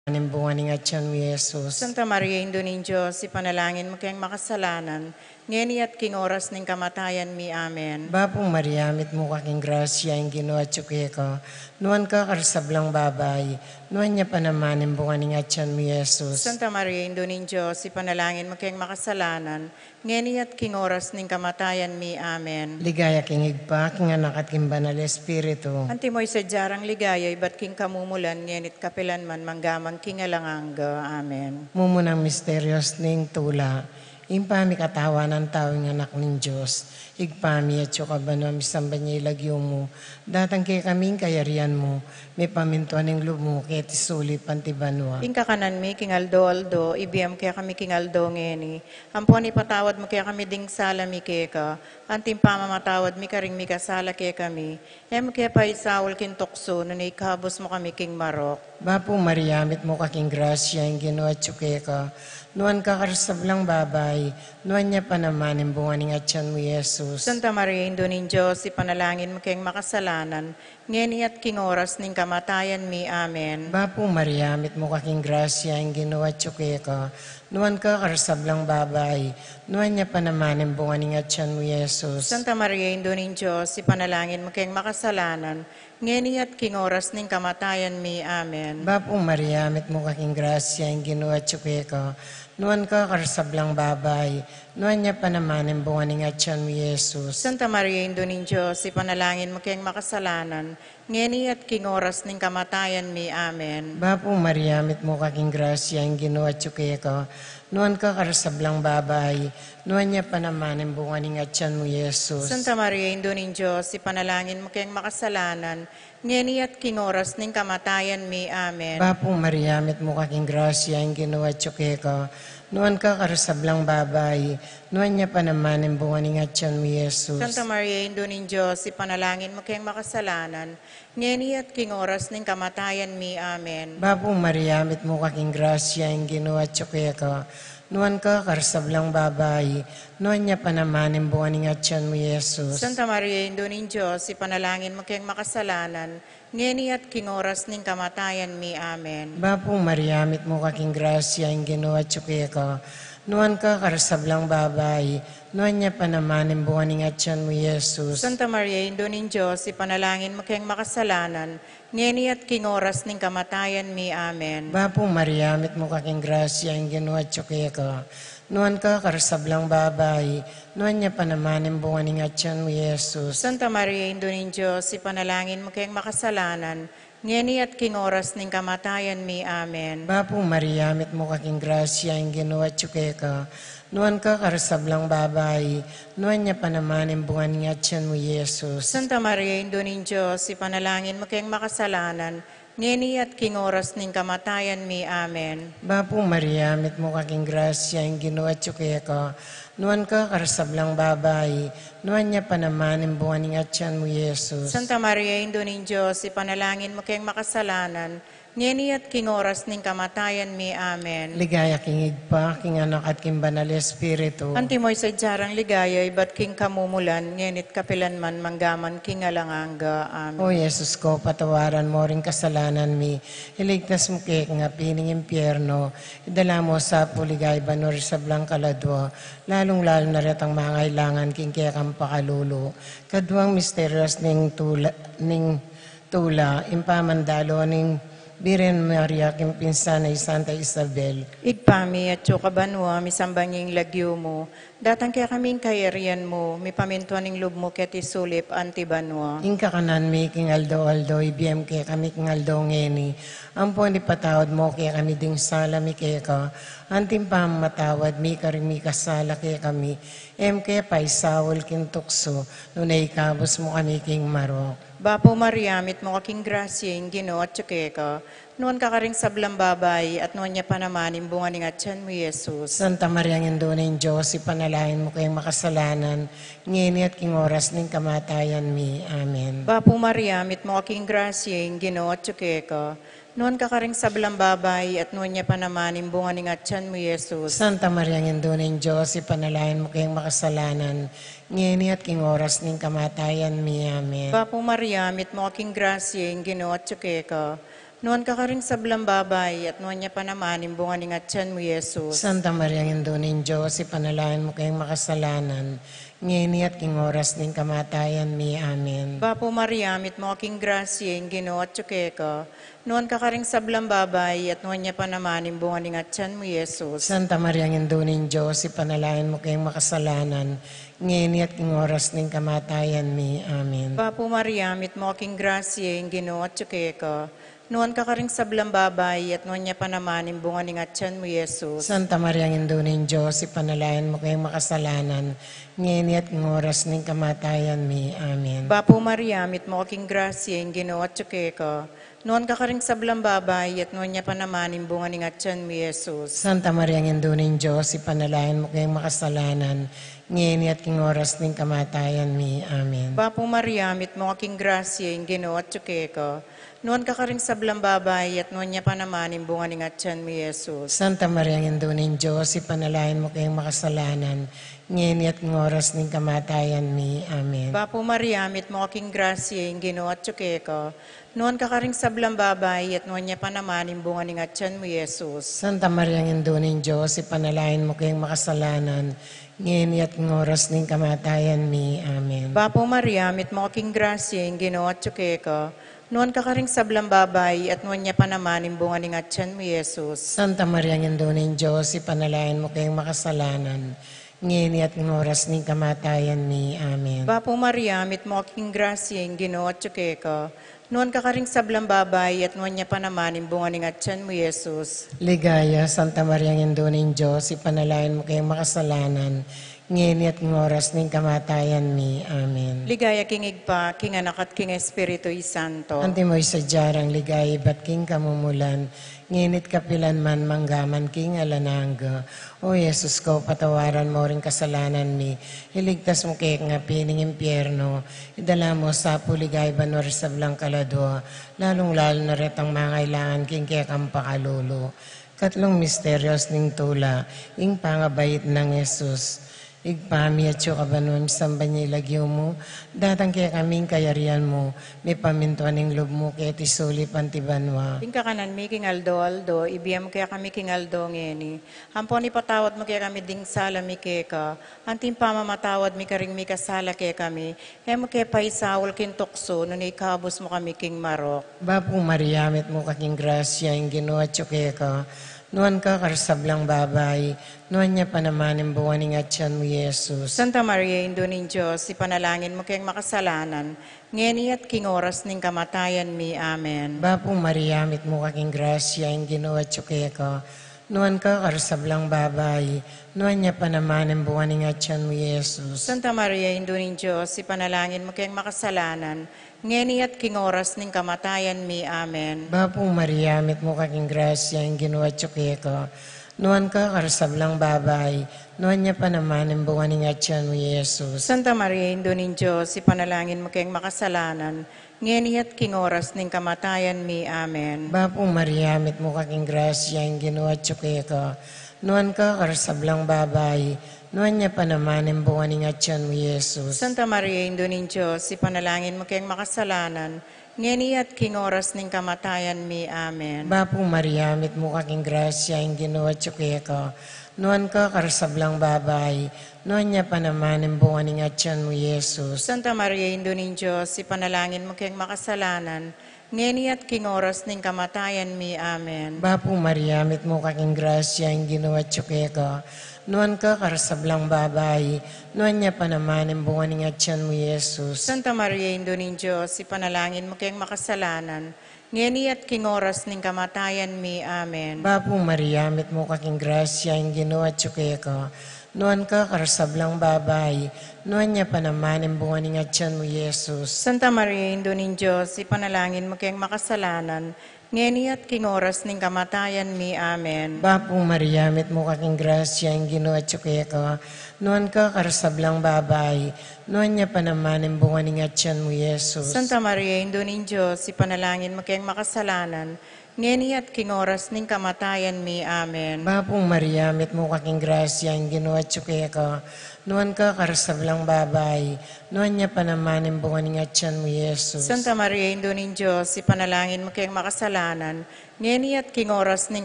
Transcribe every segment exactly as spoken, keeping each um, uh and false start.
naman ing bunga ning atyan mu, Jesus. Santa Maria, Indu ning Dios, ipanalangin mu keng makasalanan, ngeni at king oras ning kamatayan mi. Amen. Bapu Maria, mitmu ka king grasya, ing Ginu atyu keka, nuan ka karing sablang babai, nuan ya pa naman ing bunga ning atyan mu, Jesus. Santa Maria, Indu ning Dios, ipanalangin mu keng makasalanan, ngeni at king oras ning kamatayan mi. Amen. Ligaya king Ibpa, king Anak, at king Banal Espiritu. Antimo ing sadya rang ligaya, ibat king kamumulan, ngeni at kapilan man, mangga man king alang angga. Amen. Mumunang misterios ning tula, ing pamikatawan nang tau ing Anak ning Dios. Ibpa mi, atyu ka banua, misamban ya ing lagyu mu, datang kekami ing kayarian mu, mipamintuan ing lub mu keti sulip anti banua. Ing kakanan mi king aldo-aldo, ibie mu kekami king aldo ngeni, ampon ipatawad mu kekami ding sala mi keka, anti ing pamamatawad mi karing mikasala kekami, e mu ke paisaul king tuksu, nune ikabus mu kami king marok. Bapu Maria, mitmu ka king grasya, ing Ginu atyu keka, nuan ka karing sablang babai, nuan ya pa naman ing bunga ning atyan mu, Jesus. Santa Maria, Indu ning Dios, ipanalangin mu keng makasalanan, ngeni at king oras ning kamatayan mi. Amen. Bapu Maria, mitmu ka king grasya, ing Ginu atyu keka, nuan ka karing sablang babai, nuan ya pa naman ing bunga ning atyan mu, Jesus. Santa Maria, Indu ning Dios, ipanalangin mu keng makasalanan, ngeni at king oras ning kamatayan mi. Amen. Bapu Maria, mitmu ka king grasya, ing Ginu atyu keka, nuan ka karing sablang babai, nuan ya pa naman ing bunga ning atyan mu, Jesus. Santa Maria, Indu ning Dios, ipanalangin mu keng makasalanan, ngeni at king oras ning kamatayan mi. Amen. Bapu Maria, mitmu ka king grasya, ing Ginu atyu keka, nuan ka karing sablang babai, nuan ya pa naman ing bunga ning atyan mu, Jesus. Santa Maria, Indu ning Dios, ipanalangin mu keng makasalanan, ngeni at king oras ning kamatayan mi. Amen. Bapu Maria, mitmu ka king grasya, ing Ginu atyu keka, nuan ka karing sablang babai, nuan ya pa naman ing bunga ning atyan mu, Jesus. Santa Maria, Indu ning Dios, ipanalangin mu keng makasalanan, ngeni at king oras ning kamatayan mi. Amen. Bapu Maria, mitmu ka king grasya, ing Ginu atyu keka, nuan ka karing sablang babai, nuan ya pa naman ing bunga ning atyan mu, Jesus. Santa Maria, Indu ning Dios, ipanalangin mu keng makasalanan, ngeni at king oras ning kamatayan mi. Amen. Bapu Maria, mitmu ka king grasya, ing Ginu atyu keka, nuan ka karing sablang babai, nuan ya pa naman ing bunga ning atyan mu, Jesus. Santa Maria, Indu ning Dios, ipanalangin mu keng makasalanan, ngeni at king oras ning kamatayan mi. Amen. Bapu Maria, mitmu ka king grasya, ing Ginu atyu keka, nuan ka karing sablang babai, nuan ya pa naman ing bunga ning atyan mu, Jesus. Santa Maria, Indu ning Dios, ipanalangin mu keng makasalanan, ngeni at king oras ning kamatayan mi. Amen. Bapu Maria, mitmu ka king grasya, ing Ginu atyu keka, nuan ka karing sablang babai, nuan ya pa naman ing bunga ning atyan mu, Jesus. Santa Maria, Indu ning Dios, ipanalangin mu keng makasalanan, ngeni at king oras ning kamatayan mi. Amen. Bapu Maria, mitmu ka king grasya, ing Ginu atyu keka, nuan ka karing sablang babai, nuan ya pa naman ing bunga ning atyan mu, Jesus. Santa Maria, Indu ning Dios, ipanalangin mu keng makasalanan, ngeni at king oras ning kamatayan mi. Amen. Ligaya king Ibpa, king Anak, at king Banal Espiritu. Antimo ing sadya rang ligaya, ibat king kamumulan, ngeni at kapilan man, mangga man king alang angga. Amen. O Jesus ko, patawaran mu ring kasalanan mi, iligtas mu kami king api ning impyerno, idala mu sa pu king banua ring sablang kaladua, lalung-lalu na retang mangailangan king kekang pakalulu. Kaduang misterios ning tula, ning tula, ing pamandalo ning Birhen Maria king pinsan a i Santa Isabel. Ibpa mi, atyu ka banua, misamban ya ing lagyu mu, datang kekami ing kayarian mu, mipamintuan ing lub mu keti sulip anti banua. Ing kakanan mi king aldo-aldo, ibie mu kekami king aldo ngeni, ampon ipatawad mu kekami ding sala mi keka, anti ing pamamatawad mi karing mikasala kekami, e mu ke paisaul king tuksu, nune ikabus mu kami king marok. Bapu Maria, mitmu ka king grasya, ing Ginu atyu keka, nuan ka karing sablang babai, at nuan ya pa naman ing bunga ning atyan mu, Jesus. Santa Maria, Indu ning Dios, ipanalangin mu kaming makasalanan, ngeni at king oras ning kamatayan mi. Amen. Bapu Maria, mitmu ka king grasya, ing Ginu atyu keka, nuan ka karing sablang babai, at nuan ya pa naman ing bunga ning atyan mu, Jesus. Santa Maria, Indu ning Dios, ipanalangin mu kaming makasalanan, ngeni at king oras ning kamatayan mi. Amen. Bapu Maria, mitmu ka king grasya, ing Ginu atyu keka, Nuan ka karing sablang babai, at nuan ya pa naman ing bunga ning atyan mu, Jesus. Santa Maria, Indu ning Dios, ipanalangin mu keng makasalanan, ngeni at king oras ning kamatayan mi. Amen. Bapu Maria, mitmu ka king grasya, ing Ginu atyu keka. Nuan ka karing sablang babai, at nuan ya pa naman ing bunga ning atyan mu, Jesus. Santa Maria, Indu ning Dios, ipanalangin mu keng makasalanan, ngeni at king oras ning kamatayan mi. Amen. Bapu Maria, mitmu ka king grasya, ing Ginu atyu keka. Nuan ka karing sablang babai, at nuan ya pa naman ing bunga ning atyan mu, Jesus. Santa Maria, Indu ning Dios, ipanalangin mu keng makasalanan, ngeni at king oras ning kamatayan mi. Amen. Bapu Maria, mitmu ka king grasya, ing Ginu atyu keka. Nuan ka karing sablang babai, at nuan ya pa naman ing bunga ning atyan mu, Jesus. Santa Maria, Indu ning Dios, ipanalangin mu keng makasalanan, ngeni at king oras ning kamatayan mi. Amen. Bapu Maria, mitmu ka king grasya, ing Ginu atyu keka. Nuan ka karing sablang babai, at nuan ya pa naman ing bunga ning atyan mu, Jesus. Santa Maria, Indu ning Dios, ipanalangin mu keng makasalanan, ngeni at king oras ning kamatayan mi. Amen. Bapu Maria, mitmu ka king grasya, ing Ginu atyu keka. Nuan ka karing sablang babai, at nuan ya pa naman ing bunga ning atyan mu, Jesus. Santa Maria, Indu ning Dios, ipanalangin mu keng makasalanan, ngeni at king oras ning kamatayan mi. Amen. Bapu Maria, mitmu ka king grasya, ing Ginu atyu keka. Nuan ka karing sablang babai, at nuan ya pa naman ing bunga ning atyan mu, Jesus. Santa Maria, Indu ning Dios, ipanalangin mu keng makasalanan, ngeni at king oras ning kamatayan mi. Amen. Bapu Maria, mitmu ka king grasya, ing Ginu atyu keka. Nuan ka karing sablang babai, at nuan ya pa naman ing bunga ning atyan mu, Jesus. Ligaya, Santa Maria, Indu ning Dios, ipanalangin mu keng makasalanan, ngeni at king oras ning kamatayan mi. Amen. Ligaya king Ibpa, king Anak, at king Espiritu Santo. Antimo ing sadya rang ligaya ibat king kamumulan, ngeni at kapilan man, mangga man king alang angga. O Jesus ko, patawaran mu ring kasalanan mi, iligtas mu kekami king impyerno, idala mu sa pu king banua ring sablang kaladua, lalung-lalu na retang mangailangan king kekang pakalulu. Katlung misteryo ning tula, ing pangabait nang Jesus. Ibpa mi, atsu ka banua, misamban ya ing lagyu mu, datang kekami ing kayarian mu, mipamintuan ing lub mu keti sulip anti banua. Ing kakanan mi king aldo-aldo, ibie mu kekami king aldo ngeni. Ampon ipatawad mu kekami ding sala mi keka, anti ing pamamatawad mi karing mikasala kekami. E mu ke paisaul king tuksu, nune ikabus mu kami king marok. Bapu Maria, mitmu ka king grasya, ing Ginu atyu keka. Nuan ka karing sablang babai, nuan ya pa naman ing bunga ning atyan mu, Jesus. Santa Maria, Indu ning Dios, ipanalangin mu keng makasalanan, ngeni at king oras ning kamatayan mi. Amen. Bapu Maria, mitmu ka king grasya, ing Ginu atyu keka. Nuan ka karing sablang babai, nuan ya pa naman ing bunga ning atyan mu, Jesus. Santa Maria, Indu ning Dios, ipanalangin mu keng makasalanan, ngeni at king oras ning kamatayan mi. Amen. Bapu Maria, mitmu ka king grasya, ing Ginu atyu keka. Nuan ka karing sablang babai, nuan ya pa naman ing bunga ning atyan mu, Jesus. Santa Maria, Indu ning Dios, ipanalangin mu keng makasalanan, ngeni at king oras ning kamatayan mi. Amen. Bapu Maria, mitmu ka king grasya, ing Ginu atyu keka. Nuan ka karing sablang babai, nuan ya pa naman ing bunga ning atyan mu, Jesus. Santa Maria, Indu ning Dios, ipanalangin mu keng makasalanan, ngeni at king oras ning kamatayan mi. Amen. Bapu Maria, mitmu ka king grasya, ing Ginu atyu keka. Nuan ka karing sablang babai, nuan ya pa naman ing bunga ning atyan mu, Jesus. Santa Maria, Indu ning Dios, ipanalangin mu keng makasalanan, ngeni at king oras ning kamatayan mi. Amen. Bapu Maria, mitmu ka king grasya, ing Ginu atyu keka. Nuan ka karing sablang babai, nuan ya pa naman ing bunga ning atyan mu, Jesus. Santa Maria, Indu ning Dios, ipanalangin mu keng makasalanan, ngeni at king oras ning kamatayan mi. Amen. Bapu Maria, mitmu ka king grasya, ing Ginu atyu keka. Nuan ka karing sablang babai, nuan ya pa naman ing bunga ning atyan mu, Jesus. Santa Maria, Indu ning Dios, ipanalangin mu keng makasalanan, ngeni at king oras ning kamatayan mi. Amen. Bapu Maria, mitmu ka king grasya, ing Ginu atyu keka. Nuan ka karing sablang babai, nuan ya pa naman ing bunga ning atyan mu, Jesus. Santa Maria, Indu ning Dios, ipanalangin mu keng makasalanan, Ngeni at king oras ning kamatayan mi. Amen. Bapu Maria, mitmu ka king grasya, ing Ginu atyu keka, nuan ka karing sablang babai, nuan ya pa naman ing bunga ning atyan mu, Jesus. Santa Maria, Indu ning Dios, ipanalangin mu keng makasalanan, ngeni at king oras ning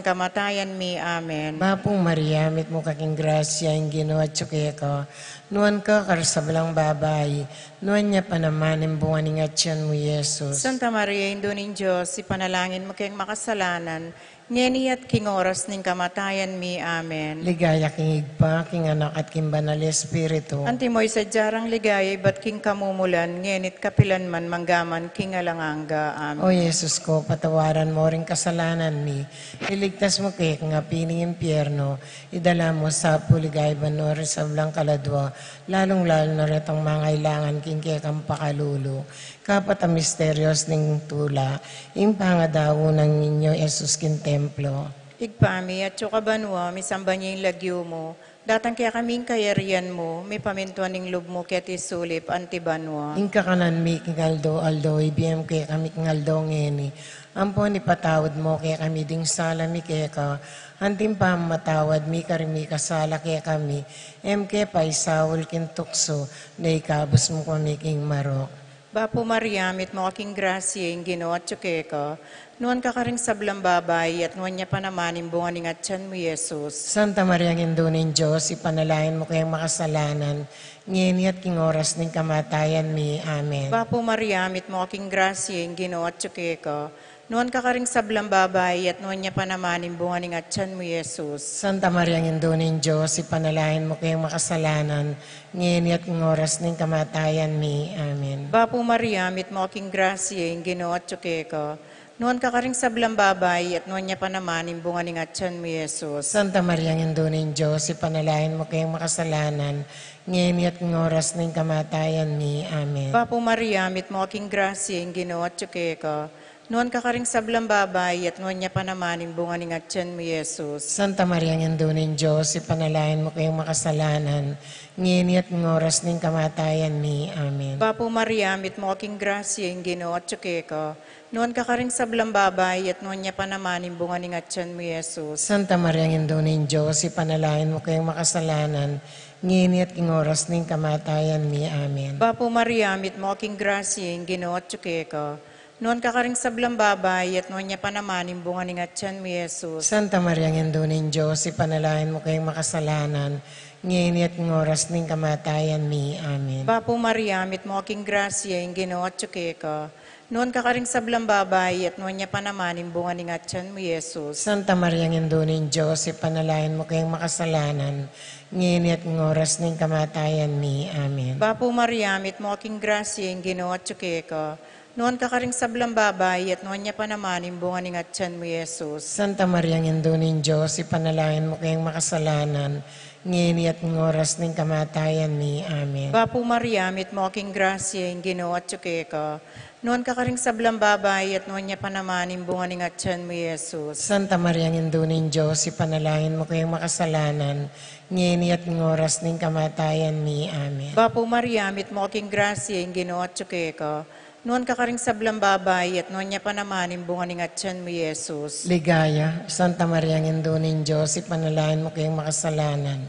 kamatayan mi. Amen. Bapu Maria, mitmu ka king grasya, ing Ginu atyu keka, nuan ka karing sablang babai, nuan ya pa naman ing bunga ning atyan mu, Jesus. Santa Maria, Indu ning Dios, ipanalangin mu keng makasalanan, ngeni at king oras ning kamatayan mi. Amen. Ligaya king Ibpa, king Anak, at king Banal Espiritu. Antimo ing sadya rang ligaya ibat king kamumulan, ngeni at kapilan man, mangga man king alang angga. Amen. O Jesus ko, patawaran mu ring kasalanan mi, iligtas mu kami king api ning impyerno, idala mu sa puli king banua ring sablang kaladua, lalung-lalu na retang mangailangan king kekang pakalulu. Kapat a misteryos ning tula, ing pangadaun nang Niño Jesus king templo. Ibpa mi, atyu ka banua, misamban ya ing lagyu mu, datang kekami ing kayarian mu, mipamintuan ing lub mu keti sulip anti banua. Ing kakanan mi king aldo-aldo, ibie mu kekami king aldo ngeni. Ampon ipatawad mu kekami ding sala mi keka, anti ing pamamatawad mi karing mikasala kekami. E mu ke paisaul king tuksu, nune ikabus mu kami king marok. Bapu Maria, mitmu ka king grasya, ing Ginu atyu keka, nuan ka karing sablang babai, at nuan ya pa naman ing bunga ning atyan mu, Jesus. Santa Maria, Indu ning Dios, ipanalangin mu keng makasalanan, ngeni at king oras ning kamatayan mi. Amen. Bapu Maria, mitmu ka king grasya, ing Ginu atyu keka, nuan ka karing sablang babai, at nuan ya pa naman ing bunga ning atyan mu, Jesus. Santa Maria, Indu ning Dios, ipanalangin mu keng makasalanan, ngeni at king oras ning kamatayan mi. Amen. Bapu Maria, mitmu ka king grasya, ing Ginu atyu keka, nuan ka karing sablang babai, at nuan ya pa naman ing bunga ning atyan mu, Jesus. Santa Maria, Indu ning Dios, ipanalangin mu keng makasalanan, ngeni at king oras ning kamatayan mi. Amen. Bapu Maria, mitmu ka king grasya, ing Ginu atyu keka, nuan ka karing sablang babai, at nuan ya pa naman ing bunga ning atyan mu, Jesus. Santa Maria, Indu ning Dios, ipanalangin mu keng makasalanan, ngeni at king oras ning kamatayan mi. Amen. Bapu Maria, mitmu ka king grasya, ing Ginu atyu keka, nuan ka karing sablang babai, at nuan ya pa naman ing bunga ning atyan mu, Jesus. Santa Maria, Indu ning Dios, ipanalangin mu keng makasalanan, ngeni at king oras ning kamatayan mi. Amen. Bapu Maria, mitmu ka king grasya, ing Ginu atyu keka, nuan ka karing sablang babai, at nuan ya pa naman ing bunga ning atyan mu, Jesus. Santa Maria, Indu ning Dios, ipanalangin mu keng makasalanan, ngeni at king oras ning kamatayan mi. Amen. Bapu Maria, mitmu ka king grasya, ing Ginu atyu keka, nuan ka karing sablang babai, at nuan ya pa naman ing bunga ning atyan mu, Jesus. Santa Maria, Indu ning Dios, ipanalangin mu keng makasalanan, ngeni at king oras ning kamatayan mi. Amen. Bapu Maria, mitmu ka king grasya, ing Ginu atyu keka, nuan ka karing sablang babai, at nuan ya pa naman ing bunga ning atyan mu, Jesus. Santa Maria, Indu ning Dios, ipanalangin mu keng makasalanan, ngeni at king oras ning kamatayan mi. Amen. Bapu Maria, mitmu ka king grasya, ing Ginu atyu keka, nuan ka karing sablang babai, at nuan ya pa naman ing bunga ning atyan mu, Jesus. Santa Maria, Indu ning Dios, ipanalangin mu keng makasalanan, ngeni at king oras ning kamatayan mi. Amen. Bapu Maria, mitmu ka king grasya, ing Ginu atyu keka, nuan ka karing sablang babai, at nuan ya pa naman ing bunga ning atyan mu, Jesus. Ligaya, Santa Maria, Indu ning Dios, ipanalangin mu keng makasalanan,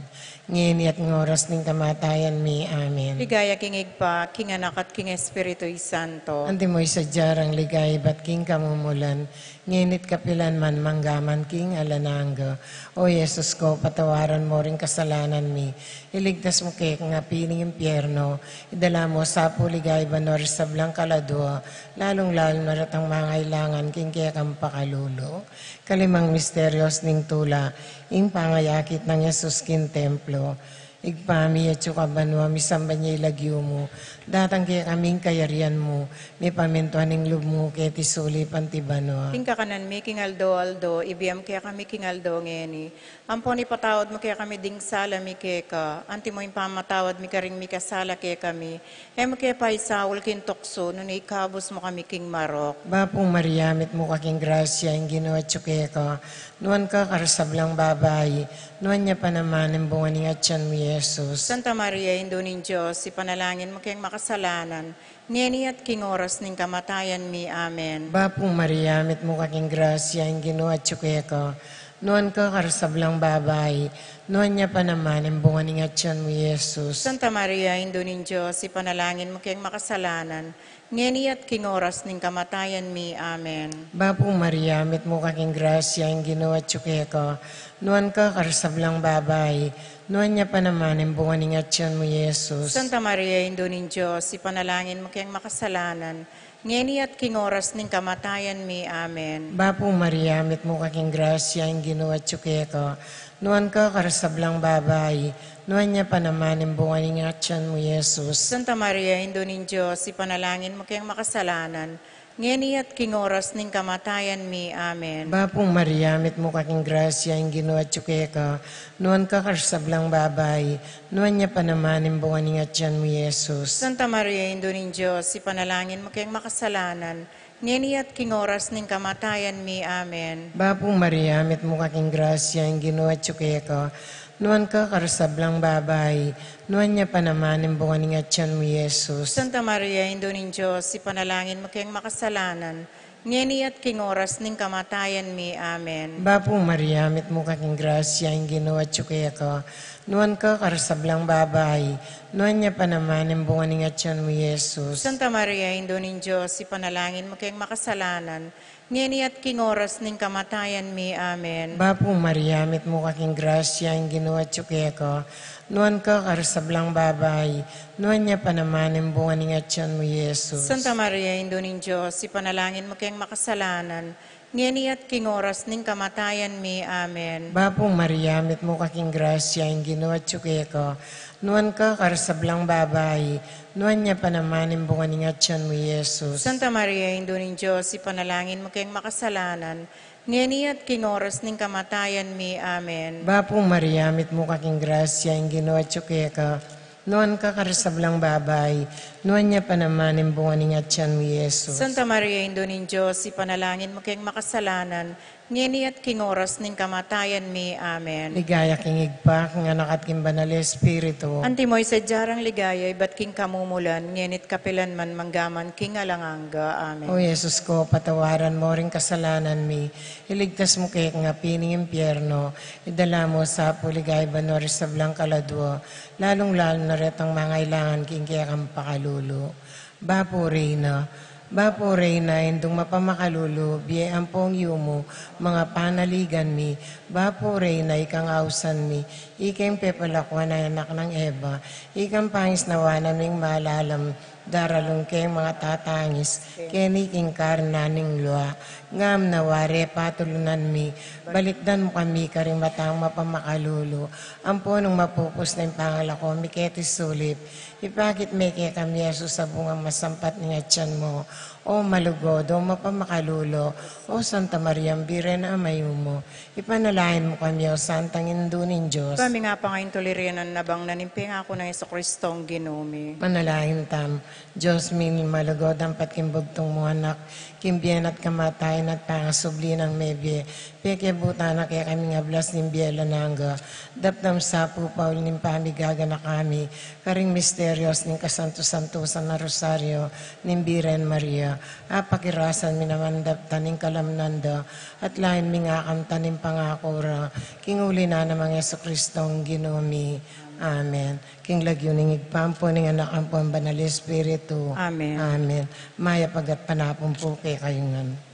ngeni at king oras ning kamatayan mi. Amen. Ligaya king Ibpa, king Anak, at king Espiritu Santo. Antimo ing sadya rang ligaya ibat king kamumulan, ngeni at kapilan man, mangga man king alang angga. O Jesus ko, patawaran mu ring kasalanan mi, iligtas mu kami king api ning impyerno, idala mu sa puli king banua ring sablang kaladua, lalung-lalu na retang mangailangan king kekang pakalulu. Kalimang misteryos ning tula, ing pangayakit nang Jesus king templo. Ibpa mi, atsu ka banua, misamban ya ing lagyu mu, datang kekami ing kayarian mu, mipamintuan ing lub mu keti sulip anti banua. Ing kakanan mi king aldo-aldo, ibie mu kekami king aldo ngeni. Ampon ipatawad mu kekami ding sala mi keka, antimo ing pamamatawad mi karing mikasala kekami. E mu ke paisaul king tuksu, nune ikabus mu kami king marok. Bapu Maria, mitmu ka king grasya, ing Ginu atsu keka, nuan ka karing sablang babai, nuan ya pa naman ing bunga ning atyan mu, Jesus. Santa Maria, Indu ning Dios, ipanalangin mu keng kasalanan, ngeni at king oras ning kamatayan mi. Amen. Bapu Maria, mitmu ka king grasya, ing Ginu atyu keka. Nuan ka karing sablang babai, nuan ya pa naman ing bunga ning atyan mu, Jesus. Santa Maria, Indu ning Dios, ipanalangin mu keng makasalanan, ngeni at king oras ning kamatayan mi. Amen. Bapu Maria, mitmu ka king grasya, ing Ginu atyu keka. Nuan ka karing sablang babai, nuan ya pa naman ing bunga ning atyan mu, Jesus. Santa Maria, Indu ning Dios, ipanalangin mu keng makasalanan, ngeni at king oras ning kamatayan mi. Amen. Bapu Maria, mitmu ka king grasya, ing Ginu atyu keka. Nuan ka karing sablang babai, nuan ya pa naman ing bunga ning atyan mu, Jesus. Santa Maria, Indu ning Dios, ipanalangin mu keng makasalanan, ngeni at king oras ning kamatayan mi. Amen. Bapu Maria, mitmu ka king grasya, ing Ginu atyu keka. Nuan ka karing sablang babai, nuan ya pa naman ing bunga ning atyan mu, Jesus. Santa Maria, Indu ning Dios, ipanalangin mu keng makasalanan, ngeni at king oras ning kamatayan mi. Amen. Bapu Maria, mitmu ka king grasya, ing Ginu atyu keka. Nuan ka karing sablang babai, nuan ya pa naman ing bunga ning atyan mu, Jesus. Santa Maria, Indu ning Dios, ipanalangin mu keng makasalanan, ngeni at king oras ning kamatayan mi. Amen. Bapu Maria, mitmu ka king grasya, ing Ginu atyu keka. Nuan ka karing sablang babai, nuan ya pa naman ing bunga ning atyan mu, Jesus. Santa Maria, Indu ning Dios, ipanalangin mu keng makasalanan, ngeni at king oras ning kamatayan mi. Amen. Bapu Maria, mitmu ka king grasya, ing Ginu atyu keka. Nuan ka karing sablang babai, nuan ya pa naman ing bunga ning atyan mu, Jesus. Santa Maria, Indu ning Dios, ipanalangin mu keng makasalanan, ngeni at king oras ning kamatayan mi. Amen. Bapu Maria, mitmu ka king grasya, ing Ginu atyu keka. Nuan ka karing sablang babai, nuan ya pa naman ing bunga ning atyan mu, Jesus. Santa Maria, Indu ning Dios, ipanalangin mu keng makasalanan, ngeni at king oras ning kamatayan mi. Amen. Bapu Maria, mitmu ka king grasya, ing Ginu atyu keka. Nuan ka karing sablang babai, nuan ya pa naman ing bunga ning atyan mu, Jesus. Santa Maria, Indu ning Dios, ipanalangin mu keng makasalanan, ngeni at king oras ning kamatayan mi. Amen. Ligaya king Ibpa, king Anak, at king Banal Espiritu. Antimo ing sadya rang ligaya ibat king kamumulan, ngeni't kapilan man, manggaman king alang angga. Amen. O Jesus ko, patawaran mu ring kasalanan mi, iligtas mu kami king api ning impyerno, idala mu sa pu king banua ring sablang kaladua, lalung-lalu na retang mangailangan king kekang pakalulu. Bapu Reyna, Bapu Reyna, Indung mapamakalulu, bie ampong yumu, manga panaligan mi. Bapu Reyna, ikang ausan mi, ikeng pepalakuan a anak nang Eva, ikang pangisnawan ning malalam, daralung keng manga tatangis keni king karna ning lua. Ngam na wari patulunan mi, balikdan mu kami karing matang mapamakalulu, ampon nung mapupus na ing pangalako mi keti sulip, ipakit me kekami i Jesus a bungang masampat ning atyan mu. O malugud, o mapamakalulu, o Santa Maria, Birhen a mayumu, ipanalangin mu kami, o Santang Indu ning Dios. Kami nga pangaintulirinan na bang na ning pengaku nang Jesucristong Ginu mi. Manalangin tamu. Dios mi, malugud, ampat king bugtung mung Anak, king bie na at kamatayan at pangasubli nang mebie, pekiabutan na kekami ing ablas ning bie alang angga. Daptan mu sa pu pauli ning pamigaganaka mi karing misterios ning kasantu-santusan a Rosario ning Birhen Maria. Apakirasan mi naman daptan ing kalamnan da, at lain ming akamtan ing pangaku ra, king uli na nang Jesucristong Ginu mi. Amen. King lagyu ning Ibpa, ampo ning Anak, ampo ning Banal Espiritu. Amen. Amen. Mayap a gatpanapun pu kekayu ngan.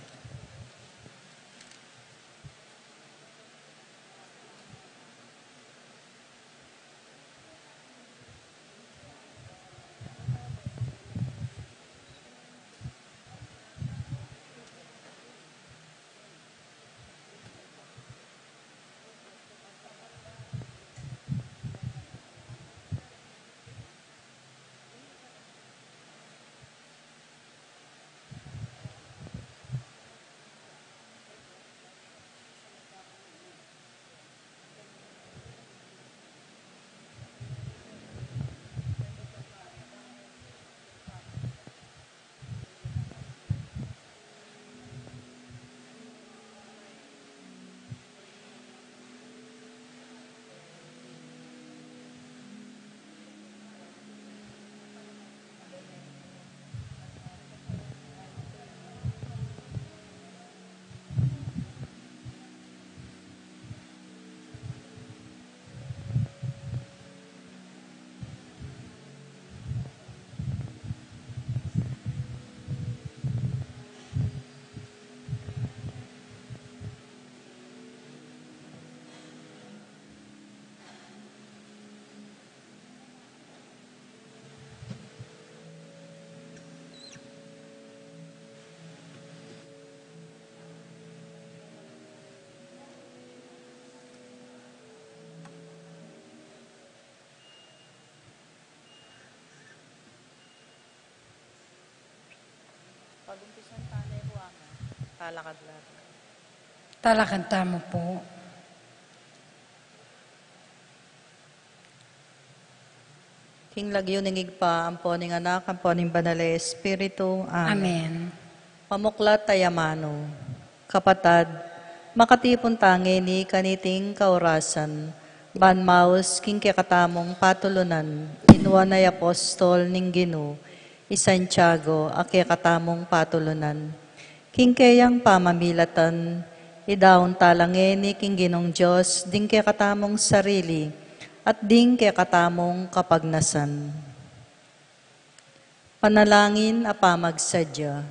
Pag-umpisan tamu pu, Ama. Talakad la. Talakad tamu pu. King lagyu ning Ibpa, ampo ning Anak, ampo ning Banal a Espiritu. Amen. Amen. Pamuklat a amanu. Kapatad, makatipun ta ngeni kaniting kaurasan, ban maus king kekatamung patulunan, inuan a apostol ning Ginu, i Santiago, a kekatamung patulunan. King keyang pamamilatan, idaun ta la ngeni king Ginung Dios ding kekatamung sarili, at ding kekatamung kapagnasan. Panalangin a pamagsadya.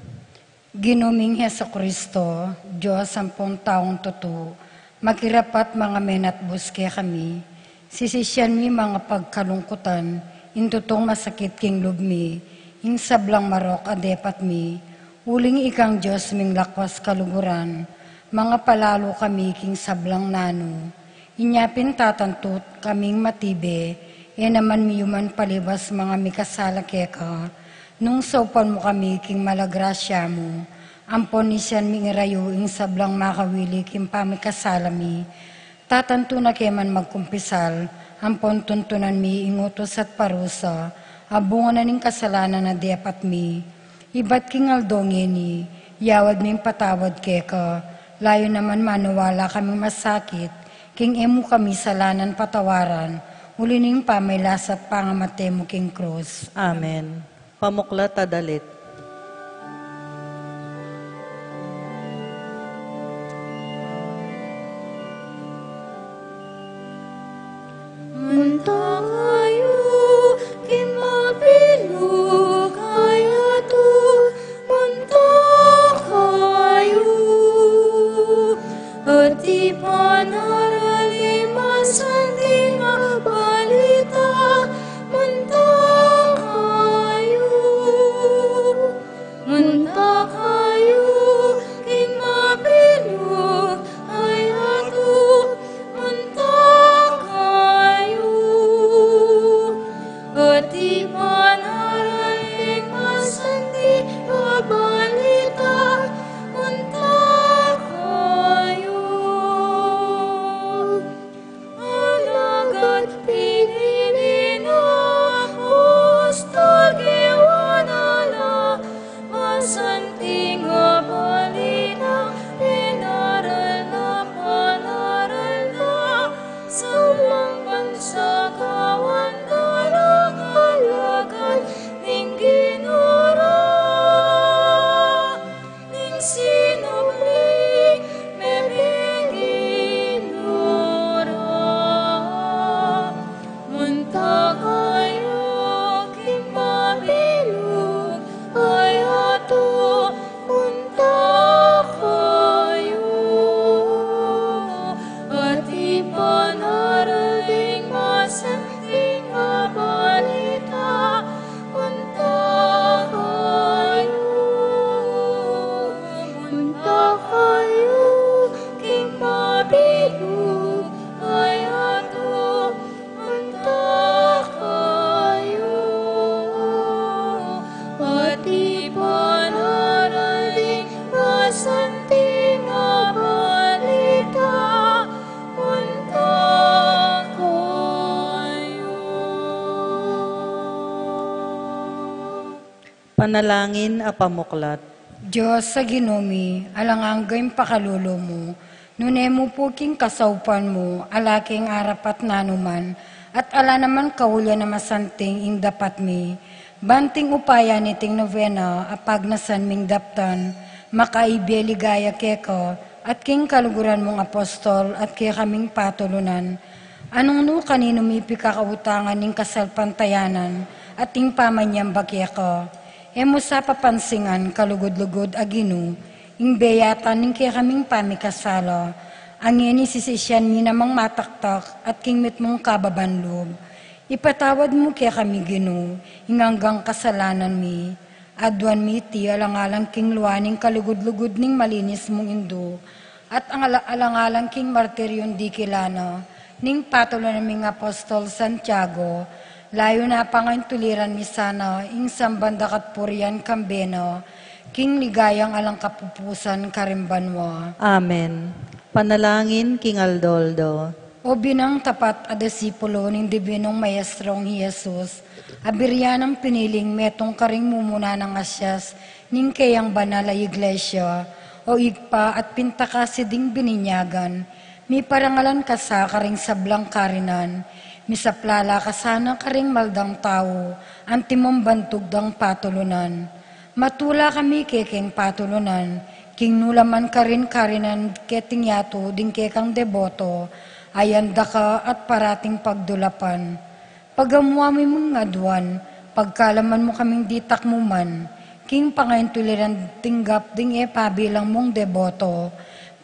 Ginu ming Jesucristo, Dios ampong taung tutu, makirapat mangamen at bus kekami, sisisian mi mangapagkalungkutan, ing tutung masakit king lub mi, ing sablang marok a depat mi, uling ikang Dios ming lakwas kaluguran, mangapalalu kami king sablang nanu. Inya pin tatantu kaming matibe, e naman mi yuman paliwas mangamikasala keka, nung saupan mu kami king mala grasya mu, ampon isian ming irayu ing sablang makawili king pamikasala mi. Tatantu na ke man magkumpisal, ampon tuntunan mi ing utus at parusa, a bunga na ning kasalanan a depat mi. Ibat king aldo ngeni, yawad ming patawad keka, layun naman maniwala kaming masakit, king e mu kami salanan patawaran, uli ning pamilasa at pangamate mu king krus. Amen. Pamuklat a dalit. Munta kayu king mabilug a yatu, munta kayu, at tipan aral ing masanting a balita, munta kayu. Munta kayu king mabilug a yatu, munta kayu, at tipan aral ing masanting a balita, munta kayu. Alagad pinili na apostol, kewana la masanting a balita, pinaral na panaral na, sablang bansa kawan na lang alagad ning Ginu ra. Ning sinubli mebegin no ra, munta kayu king mabilug a yatu, munta kayu, at tipan aral ing masanting a balita, munta kayu, munta kayu king mabilug a yatu, munta kayu, at tipan aral ing masanting a balita, munta kayu. Panalangin a pamuklat. Dios a Ginu mi, alang angga ing pakalulu mu, nune mu pu king kasaupan mu ala king arapat nanu man, at ala naman kaulian a masanting ing dapat mi, ban king upaya niting novena a pagnasan ming daptan, makaibe ligaya keka, at king kaluguran mung apostol, at kekaming patulunan. Nung nu kaninu mi pikakautangan ing kasalpantayanan, at ing pamanyamba keka, e mu sa papansingan kalugud-lugud a Ginu, ing beyatan ning kekaming pamikasala, ngeni sisisian mi namang mataktak, at king mitmung kababan lub. Ipatawad mu kekami Ginu, ing anggang kasalanan mi, aduan mi iti alang-alang king lua ning kalugud-lugud ning malinis mung Indu, at ang ala-, alang-alang king martiryung dikilan na ning patulunan ming apostol Santiago, layun na pangaintuliran mi sana ing samban da kat purian kambe na, King ligayang alang kapupusan karing banua. Amen. Panalangin king aldo-aldo. O binang tapat a disipulo ning Dibinong Maestrong i Jesus, a birian nang piniling metung karing mumuna nang asias ning keyang banal a Iglesia, o Ibpa at pintakasi ding bininyagan, miparangalan ka sa karing sablang karinan, misaplala ka sana karing maldang tau, antimong bantug dang patulunan. Matula kami kekeng patulunan, king nulaman karin karinan keting yatu ding kekang deboto, ayan daka at parating pagdulapan. Pagamuan mu mung aduan, pagkalaman mu kaming ditak mu man, king pangaintuliran tinggap ding e pabilang mung deboto,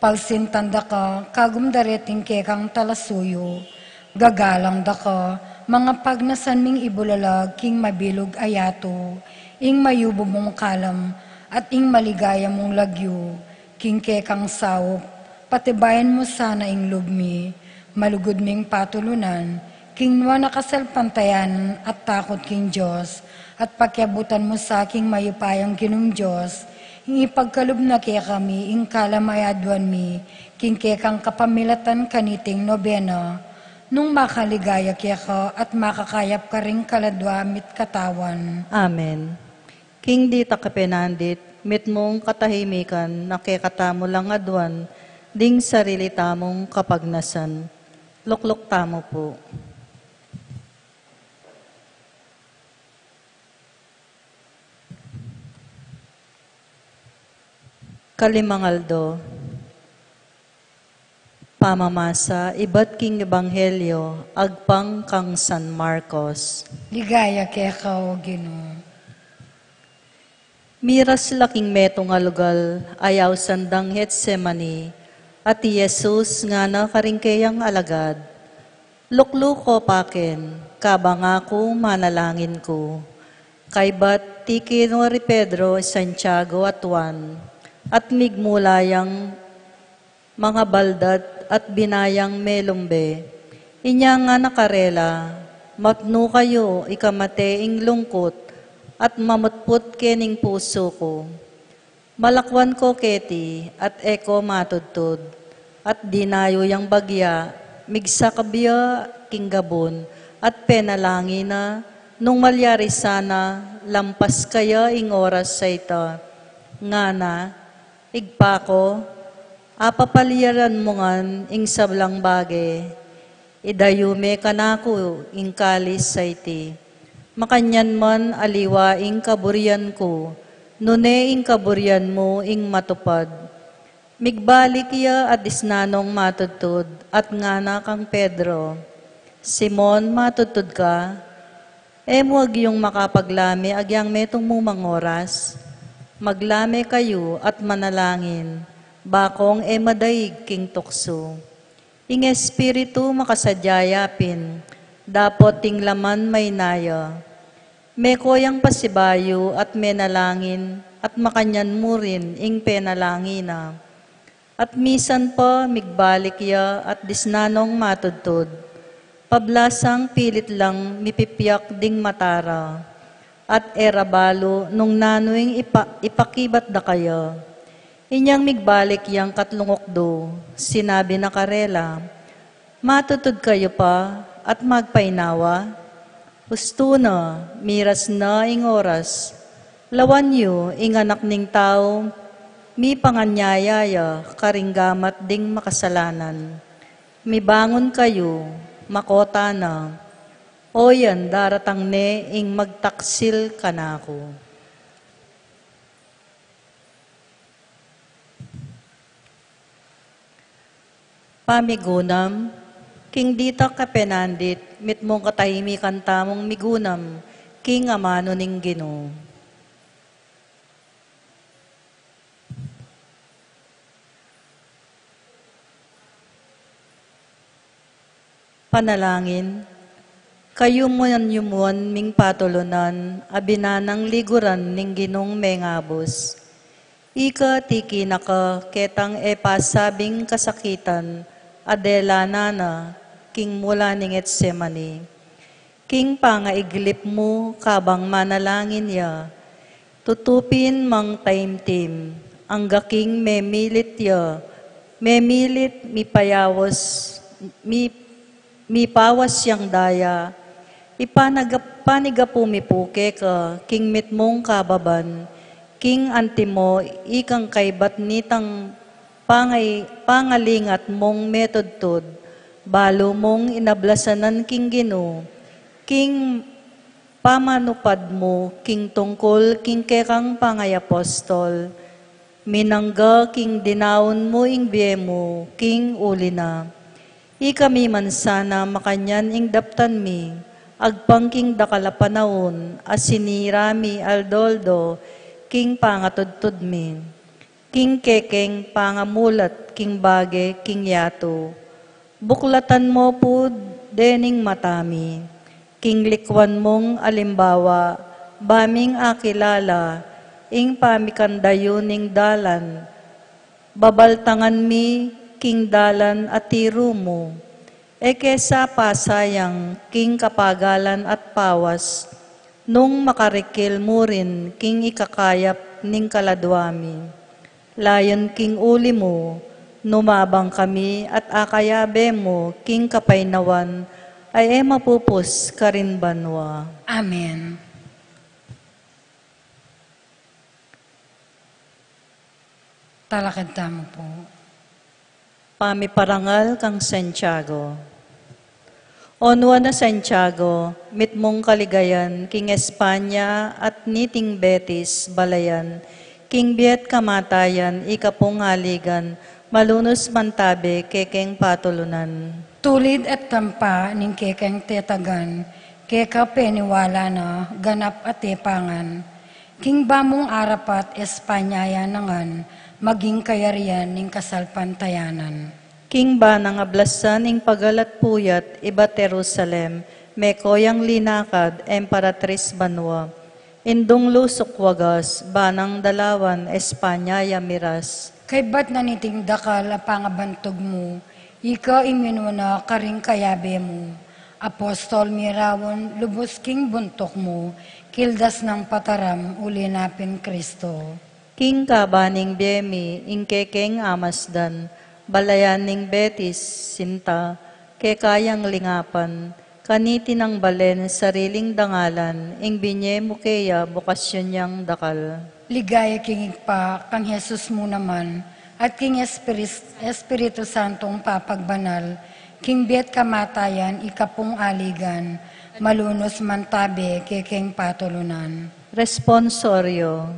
palsintan daka, kagum dareting kekang talasuyu, gagalang daka, mangapagnasan ming ibulalag king mabilug a yatu, ing mayubu mung kalam, at ing maligaya mung lagyu, king kekang saup, patibayan mu sana ing lub mi, malugud ming patulunan, king nuan a kasalpantayanan at takut king Dios, at pakiabutan mu sa king mayupayang Ginung Dios, ing ipagkalub na kekami ing kalam a aduan mi, king kekang kapamilatan kaniting nobena, nung makaligaya keka at makakayap karing kaladua mit katawan. Amen. King ditak a penandit, mitmung katahimikan, na kekatamu lang aduan, ding sarili tamung kapagnasan. Lukluk tamu pu. Kalimang aldo. Pamamasa ibat king Ebanghelyo agpang kang San Marcos. Ligaya keka, O Ginu. Miras la king metung a lugal a yausan dang Getsemani, at i Jesus ngana karing keyang alagad, "Lukluk ko pa ken, kabang aku manalangin ku." Kaybat tikiru ri Pedro, Santiago, at Juan, at migmula yang mangabaldat at binayang melumbe. Inya ngana karela, "Mapnu kayu ikamate ing lungkut at mamutput kening pusu ku. Malakwan ko keti at e ko matudtud." At dinayu yang bagya, migsakab ya king gabun, at penalangin na, nung malyari sana, lampas kaya ing oras a ita. Ngana, "Ibpa ko, apapaliaran mu ngan ing sablang bage. Idayu me kanaku ing kalis a iti. Makanyan man aliwa ing kaburian ku, nune ing kaburian mu ing matupad." Migbalik ya at disnan nong matudtud, at ngana kang Pedro, "Simon, matudtud ka? E mu agyung makapaglame agyang metung mumang oras? Maglame kayu at manalangin, bakong e madaig king tuksu. Ing espiritu makasadya ya pin, dapot ing laman maina ya. Me ko yang pasibayu at menalangin, at makanyan mu rin ing penalangin na." At misan pa migbalik ya at disnan nong matudtud, pablasang pilit lang mipipiak ding mata ra, at e ra balu nung nanu ing ipa-, ipakibat da kaya. Inyang migbalik yang katlung ukdu, sinabi na karela, "Matudtud kayu pa at magpainawa? Ustu na, miras na ing oras. Lawan yu, ing Anak ning Tau, mipanganyaya ya karing gamat ding makasalanan. Mibangun kayu, makota na. O yan, daratang ne ing magtaksil kanaku." Pamigunam. King ditak a penandit, mitmung katahimikan tamung migunam king amanu ning Ginu. Panalangin. Kayu man yu muan ming patulunan a binanang liguran ning Ginung mengabus. Ika tiki na ka ketang e pasabing kasakitan a dela na na king mula ning Getsemani. King pangaiglip mu kabang manalangin ya, Tutupin mang taimtim, angga king memilit ya, memilit mipayawas, mi-, mipawas yang daya, ipanagap-, panigapu mi pu keka, king mitmung kababan, king antimo ikang kaybat nitang pangay-, pangalingat mung metudtud, balu mung inablasanan king Ginu, king pamanupad mu king tungkul king kekang pangayapostol, minangga king dinaun mu ing bie mu king uli na. Ikami man sana makanyan ing daptan mi, agpang king dakal a panaun, a sinira mi aldo-aldo king pangatudtud mi. King kekeng pangamulat, king bage, king yatu. Buklatan mu pu dening mata mi. King likwan mung alimbawa, ba ming akilala, ing pamikandayu ning dalan. Babaltangan mi, king dalan a tiru mu. E ke sa pasayang king kapagalan at pawas, nung makarikil mu rin king ikakayap ning kaladua mi. Layun king uli mu, numabang kami at akayabe mu king kapaynawan a e mapupus karin banua. Amen. Talakad tamu pu. Pamiparangal kang Santiago. O nuan a Santiago, mitmung kaligayan king Espanya at niting Betis, balayan, king bie at kamatayan, ika pung aligan, malunus mantabe kekeng patulunan. Tulid at tampa ning kekeng tetagan, keka peniwala na, ganap a tepangan. King ba mung arapat Espanya ya nangan, maging kayarian ning kasalpantayanan. King ba nang ablasan ing pagal at puyat ibat Jerusalem, meko yang linakad, Emperatris banua. Indung lusuk wagas, ba nang dalawan Espanya ya miras. Kaybat na niting dakal a pangabantug mu, ika ing minuna karing kayabe mu. Apostol miraun, lubus king buntuk mu, kildas nang pataram, uli na pin Kristo. King kaba ning bie mi, ing kekeng amasdan, balayan ning Betis, sinta, keka yang lingapan, kaniti nang balen sariling dangalan, ing binie mu keya bukasyun yang dakal. Ligaya king Ibpa, kang Jesus mu naman, at king Espiris-, Espiritu Santong papagbanal, king bie at kamatayan, ika pung aligan, malunus mantabe kekeng patulunan. Responsorio.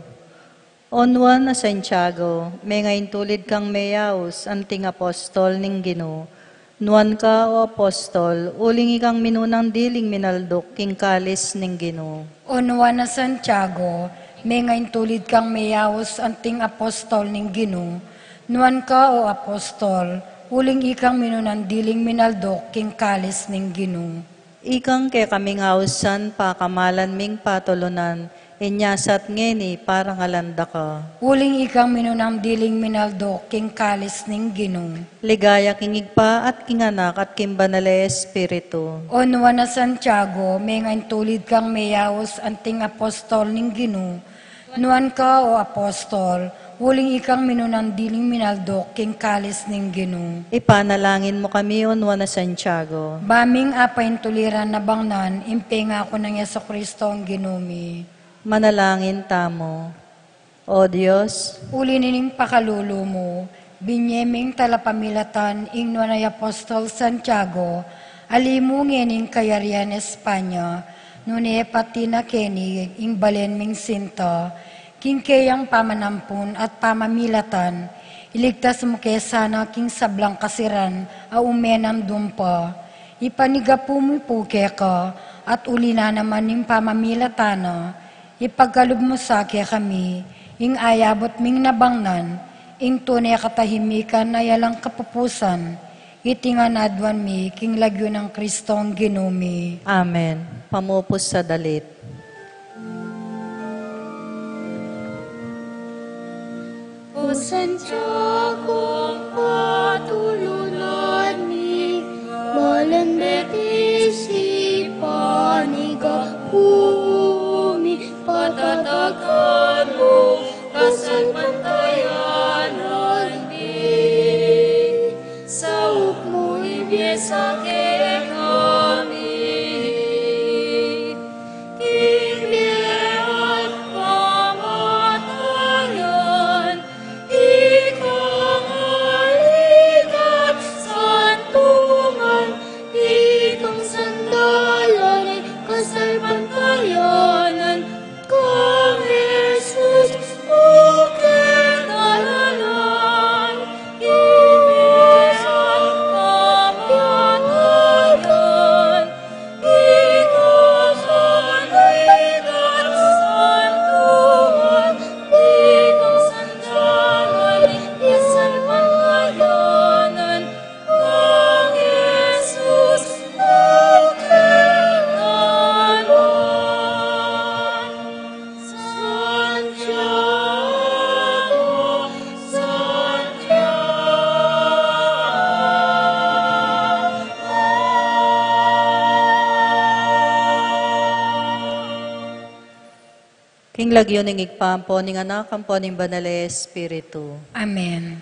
O nuan a Santiago, menga intulid kang meyaus anting apostol ning Ginu. Nuan ka, o apostol, uling ikang minunang diling minalduk king kalis ning Ginu. O nuan a Santiago, menga intulid kang meyaus anting apostol ning Ginu. Nuan ka, o apostol, uling ikang minunang diling minalduk king kalis ning Ginu. Ikang kekaming ausan pakamalan ming patulunan, inya sat ngeni parangalan da ka. Uling ikang minunang diling minalduk king kalis ning Ginu. Ligaya king Ibpa at king Anak at king Banal a Espiritu. O nuan a Santiago, menga intulid kang meyaus anting apostol ning Ginu. Nuan ka, o apostol, uling ikang minunang diling minalduk king kalis ning Ginu. Ipanalangin mu kami, o nuan a Santiago. Ba ming apaintuliran a bangnan ing pengaku nang Jesucristo ing Ginu mi. Manalangin tamu. O Dios, uli nining pakalulu mu, binie ming talapamilatan ing nuan a apostol Santiago, ali mu ngening kayarian Espanya, nune pati na keni ing balen ming sinta, king keyang pamanampun at pamamilatan, iligtas mu ke sana king sablang kasiran a ume nang dumpa. Ipanigapu mu pu keka, at uli na naman ning pamamilatan na, ipagkalub mu sa kekami, ing ayabut ming nabangnan, ing tune katahimikan a alang kapupusan, iti ngan aduan mi, king lagyu nang Kristong Ginu mi. Amen. Pamupus sa dalit. O Santiago, patulunan mi, balen Betis, ipanigapu mi, patatagan Pantayanan mi, saup mu ibie sa kekami ing bie at kamatayan, ikang aligat santungan, ikang sandalan ning kasalpantayanan, kang Jesus, o kekami, ibie at kamatayan, ikang aligat santungan, ikang sandalan ning kasalpantayanan, kang Jesus, o kekami. Santiago, Santiago. King lagyu ning Ibpa, ampo ning Anak, ampo ning Banal a Espiritu. Amen.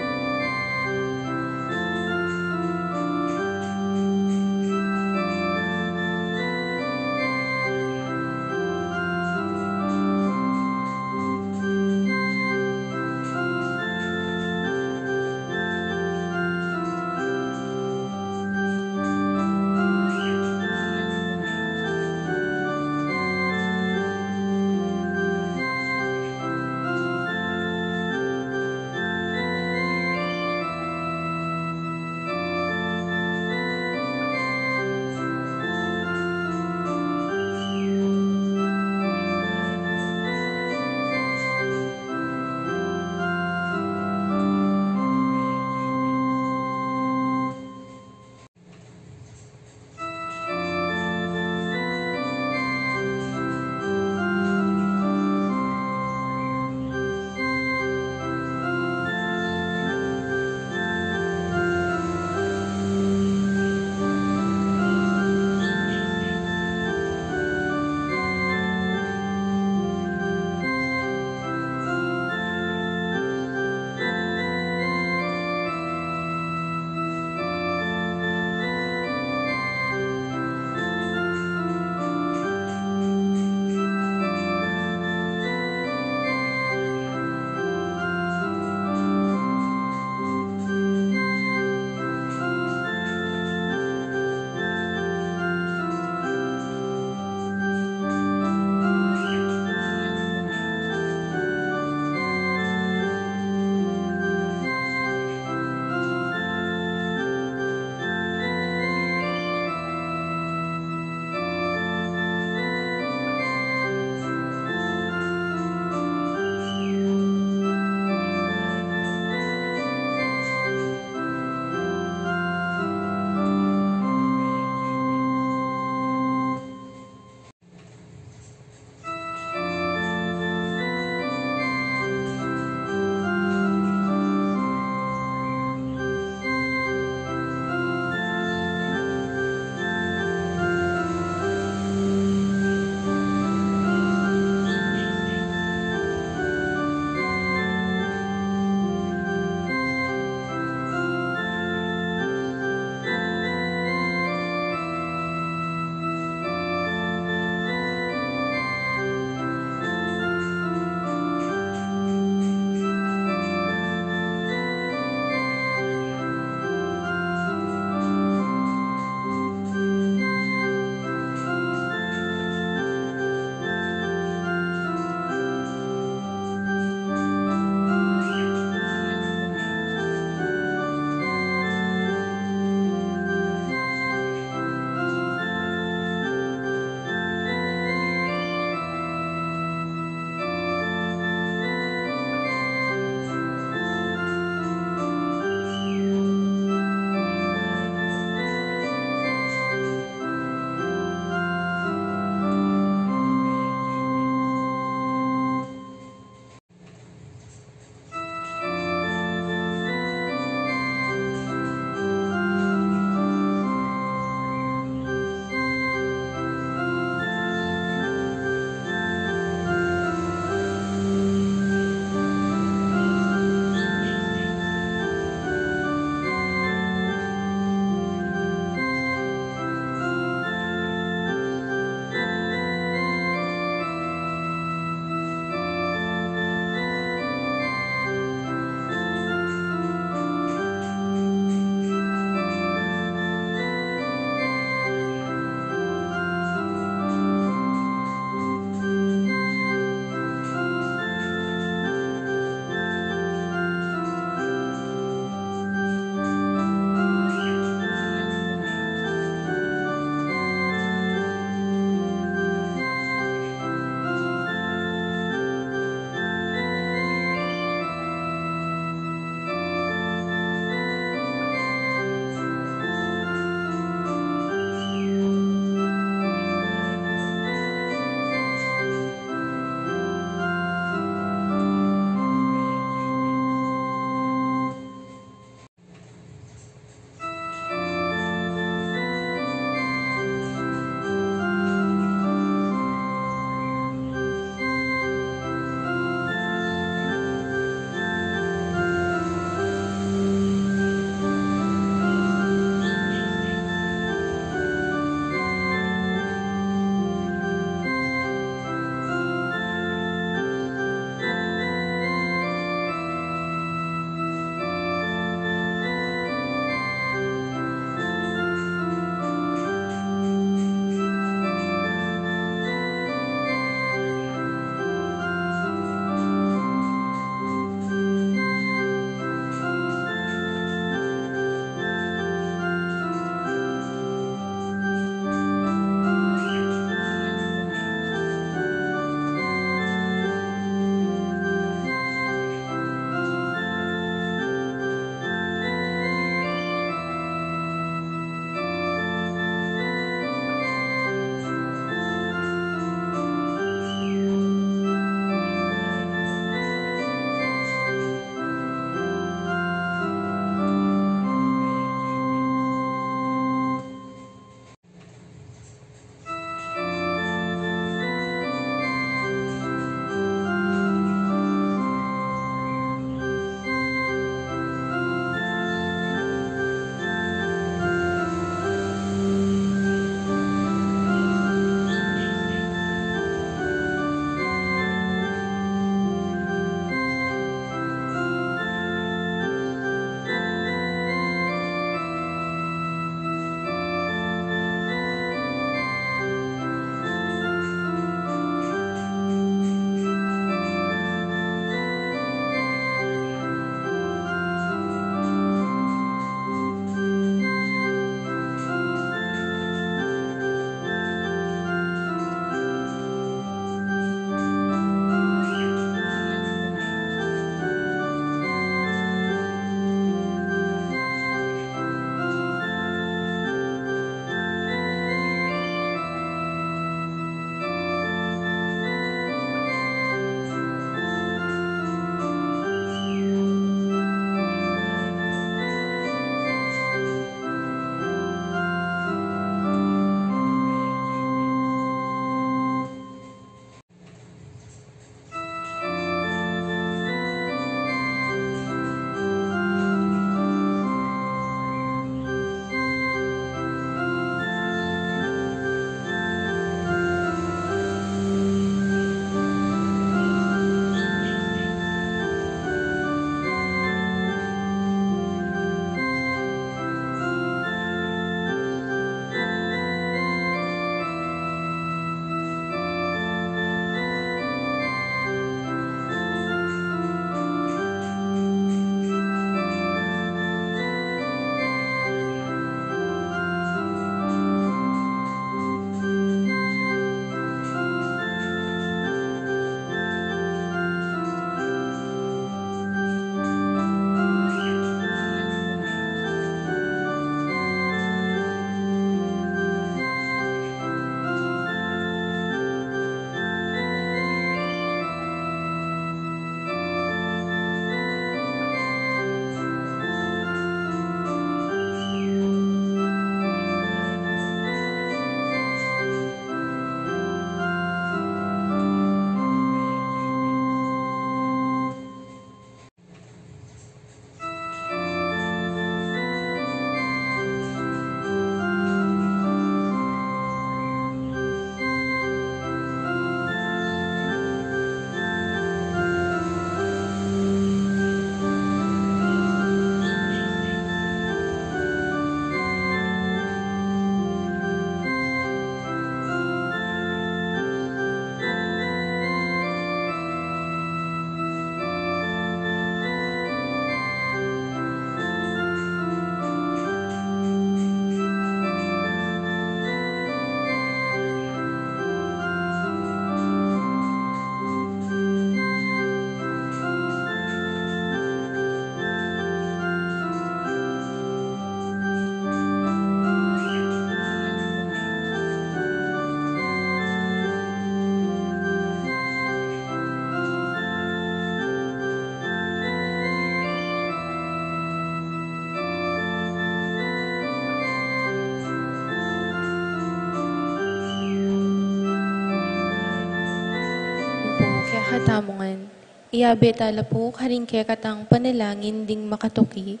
Katamungan, iyabe tala pu karing kekatang panalangin ding makatuki,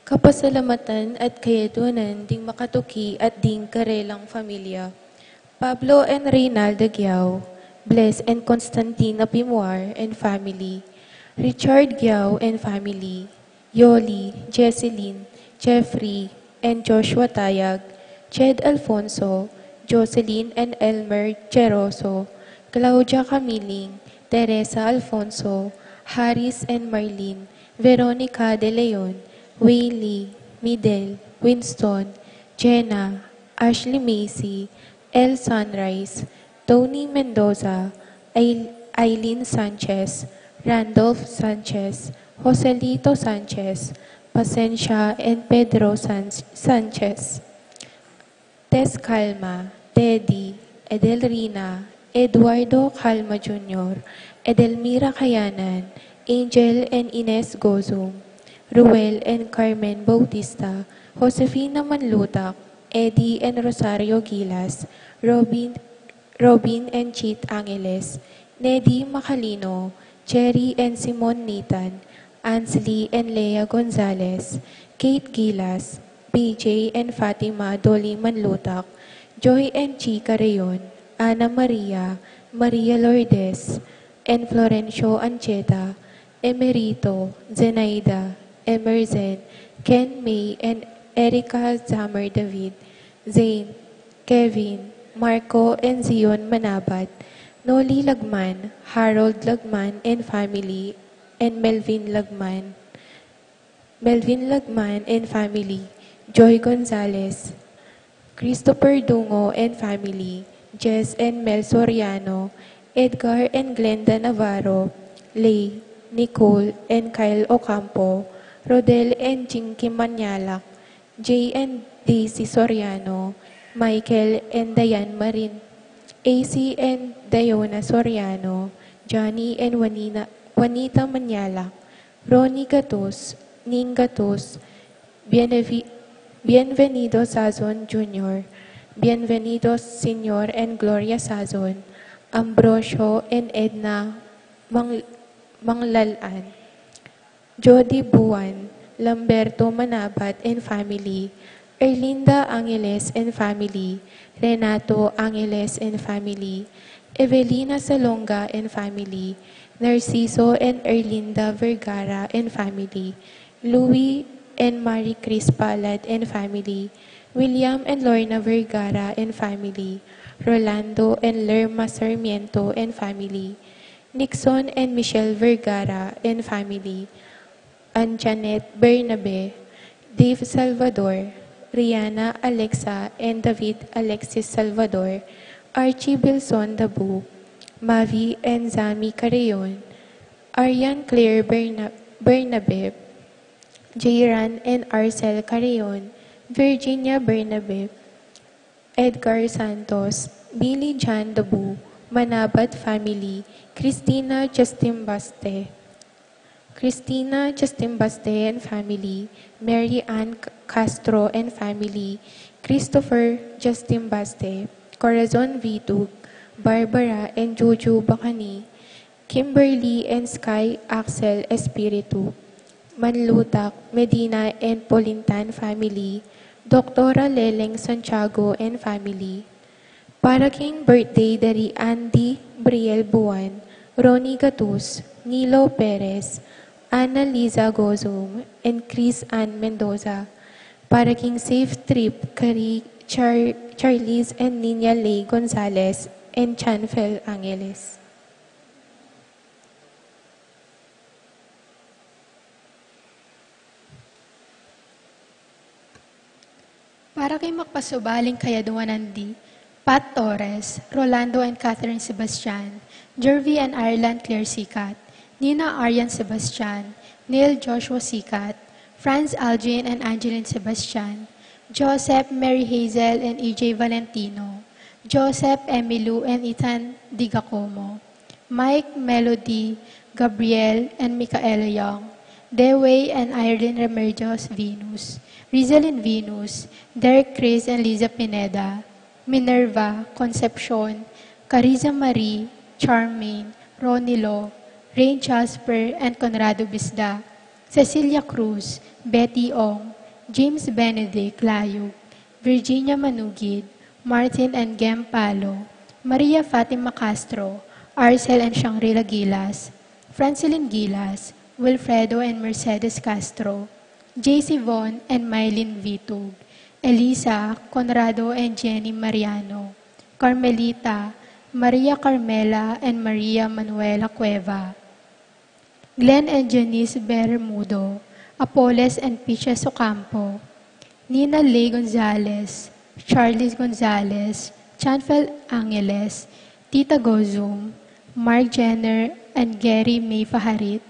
kapasalamatan at kayaduanan ding makatuki at ding karelang familia. Pablo and Reynalda Giao, Bles and Constantine Apimwar and family, Richard Giao and family, Yoli, Jesselyn, Jeffrey, and Joshua Tayag, Jed Alfonso, Jocelyn and Elmer Cheroso, Claudia Camiling, Teresa Alfonso, Harris and Marlene, Veronica De Leon, Waylee, Midel, Winston, Jenna, Ashley Macy, El Sunrise, Tony Mendoza, Ail-, Aileen Sanchez, Randolph Sanchez, Joselito Sanchez, Pasensia and Pedro San-, Sanchez, Tess Calma, Teddy, Edelrina, Eduardo Calma Junior, Edelmira Kayanan, Angel and Ines Gozum, Ruel and Carmen Bautista, Josefina Manlutak, Eddie and Rosario Gilas, Robin, Robin and Cheet Angeles, Nedy Macalino, Cherry and Simon Nathan, Ansley and Lea Gonzalez, Kate Gilas, P J and Fatima Dolly Manlutak, Joy and Chica Reon, Ana Maria, Maria Lourdes, and Florencio Ancheta, Emerito, Zenaida, Emerson, Ken May and Erica Zamar David, Zane, Kevin, Marco and Zion Manabat, Noli Lagman, Harold Lagman and family, and Melvin Lagman, Melvin Lagman and family, Joy Gonzalez, Christopher Dungo and family, Jess and Mel Soriano, Edgar and Glenda Navarro, Lay, Nicole and Kyle Ocampo, Rodel and Jinky Manyalak, Jay and Daisy Soriano, Michael and Diane Marin, A C and Diona Soriano, Johnny and Juanina-, Juanita Manyalak, Ronnie Gatus, Ning Gatus, Bienevi-, Bienvenido Sazon Junior, Bienvenido Senior and Gloria Sazon, Ambrosio and Edna Mang-, Manglalan, Jody Buan, Lamberto Manabat and family, Erlinda Angeles and family, Renato Angeles and family, Evelina Salonga and family, Narciso and Erlinda Vergara and family, Louis and Marie Chris Palad and family, William and Lorna Vergara and family, Rolando and Lerma Sarmiento and family, Nixon and Michelle Vergara and family, Anjanette Bernabe, Dave Salvador, Rihanna Alexa and David Alexis Salvador, Archie Bilson Dabu, Mavi and Zami Carreon, Arian Claire Berna-, Bernabe, Jairan and Arcel Carreon, Virginia Bernabe, Edgar Santos, Billy John Dabu, Manabat family, Christina Justin Baste, Christina Justin Baste and family, Mary Ann C-, Castro and family, Christopher Justin Baste, Corazon Vitug, Barbara and Juju Bacani, Kimberly and Sky Axel Espiritu, Manlutak, Medina and Polintan family, Doktora Leleng Santiago and family. Para king birthday dari Andy Briel Buan, Ronnie Gatus, Nilo Perez, Ana Liza Gozum, and Chris Ann Mendoza. Para king safe trip kari Char-, Charlize and Nina Lay Gonzalez and Chanfel Angeles. Para kay makapasubaling kayaduanan di, Pat Torres, Rolando and Catherine Sebastian, Jervy and Ireland Claire Sicat, Nina Arian Sebastian, Neil Joshua Sicat, Franz Algin and Angeline Sebastian, Joseph, Mary Hazel and E J Valentino, Joseph, Emilou and Ethan Digacomo, Mike, Melody, Gabriel, and Micaela Young, Dewey and Irene Remedios Venus, Rizalin Venus, Derek Chris and Liza Pineda, Minerva, Concepcion, Cariza Marie, Charmaine, Ronnie Lo, Rain Jasper and Conrado Bisda, Cecilia Cruz, Betty Ong, James Benedict Layug, Virginia Manugid, Martin and Gem Palo, Maria Fatima Castro, Arcel and Shangri-La Gilas, Francilyn Gilas, Wilfredo and Mercedes Castro, J C Von and Mylene Vitug, Elisa, Conrado and Jenny Mariano, Carmelita, Maria Carmela and Maria Manuela Cueva, Glenn and Janice Bermudo, Apoles and Peaches Ocampo, Nina Ley Gonzalez, Charles Gonzalez, Chanfel Angeles, Tita Gozum, Mark Jenner and Gary May Faharit,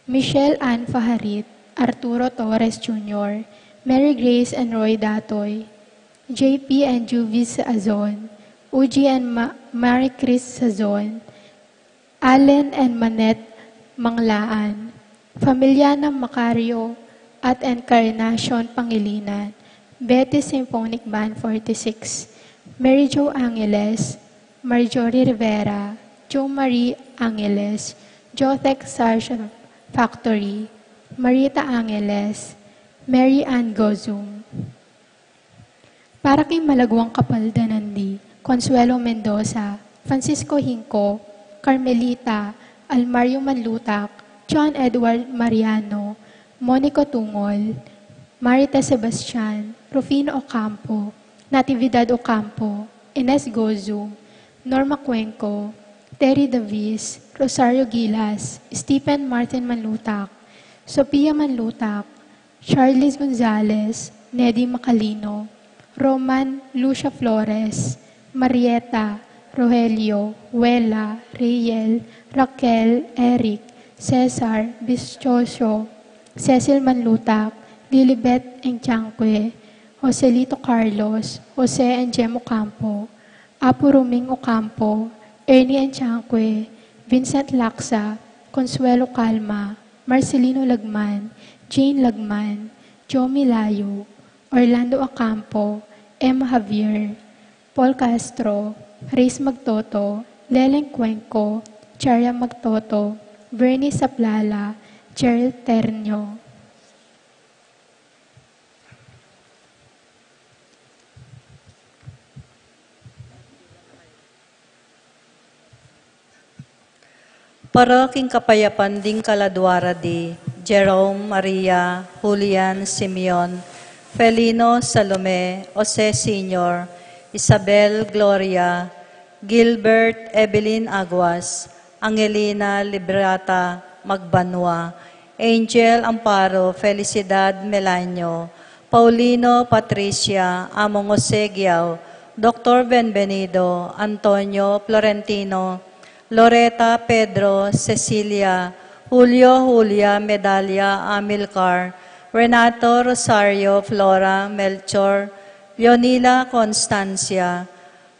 Michelle Ann Faharit, Arturo Torres Junior, Mary Grace and Roy Datoy, J P and Juvis Azon, Uji and Ma- Marie Chris Sazon, Allen and Manette Manglaan, Familiana Macario at Encarnacion Pangilinan, Betis Symphonic Band forty-six, Mary Jo Angeles, Marjorie Rivera, Jo Marie Angeles, Jothec Sarge Factory, Marita Angeles, Mary Ann Gozum. Para king malaguang kapaldanan di Consuelo Mendoza, Francisco Hinco, Carmelita, Almario Manlutak, John Edward Mariano, Monico Tungol, Marita Sebastian, Rufino Ocampo, Natividad Ocampo, Ines Gozu, Norma Cuenco, Terry Davis, Rosario Gilas, Stephen Martin Manlutak, Sophia Manlutak, Charles Gonzalez, Nedy Macalino, Roman, Lucia Flores, Marieta, Rogelio, Wela, Riel, Raquel, Eric, Cesar, Bischoso, Cecil Manlutak, Lilibet Enchanque, Joselito Carlos, Jose and Jem Ocampo, Apu Ruming Ocampo, Ernie Enchanque, Vincent Laksa, Consuelo Calma, Marcelino Lagman, Jane Lagman, Jomi Layo, Orlando Ocampo, Emma Javier, Paul Castro, Reyes Magtoto, Leleng Cuenco, Charia Magtoto, Vernie Saplala, Gerald Ternio. Para king kapayapan ding kaladua ra di Jerome, Maria, Julian, Simeon, Felino, Salome, Jose Senior, Isabel, Gloria, Gilbert, Evelyn Aguas, Angelina Librata Magbanua, Angel Amparo, Felicidad Melanio, Paulino Patricia, Among Jose Giao, Doktor Benvenido, Antonio Florentino, Loreta Pedro, Cecilia, Julio Julia Medalia Amilcar, Renato Rosario Flora Melchor, Leonila Constancia,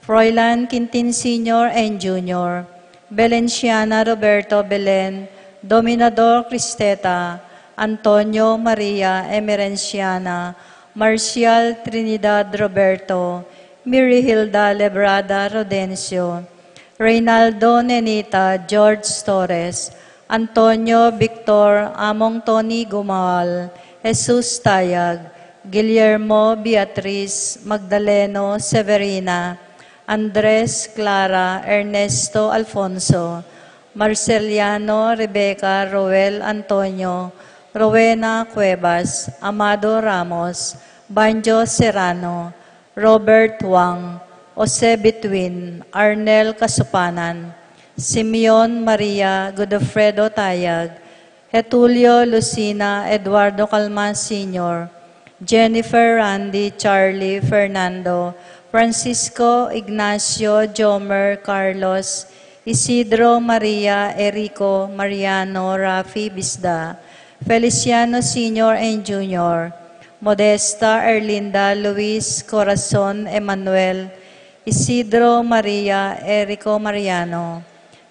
Froilan Quintin Senior and Junior, Belenciana Roberto Belen, Dominador Cristeta, Antonio Maria Emerenciana, Marcial Trinidad Roberto, Mirihilda Lebrada Rodencio, Reynaldo Nenita George Torres, Antonio Victor Among Tony Gumaal, Jesus Tayag, Guillermo Beatriz Magdaleno Severina, Andres Clara Ernesto Alfonso, Marceliano Rebecca Roel Antonio, Rowena Cuevas, Amado Ramos, Banjo Serrano, Robert Wang, Jose Bituin, Arnel Kasupanan, Simeon Maria Godofredo Tayag, Getulio Lucina Eduardo Calma Senior, Jennifer Randy Charlie Fernando, Francisco Ignacio Jomer Carlos, Isidro Maria Erico Mariano Rafi Bisda, Feliciano Senior and Junior, Modesta Erlinda Luis Corazon Emmanuel, Isidro Maria Erico Mariano,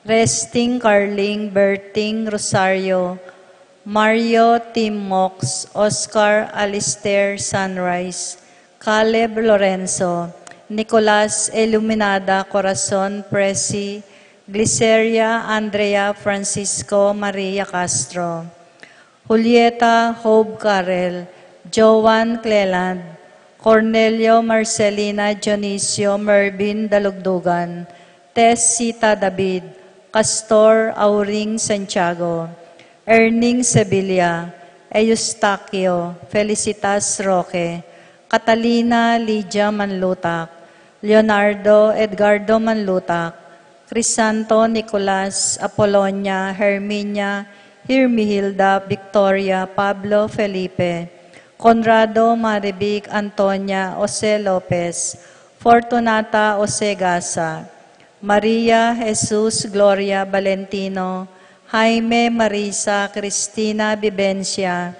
Resting Carling Berting Rosario, Mario Timox, Oscar Alistair Sunrise, Caleb Lorenzo, Nicolas Iluminada Corazon Presi, Gliceria Andrea Francisco Maria Castro, Julieta Hope Carrel, Joan Cleland, Cornelio Marcelina Dionisio Mervin Dalugdugan, Tess Sita David, Castor Auring Santiago, Erning Sevilla, Eustaquio Felicitas Roque, Catalina Lydia Manlutak, Leonardo Edgardo Manlutak, Crisanto Nicolas, Apolonia Herminia, Hermihilda Victoria, Pablo Felipe, Conrado Marivic, Antonia Jose Lopez, Fortunata Jose Gasa, Maria Jesus Gloria Valentino, Jaime Marisa Cristina Vivencia,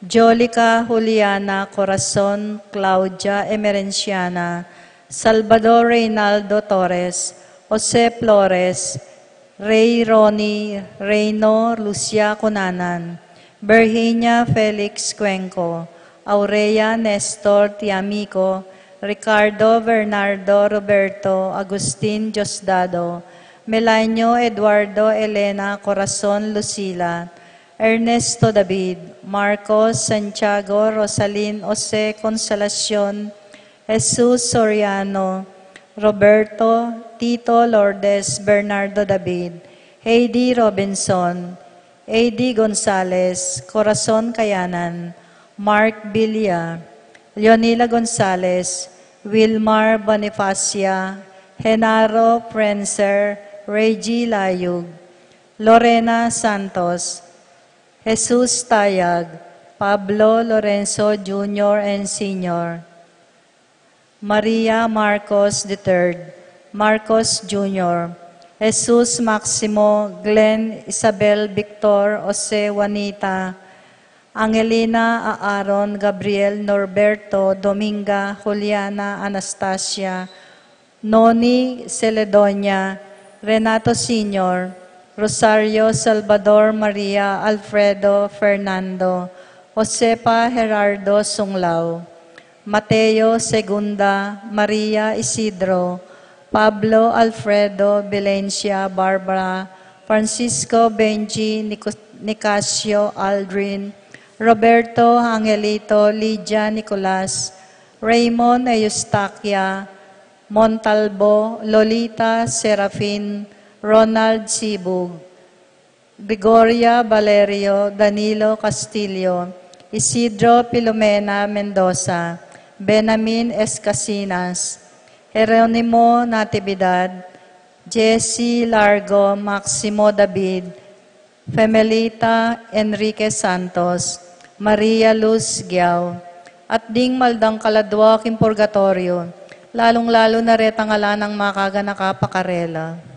Jolica Juliana Corazon, Claudia Emerenciana, Salvador Reynaldo Torres, Jose Flores, Rey Ronnie Reino, Lucia Cunanan, Virginia Felix Cuenco, Aurea Nestor Tiamico, Ricardo Bernardo Roberto Agustin Diosdado, Melanio Eduardo Elena Corazon Lucila, Ernesto David, Marcos Santiago, Rosalin Jose Consolacion, Jesus Soriano, Roberto, Tito Lourdes, Bernardo David, Heidi Robinson, Eddie Gonzalez, Corazon Kayanan, Mark Villa, Leonila Gonzalez, Wilmar Bonifacia, Genaro Prenser, Reggie Layug, Lorena Santos, Jesus Tayag, Pablo Lorenzo Junior and Senior, Maria Marcos the third, Marcos Junior, Jesus Maximo, Glenn, Isabel, Victor, Jose, Juanita, Angelina, Aaron, Gabriel, Norberto, Dominga, Juliana, Anastasia, Noni, Celedonia, Renato Senior, Rosario, Salvador, Maria, Alfredo, Fernando, Josefa, Gerardo, Sunglao, Mateo, Segunda, Maria, Isidro, Pablo, Alfredo, Valencia, Barbara, Francisco, Benji, Nico-, Nicasio, Aldrin, Roberto, Angelito, Lydia, Nicolas, Raymond, Eustaquia, Montalbo, Lolita, Serafin, Ronald Sibug, Gregoria, Valerio, Danilo Castillo, Isidro, Filomena Mendoza, Benamin Escasinas, Jeronimo Natividad, Jesse Largo, Maximo David, Femelita Enrique Santos, Maria Luz Giao, at ding maldang kaladwa king purgatoryo, lalung-lalu na retang ala nang makaganaka pa karela.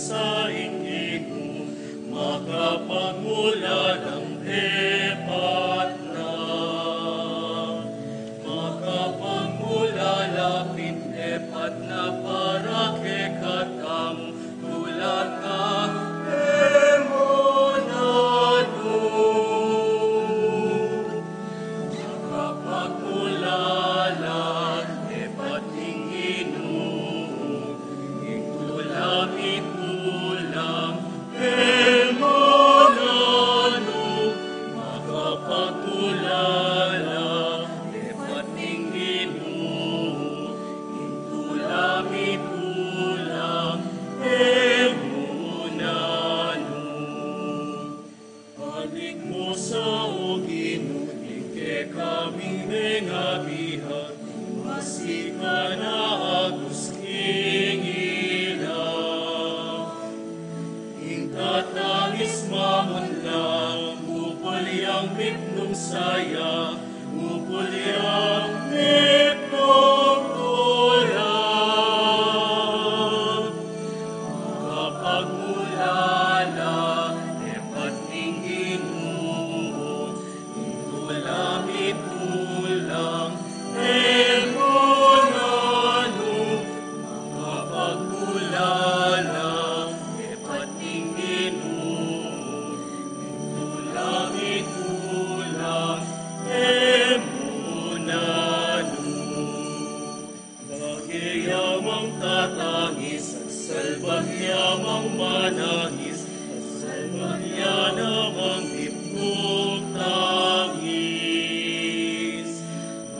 sa Ginu, makapagmulalang epat na. Makapagmulala pin epat na para kekatamu, tula ta e mu nanu. Makapagmulala epat ning Ginu, ing tula mi kulang e mu nanu. Makapagmulala epat ning Ginu, ing tula mi kulang e mu nanu. Balik mu sa, o Ginu, ding kekaming mengabiag, masikan a agus king ila. Ing tatangis mamunla, bukul yang mipnung saya, bukul yang mipnung tula. Makapagmulala epat ning Ginu, ing tula mi kulang e mu nanu. Makapagmulala epat ning Ginu, ing tula mi kulang e mu nanu. Bage ya mang tatangis, salban ya mang manangis, salban ya namang mipnung tangis.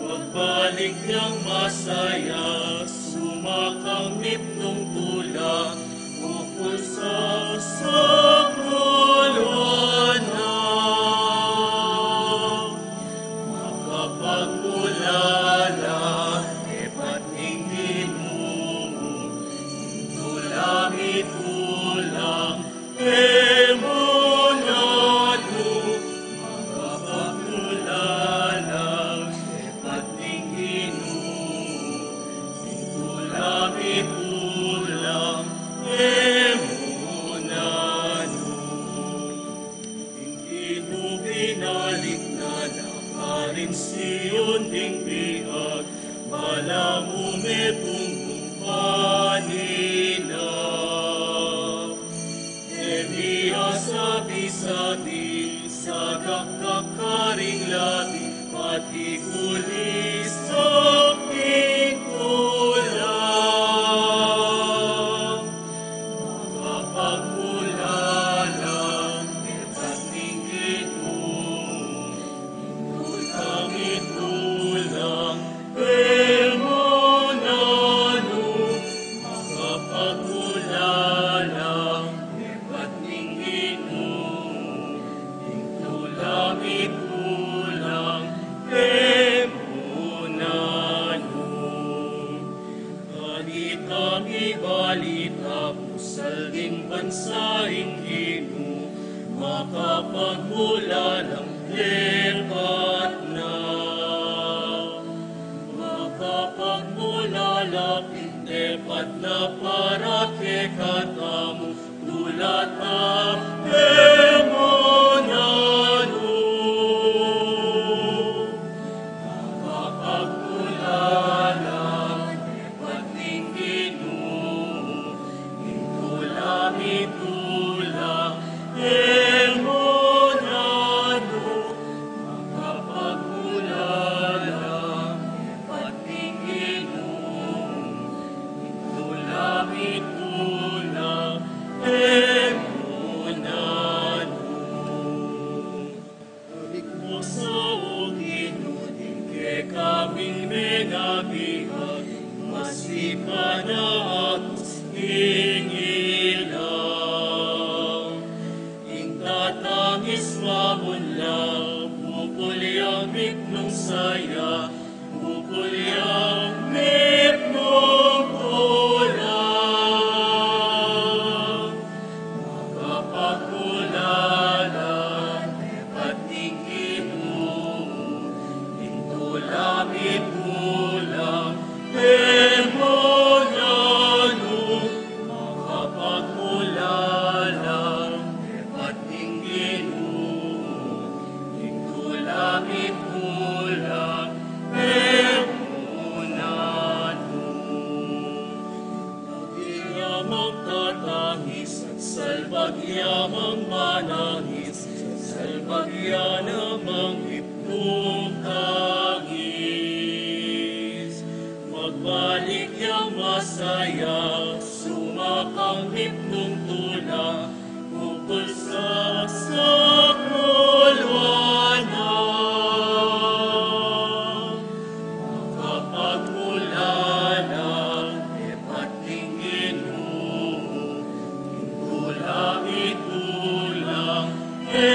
Magbalik yang masaya, sumakang mipnung tula, bukul sa sakuluan na. Makapagmulala epat ning Ginu, ing tula mi kulang e mu nanu. Makapagmulala epat ning Ginu, ing tula mi kulang e mu nanu. Ing Ginu binalik na na karin Sion ding biag, balamu metung mu kanita. E mi asabi-sabi, sadakdak karing labi, pati kulis sa pintula. Makapagmulala epat ning Ginu, ing tula mi kulang e mu nanu. Makapagmulala epat ning Ginu, ing tula mi kulang e mu nanu. Kanita mibalita, pusal ding bansa ing Ginu, makapagmulalang epat na. Makapagmulala pin epat na para kekatamu, tula ta e mu nanu. Makapagmulala epat ning Ginu, ing tula mi kulang e mu nanu. Makapagmulala epat ning Ginu, ing tula mi kulang e mu nanu. Balik mu sa, o Ginu, ding kekaming mengabiag, masikan a agus king ila. Ing tatangis mamunla, bukul yang mipnung saya, bukul yang mipnung tula. Makapagmulala epat ning Ginu, ing tula mi kulang e mu nanu. Maka Magtatangis at salbag ya mang manangis, salbag ya namang ipnung tangis. Magbalik yang masaya, sumakang ipnung tula, ukol sa saklulwanan. Makapagmulala, e pati Ginu, ing tula mitula, e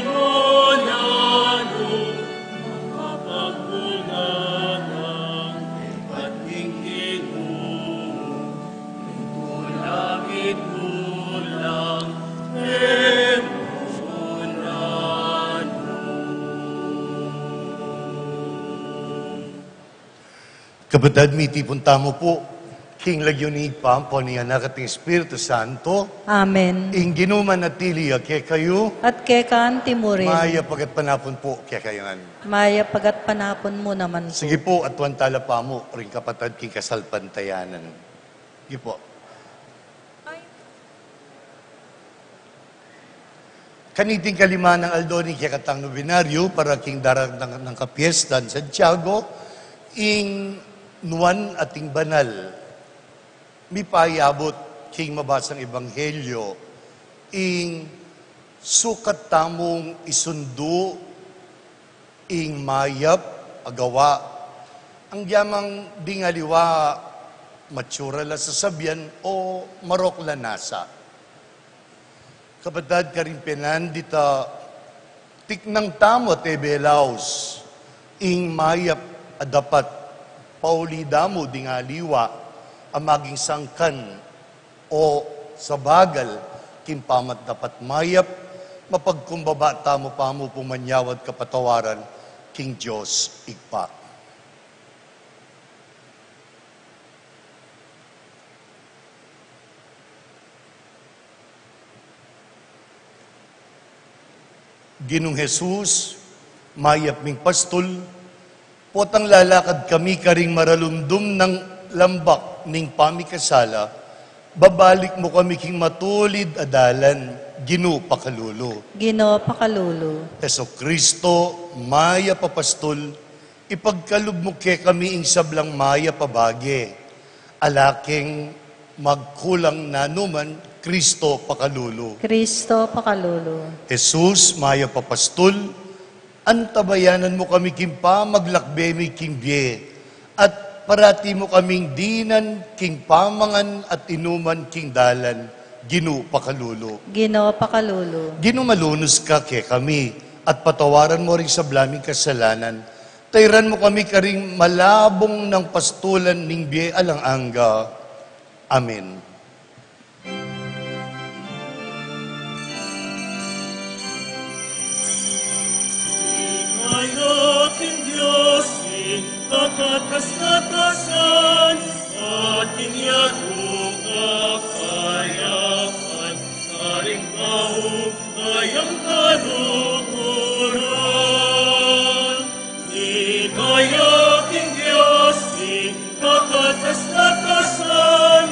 mo lalo. Makapagmulala, e pati Ginu, ing tula mitula, e mo lalo. Kapatad, mitipun tamu pu king lagyu ning Ibpa, ampo ning Anak, at ning Espiritu Santo. Amen. Ing Ginu manatili ya kekayu. At keka anti mu rin. Mayap a gatpanapun pu kekayu ngan. Mayap a gatpanapun mu naman pu. Sige pu, aduan tala pamu ring kapatad king kasalpantayanan. Sige pu. Kaniting kalima nang aldo ning kekatang nobenaryo para king daratang nang kapiestan Santiago, ing nuan at ing banal. Mipayabut king mabasang ebanghelyo, ing sukat tamung isundu ing mayap a gawa. Agyang ding aliwa matsura la sasabian o marok la nasa. Kapatad, karing penandit a tiknang tamu at e belaus ing mayap a dapat pauli da mu ding aliwa a maging sangkan o sabagal king pamatdapat mayap, mapagkumbaba tamu pamu pung manyawad kapatawaran king Dios Ibpa. Ginung Jesus, mayap ming pastul, potang lalakad kami karing maralumdum nang lambak ning pamikasala, babalik mu kami king matulid a dalan, Ginu pakalulu. Ginu pakalulu. Jesucristo, mayap a pastul, ipagkalub mu kekami ing sablang mayap a bage. Ala keng magkulang nanuman, Cristo pakalulu. Cristo pakalulu. Jesus, mayap a pastul, antabayanan mu kami king pamaglakbe mi king bie, at parati mu kaming dinan king pamangan at inuman king dalan, Ginu pakalulu. Ginu pakalulu. Ginu, malunus ka kekami, at patawaran mu ring sabla ming kasalanan, tairan mu kami karing malabung nang pastulan ning bie alang angga. Amen. Kaya king Dios ing kakatas-katasan, at ing yatu kapayapan, karing tau kayang kaluguran. Ikaya king Dios ing kakatas-katasan,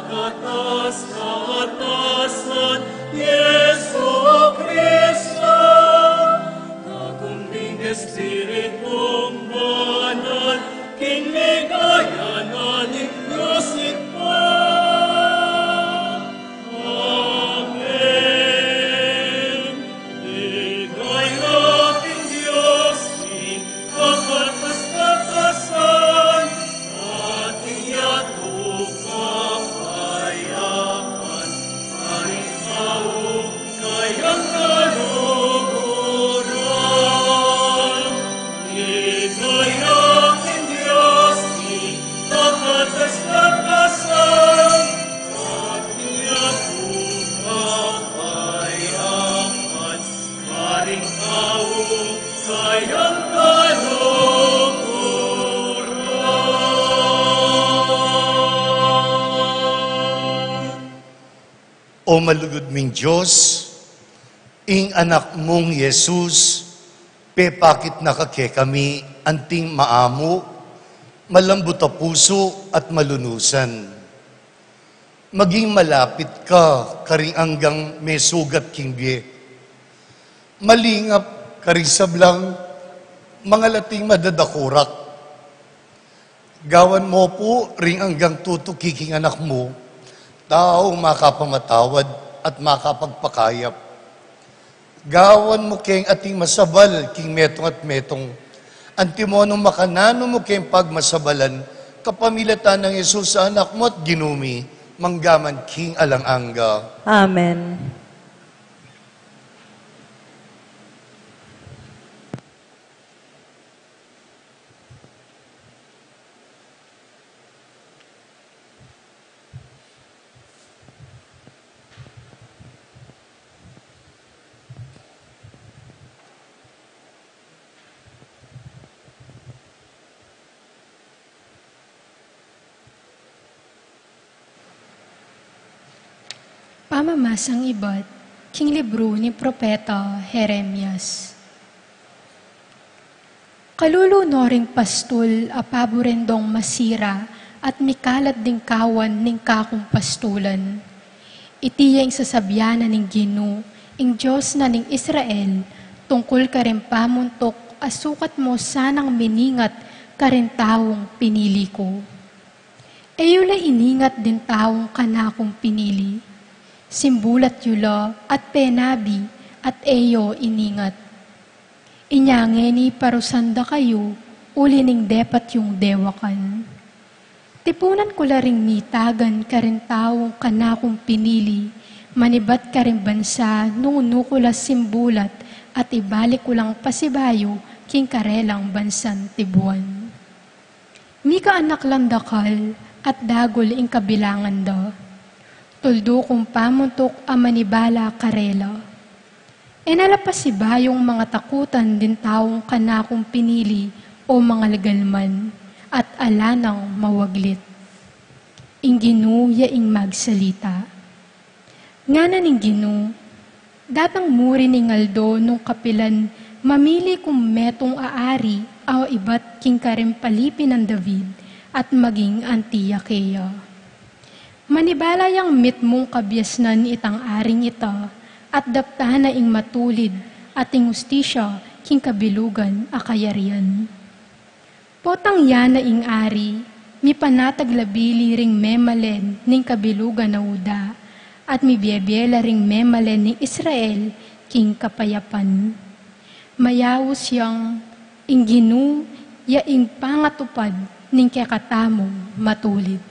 Katas-katasan, Jesu Kristo, kakumbing Espiritu Banal, king ligaya na ning Dios Ibpa. Amen. Ligaya king Dios, king kakatas-katasan, at king yatu kapayapan, karing tau kayang kaluguran. Ligaya king Dios, king kakatas-katasan, at king yatu kapayapan, karing tau kayang kaluguran. O malugud ming Dios, ing Anak mung Jesus, pepakit na ka kekami anting maamu, malambut a pusu at malunusan. Maging malapit ka karing anggang mesugat king bie. Malingap karing sablang mangating madadakurak. Gawan mu pu ring anggang tutuki king Anak mu, taung makapamatawad at makapagpakayap. Gawan mu keng ating masabal king metung at metung, antimo nung makananu mu keng pagmasabalan, kapamilatan nang Jesus a Anak mu at Ginu mi, mangga man king alang angga. Amen. Pamamasang ibat king libru ning propeta Jeremias. Kalulu no ring pastul a paburen dong masira at mikalat ding kawan ning kakung pastulan. Iti ya ing sasabian na ning Ginu, ing Dios na ning Israel, tungkul karing pamuntuk a sukat mu sanang miningat karing taung pinili ku. E yu la iningat ding taung kanakung pinili. Simbulat yu la at penabi at e yu iningat. Inya ngeni parusan da kayu uli ning depat yung dewakan. Tipunan ku la ring mitagan karing taung kanakung pinili, manibat karing bansa nung nu ku la simbulat at ibalik ku lang pasibayu king karelang bansan tibuan. Mikaanak lang dakal at dagul ing kabilangan da. Tuldu kung pamuntuk a manibala karela. E na la pasibayung mangatakutan ding taung kanakung pinili o mangalagal man, at ala nang mawaglit. Ing Ginu ya ing magsalita. Ngana ning Ginu, datang mu rin ing aldo nung kapilan mamili kung metung a ari a ibat king karing palipi nang David at maging anti ya keya. Manibala yang mitmung kabiasnan itang aring ita at daptan na ing matulid at ing ustisya king kabilugan a kayarian. Potang ya na ing ari, mipanatag la bili ring memalen ning kabilugan a Juda, at mibiebie la ring memalen ning Israel king kapayapan. Mayaus yang ing Ginu ya ing pangatupad ning kekatamung matulid.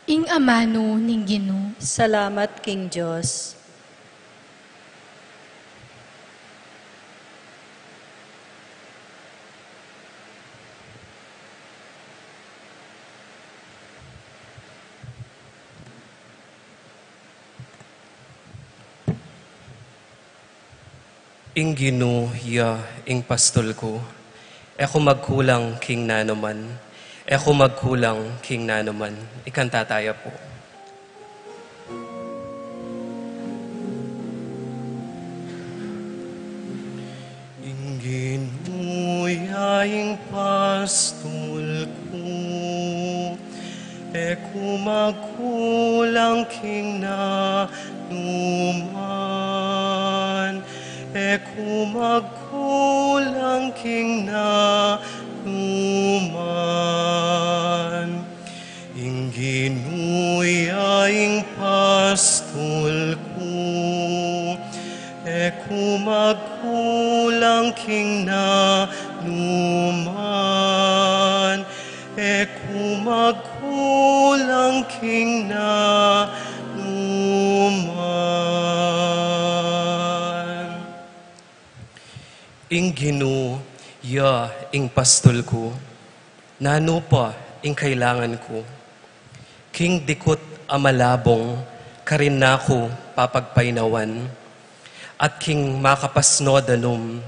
Ing amanu ning Ginu. Salamat king Dios. Ing Ginu ya ing pastul ku, e ku magkulang king nanuman, e ku magkulang king nanuman. Ikanta taya pu. Ing Ginu ya ing pastul ku, E ku magkulang king nanuman, e ku magkulang king nanuman. Ing Ginu ya ing pastul ku, e ku magkulang king nanuman, e ku magkulang king nanuman. Ing Ginu ya ing pastul ku, nanu pa ing kailangan ku? King dikut a malabung, karin na ku papagpainawan, at king makapasnud a num,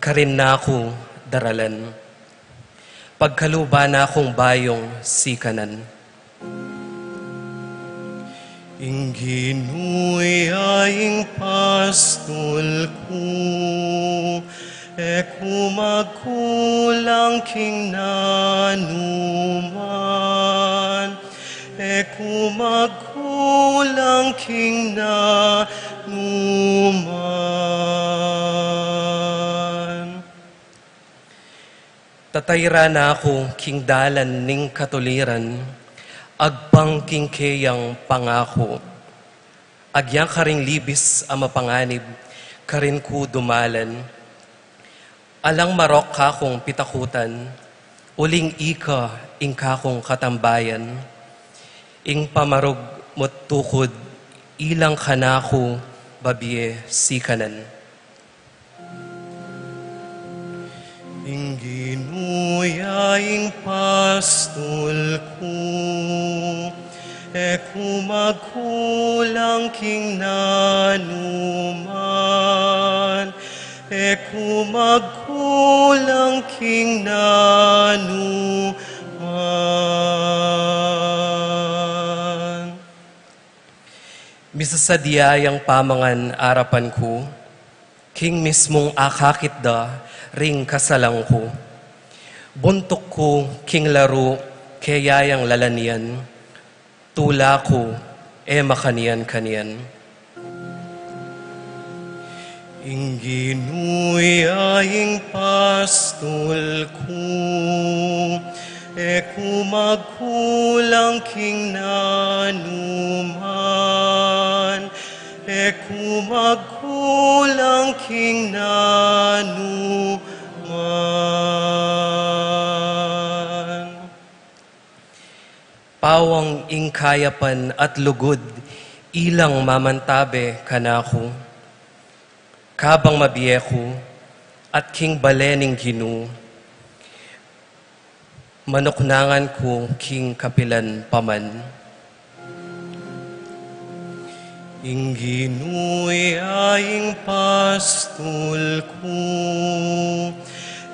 karin na ku daralan. Pagkaluban na kung bayung sikanan. Ing Ginu ya ing pastul ku, e ku magkulang king nanuman, e ku magkulang king nanuman. Tatayran na ku king dalan ning katuliran, agpang king keyang pangaku. Agyang karing libis a mapanganib, karin ku dumalan. Alang marok kakung pitakutan, uling ika ing kakung katambayan. Ing pamarug mu't tukud, ilang kanaku babie sikanan. Ing Ginu ya ing pastul ku, e ku magkulang king nanuman, e ku magkulang king nanuman. Misasadya yang pamangan arapan ku, king mismung akakit da ring kasalang ku. Buntuk ku king laru, keya yang lalanian, tula ku e makanyan-kanyan. Ing Ginu ya ing pastul ku, e ku magkulang king nanuman, e ku magkulang king nanuman. Pawang ing kayapan at lugud, ilang mamantabe kanaku. Kabang mabie ku, at king bale ning Ginu, manuknangan ku king kapilan pa man. Ing Ginu ya ing pastul ku,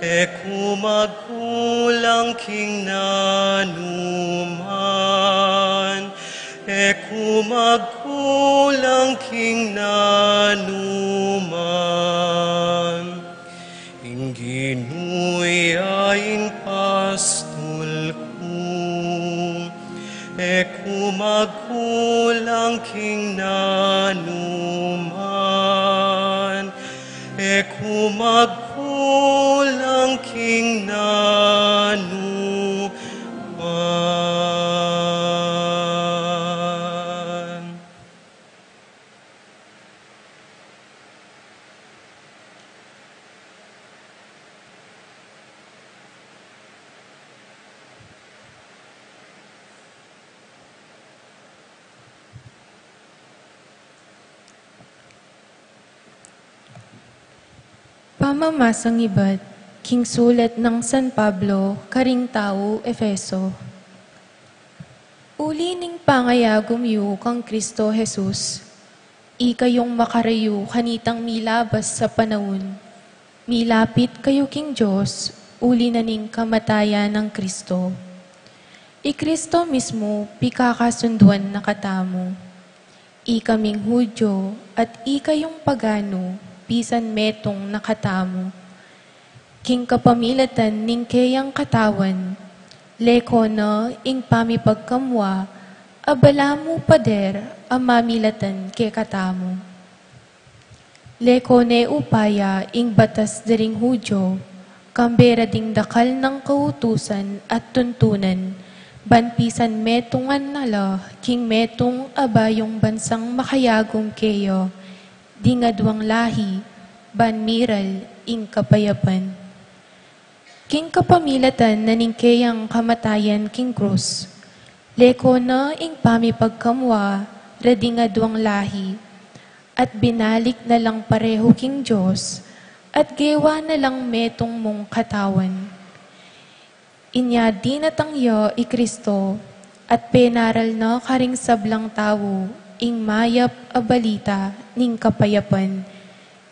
e ku magkulang king nanuman, e ku magkulang king nanuman. Ing Ginu ya ing pastul ku, e ku magkulang king nanuman, e ku magkulang king nanuman. Pamamasang ibat king sulat nang San Pablo karing tau Efeso. Uli ning pangayagum yu kang Kristo Jesus, ikayung makarayu kanitang milabas a panaun, milapit kayu king Dios uli na ning kamatayan nang Kristo. I Kristo mismu pikakasunduan na katamu. Ikaming Judio at ikayung paganu, pisan metung na katamu. King kapamilatan ning keyang katawan, Leko na ing pamipagkamua a balamu pader a mamilatan kekatamu. Leko ne upaya ing batas da ring Judio, kambe ra ding dakal nang kautusan at tuntunan, ban pisan metungan na la king metung a bayung bansang makayagum keya, ding aduang lahi, ban miral ing kapayapan. King kapamilatan na ning keyang kamatayan king krus, leko na ing pamipagkamua ra ding aduang lahi, at binalik na lang pareho king Dios, at gewa na lang metung mung katawan. Inya dinatang ya i Kristo, at penaral na karing sablang tau ing mayap a balita ning kapayapan,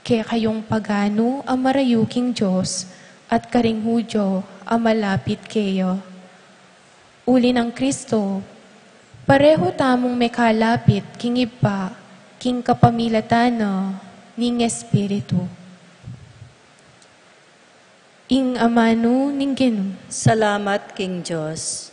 kekayung paganu a marayu king Dios, at karing Judio a malapit keya. Uli nang Kristo, pareho tamung mekalapit king Ibpa, king kapamilatan na ning Espiritu. Ing amanu ning Ginu. Salamat king Dios.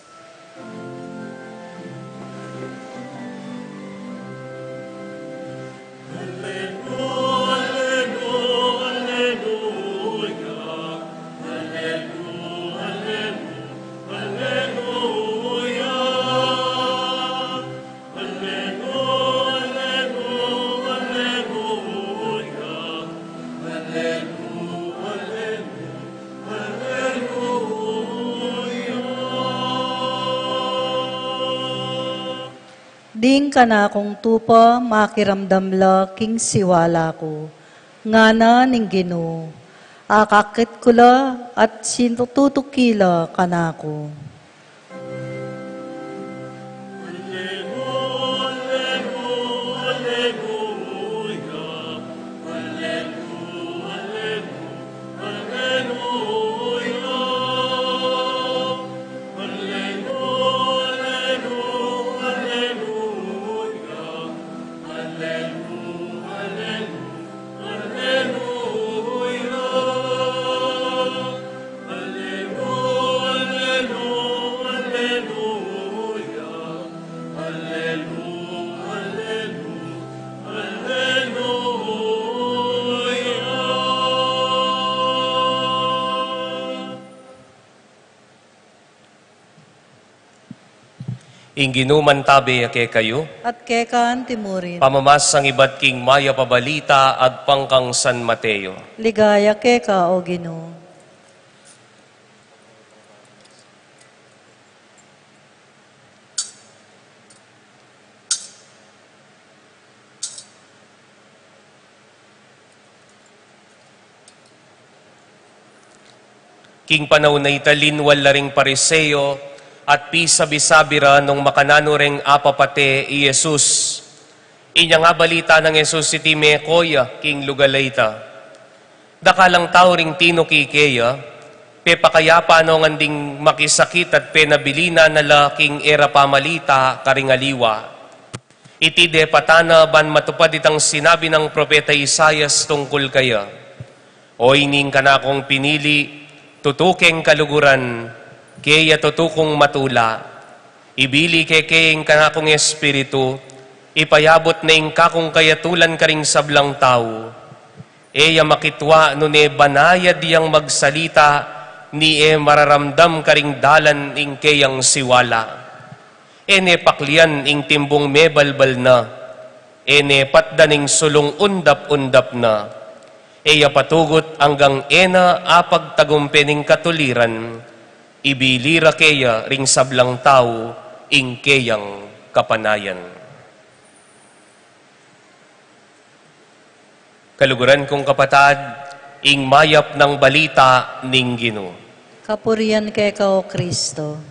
Ding kanakung tupa, makiramdam la king siwala ku, ngana ning Ginu. Akakit ku la at sintutuki la kanaku. Ing Ginu mantabe ya kekayu. At keka antimurin. Pamamasang ibat king mayap a balita agpang kang San Mateo. Ligaya keka, O Ginu. King panaun a ita, linwal la ring Pariseo at pisabi-sabi ra nung makananu reng apapate i Jesus. Inyang abalita nang Jesus iti meko ya king lugal a ita. Dakal lang tau ring tinuki keya, pepakayapa no ngan ding makisakit at penabilinan na la king e ra pamalita karing aliwa. Iti depatan na ban matupad itang sinabi nang propeta Isaias tungkul keya. O ining kanakung pinili, tutu keng kaluguran, keya tutu kung matula. Ibili keke ing kanakung Espiritu, ipayabut ne ing kakung kayatulan karing sablang tau. E ya makitua nune banayad yang magsalita, ni e mararamdam karing dalan ing keyang siwala. E ne paklian ing timbung mebalbal na, e ne patdan ing sulung undap-undap na. E ya patugut anggang e na apagtagumpe ning katuliran, ibili ra keya ring sablang tau ing keyang kapanayan. Kaluguran kung kapatad, ing mayap nang balita ning Ginu. Kapurian keka, O Kristo.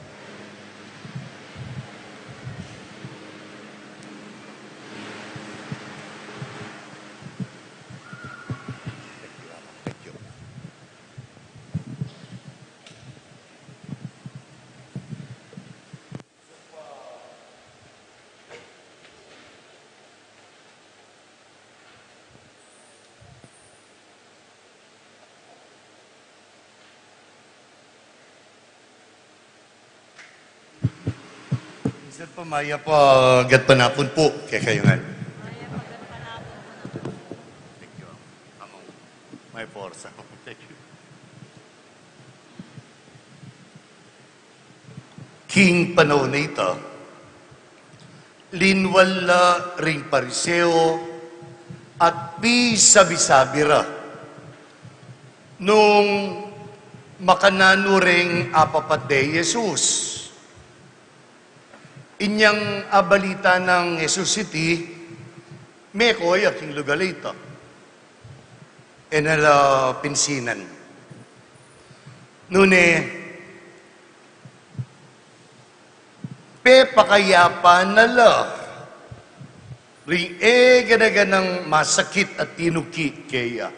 Sir, pa, mayap a gatpanapun pu kekayu ngan. Thank you. Among may forsa. Thank you. King panaun a ita, linwal la ring Pariseo at pisabi-sabi ra nung makananu reng apapat de i Jesus. Inyang abalita nang Jesus iti, meko ya king lugal a ita. E na la pinsinan. Nune, pepakayapan na la ring e gana-ganang masakit a tinuki keya.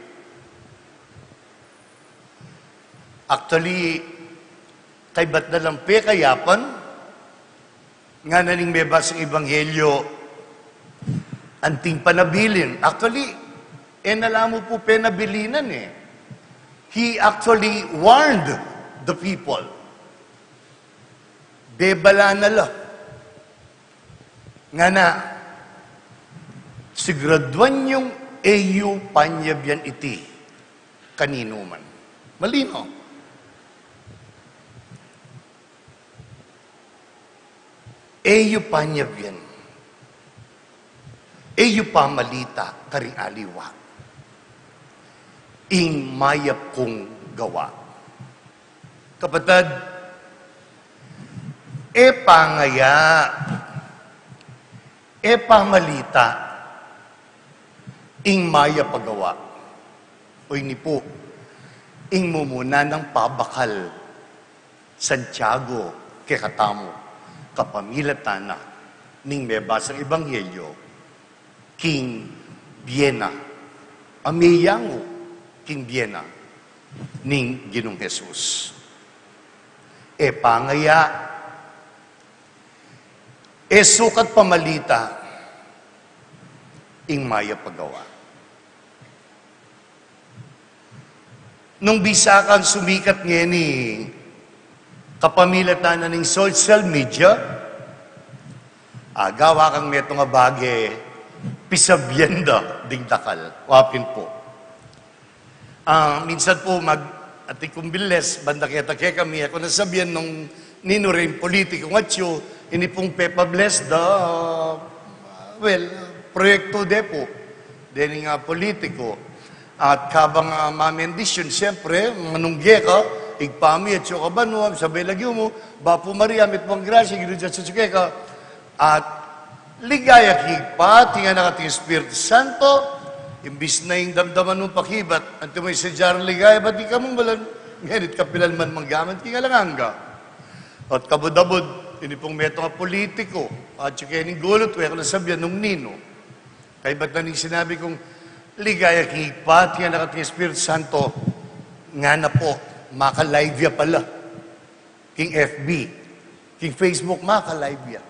Actually, kaybat na lang pekayapan, ngana ning mebasang ebanghelyo, anting panabilin. Actually, e na la mu pu penabilinan e. He actually warned the people. Bebala na la. Ngana, siguraduan yung e yu panyabyan iti kaninu man. Malinaw. E yu panyabyan. E yu pamalita karing aliwa ing mayap kung gawa. Kapatad, e pangaya, e pamalita ing mayap a gawa. O ini pu ing mumuna nang pabakal Santiago kekatamu, kapamilatan na ning mebasang ebanghelyo, king bie na, a meyangu king bie na ning Ginung Jesus. E pangaya, e sukat pamalita ing mayap a gawa. Nung bisa kang sumikat ngeni kapamilatan na ning social media, agawa kang metung a bage, pisabyan da ding dakal. Wa pin pu. Ah, minsan pu mag-, atin kung biles, banda keta kekami, e ku na sabyan nung ninu ring politiku ngan atyu, ini pung pepables da, well, proyektu de pu, dening, ah, politiku. At kabang, ah, mamendisyun, siyempre, manungge ka, Ibpa mi, atsu ka banua, misamban ya ing lagyu mu, Bapu Maria, mitmu kang grasya, ing Ginu atsu keka. At ligaya king Ibpa, at king Anak, at king Espiritu Santo, imbis na ing damdaman mung pakibat, antimo ing sadya rang ligaya, bat ika mung balan, ngeni't kapilan man manggaman king alang angga. At kabud-abud, ini pung metung a politiku, atyu keni ning gulut, e ku na sabyan nung ninu. Kaybat na ning sinabi kung ligaya king Ibpa, at king Anak, at king Espiritu Santo, ngana pu, maka-live ya pala. King F B, king Facebook, maka-live ya.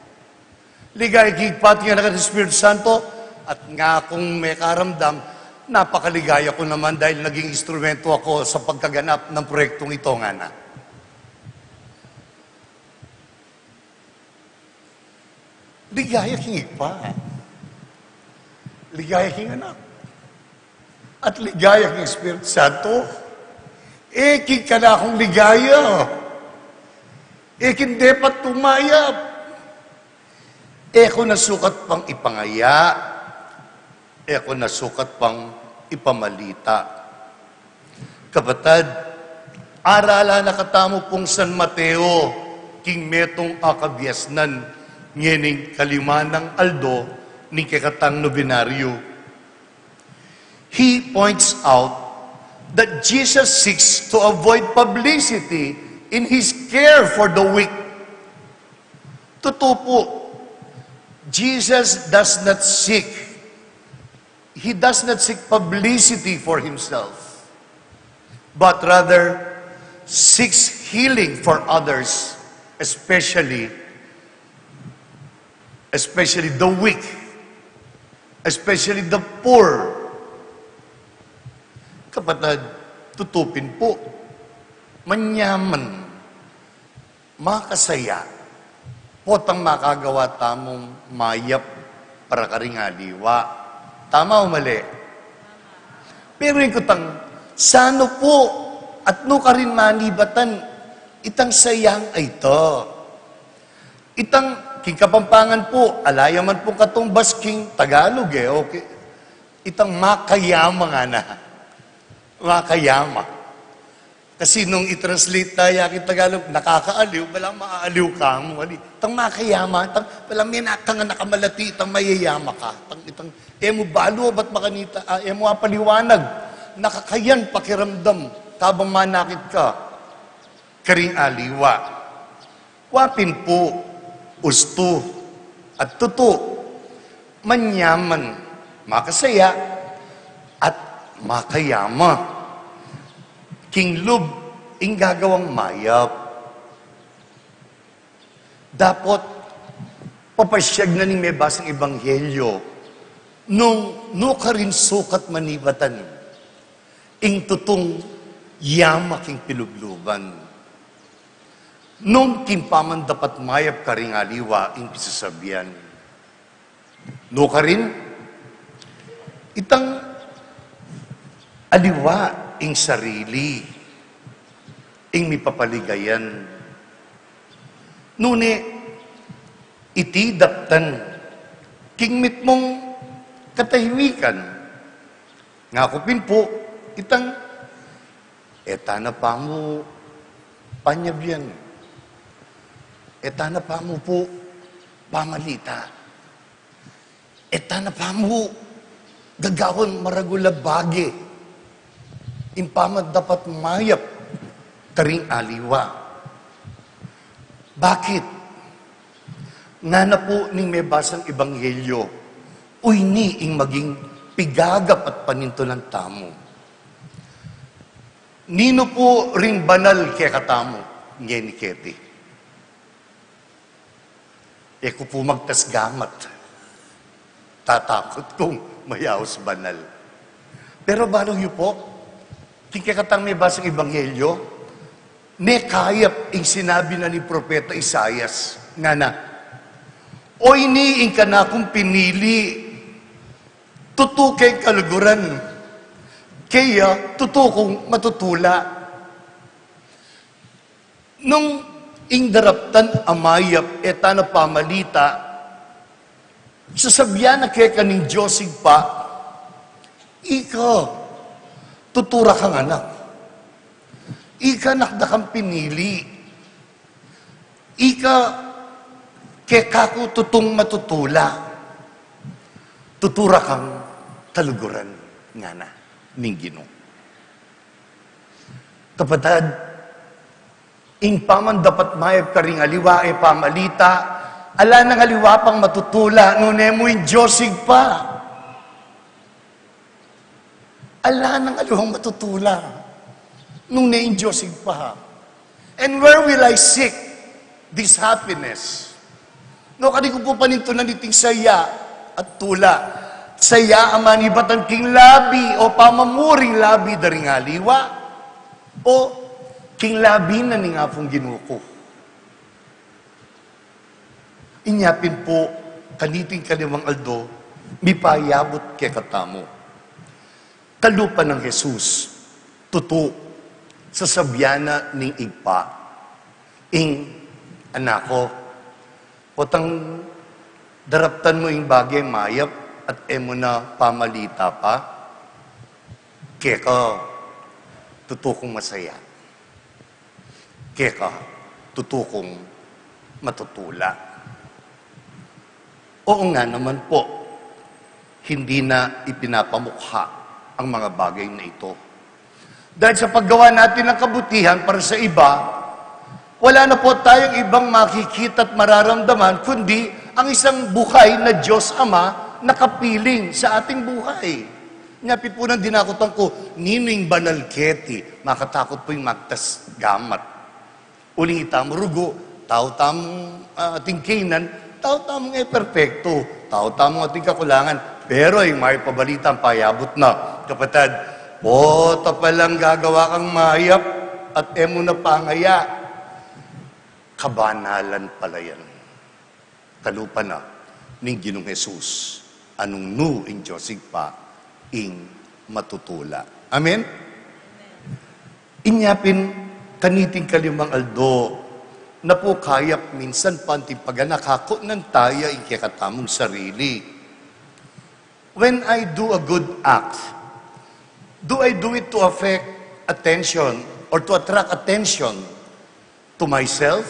Ligaya king Ibpa, at king Anak, at Espiritu Santo, at ngakung mekaramdam, napakaligaya ku naman dahil naging instrumento ako sa pagkaganap ng proyektong ito, ngana. Ligaya king Ibpa. Ligaya king Anak. At ligaya king Espiritu Santo. E king kanakung ligaya. E king depat tung mayap. E ku na sukat pang ipangaya. E ku na sukat pang ipamalita. Kapatad, aralan na katamu pung San Mateo, king metung a kabiasnan, ngening kalima nang aldo ning kekatang nobenaryo. He points out that Jesus seeks to avoid publicity in his care for the weak. Tutu pu, Jesus does not seek, he does not seek publicity for himself, but rather seeks healing for others, especially, especially the weak, especially the poor. Kapatad, tutu pin pu, manyaman, makasaya, Potang makagawa tamung mayap para karing aliwa. Tama o mali? Pero ing kutang, sano pu at nukarin manibatan itang sayang a ita? Itang king Kapampangan pu, ala ya man pung katumbas king Tagalog e, okay? Itang makayama ngana. Makayama. Kasi nung i-translate na ya king Tagalog, nakakaaliw, bala maaliw ka mu. Ali, itang makayama, itang, bala, may nakang nakamalati, itang mayayama ka. Itang, itang, e mu balu abat makanita, ah, e mu apaliwanag, nakakayan pakiramdam, kabang manakit ka karing aliwa. Kwa pin pu, ustu at tutu, manyaman, makasaya, at makayama king lub ing gagawang mayap. Dapot, papasyag na ning mebasang ebanghelyo, nung nukarin sukat manibatan ing tutung yama king pilubluban. Nung king pamandapat mayap karing aliwa ing pisasabian. Nukarin, itang aliwa ing sarili, ing mipapaligayan. Nune, iti daptan king mitmung katahimikan. Ngaku pin pu, itang, e ta na pamu panyabian. E ta na pamu pu pamalita. E ta na pamu gagawan maragul a bage. Ing pamandapat mayap karing aliwa. Bakit? Ngana pu ning mebasang ebanghelyo, oyni ing maging pigagap at panintulan tamu. Ninu pu ring banal kekatamu? Ngeni keti, e ku pu magtas gamat. Tatakut kung mayaus banal. Pero balu yu pu, king kekatang mebasang ebanghelyo, mekayap ing sinabi na ning propeta Isaias, ngana, oyni ing kanakung pinili, tutu keng kaluguran, kaya tutu kung matutula. Nung ing daraptan a mayap e ta na pamalita, sasabian na keka ning Dios Ibpa, ika, tutu ra kang anak. Ika anak da kang pinili. Ika, keka ku tutung matutula. Tutu ra kang kaluguran, ngana ning Ginu. Kapatad, ing pamandapat mayap karing aliwa e pamalita, ala nang aliwa pang matutula nune mu ing Dios Ibpa. Ala nang aliwang matutula nune ing Dios Ibpa. And where will I seek this happiness? Nukarin ku pu panintunan iting saya at tula. Saya a manibatan king labi o pamamuring labi da ring aliwa, o king labi na ning Apung Ginu ku? Inya pin pu, kaniting kaliwang aldo, mipayabut kekatamu. Kalupa nang Jesus, tutu, sasabian na ning Ibpa, ing, anak ku, potang daraptan mu ing bage mayap at e mu na pamalita pa, keka, tutu kung masaya. Keka, tutu kung matutula. Oo nga naman po, hindi na ipinapamukha ang mga bagay na ito. Dahil sa paggawa natin ng kabutihan para sa iba, wala na po tayong ibang makikita at mararamdaman kundi ang isang buhay na Diyos Ama na kapiling sa ating buhay. Nya pin pu nang dinakutan ku, ninu ing banal keti? Makatakut pu ing magtas gamat. Uling itamu rugu, tau tamung, ah, ating kainan, tau tamung e perpektu, tau tamung ating kakulangan. Pero ing mayap a balita, ing payabut na, kapatad, pota palang gagawa kang mayap at e mu na pangaya, kabanalan pala yan. Kalupa na ning Ginung Jesus, a nung nu ing Dios Ibpa ing matutula. Amen? Inya pin, kaniting kalimang aldo, na pu kayap minsan pa anting paganaka, kunan taya ing kekatamung sarili. When I do a good act, do I do it to affect attention or to attract attention to myself?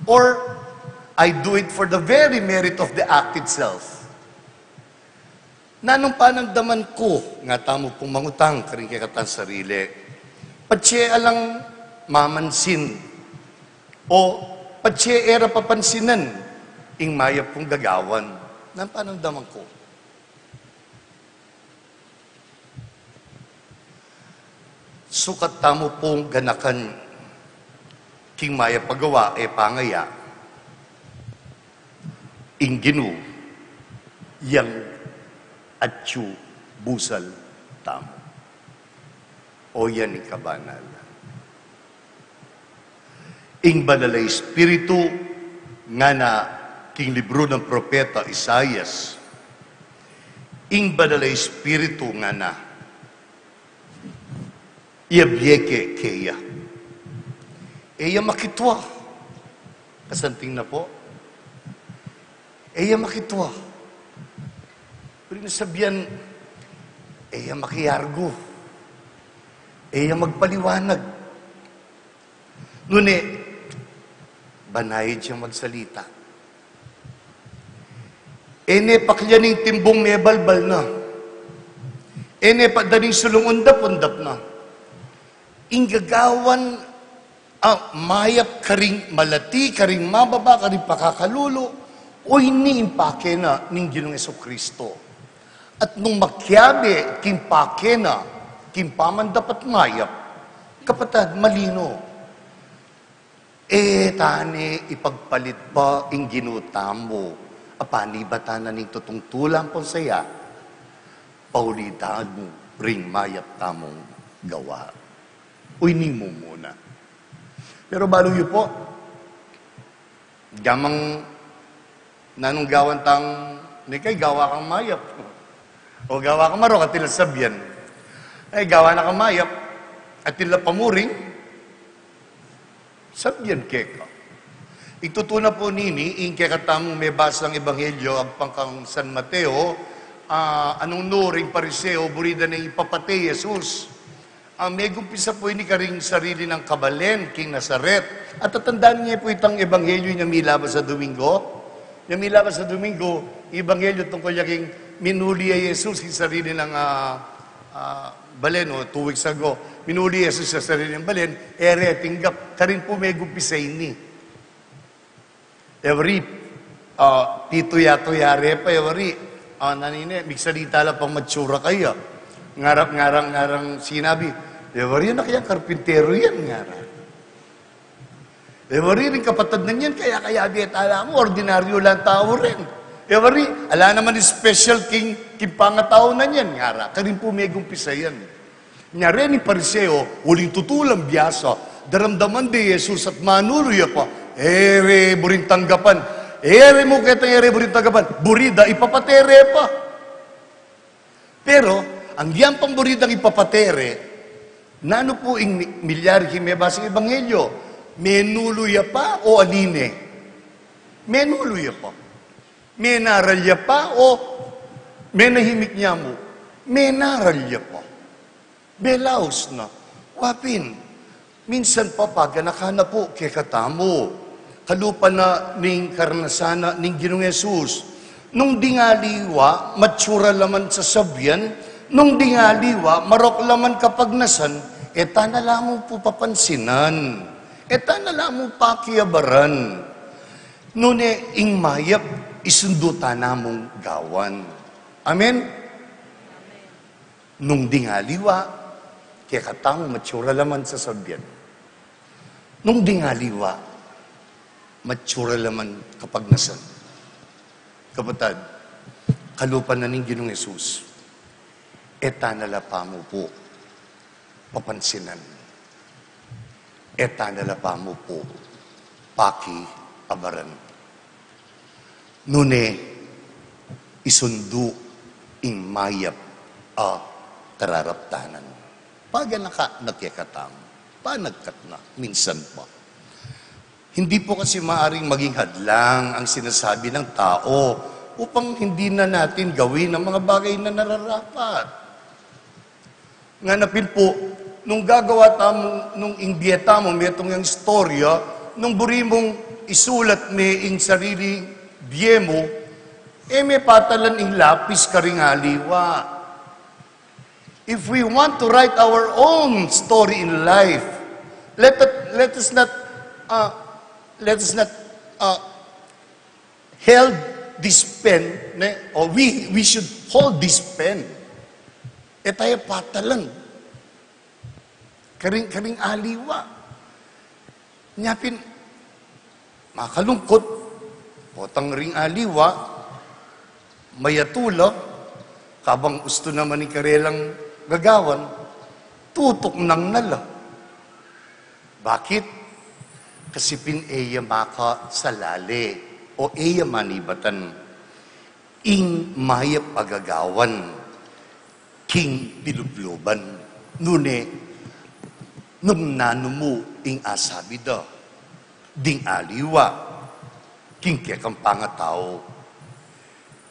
Or I do it for the very merit of the act itself? Nanung panamdaman ku, nga tamu pung mangutang karing kekatang sarili, patse alang mamansin, o patse e ra papansinan ing mayap kung gagawan? Nanung panamdaman ku? Sukat tamu pung ganakan king mayap a gawa, e pangaya, ing Ginu yang atyu busal tamu. O yan ing kabanalan. Ing Banal a Espiritu ngana king libru nang propeta Isaias, ing Banal a Espiritu ngana, iyabie ke keya. E ya makitua. Kasanting na pu. E ya makitua. Buri nang sabian, e ya makiargu. E ya magpaliwanag. Nune, banayad yang magsalita. E ne paklian ing timbung, mebalbal na. E ne pakdan ing sulung, undap-undap na. Ing gagawan a mayap karing malati, karing mababa, karing pakakalulu, o ini ing pake na ning Ginung Jesucristo. At nung makiabe king pake na, king pamandapat mayap, kapatad, malino. E ta ne ipagpalit pa ing Ginu tamu a panibatan na ning tutung tula ampong saya, pauli tamu ring mayap tamung gawa. Uy, ini mu muna. Pero balu yu pu, gamang nanung gawan tang, ni kay gawa kang mayap. O gawa kang marok, atin la sabian. Ay, gawa na kang mayap, atin la pamuring, sabian keka. Ing tutu na pu nini, ing kekatamung mebasang ebanghelyo, agpang kang San Mateo, ah, nung nu ring Pariseo, buri da neng ipapate i Jesus. Ah, megumpisa pu ini karing sarili nang kabalen, king Nazaret. At tatandaan ye pu itang ebanghelyo inyang milabas a Domingo. Inyang milabas a Domingo, ebanghelyo tungkul ya king minuli ya i Jesus king sarili nang, ah, ah, balen, o two weeks ago. Minuli ya i Jesus king sarili nang balen, e re tinggap. Karin pu megumpisa ini. E wari, ah, pituya-tuya re pa, e wari. Ah, nanine, migsalita la pang matsura kaya. Ngarap, ngarang, ngarang sinabi, e wari, anak yang karpintero yan, ngara. E wari, ring kapatad na niyan, kaya, kaya bie tala mu, ordinaryo lang tau rin. E wari, ala naman special king, king pangatau na niyan, ngara. Karin pu megumpisa yan. Nya reni Pariseo, uling tutu lang biasa, daramdaman de i Jesus at manulu ya pa, e re buring tanggapan. E re mu ketang e re buring tanggapan, buri da ipapate re pa. Pero, agyang pang buri dang ipapate re, nanu pu ing mi-, milyari king mebasang ebanghelyo? Menulu ya pa o ali ne? Menulu ya pa. Menaral ya pa o menahimik ne mu? Menaral ya pa. Belaus na. Wa pin, minsan pa paganaka na pu kekatamu. Kalupa na ning karanasan na ning Ginung Jesus. Nung ding aliwa, matsura la man sasabian, nung ding aliwa, marok la man kapagnasan, e ta na la mu pu papansinan. E ta na la mu pakiabaran. Nune ing mayap, isundu ta na mung gawan. Amen? Nung ding aliwa, kekatamu matsura la man sasabian. Nung ding aliwa, matsura la man kapagnasan. Kapatad, kalupa na ning Ginung Jesus, e ta na la pa mu pu papansinan. E ta na la pa mu pu pakiabaran. Nune, isundu ing mayap a kararaptanan. Paganaka na kekatamu, panagkat na, minsan pa. Hindi po kasi maaring maging hadlang ang sinasabi ng tao upang hindi na natin gawin ang mga bagay na nararapat. Ngana pin po, nung gagawa tamu, nung ing bie tamu, metung yang istorya, nung buri mung isulat me ing sarili bie mu, e me patalan ing lapis karing aliwa. If we want to write our own story in life, let it, let us not, uh, let us not, uh, held this pen, ne? Or we, we should hold this pen. E taya patalan karing, karing aliwa. Nya pin, makalungkut, potang ring aliwa, mayatula, kabang ustu naman ing karelang gagawan, tutuknang na la. Bakit? Kasi pin e ya makasalale o e ya manibatan ing mayap a gagawan king pilubluban. Nune, nung nanu mu ing asabi da ding aliwa king kekang pangatau?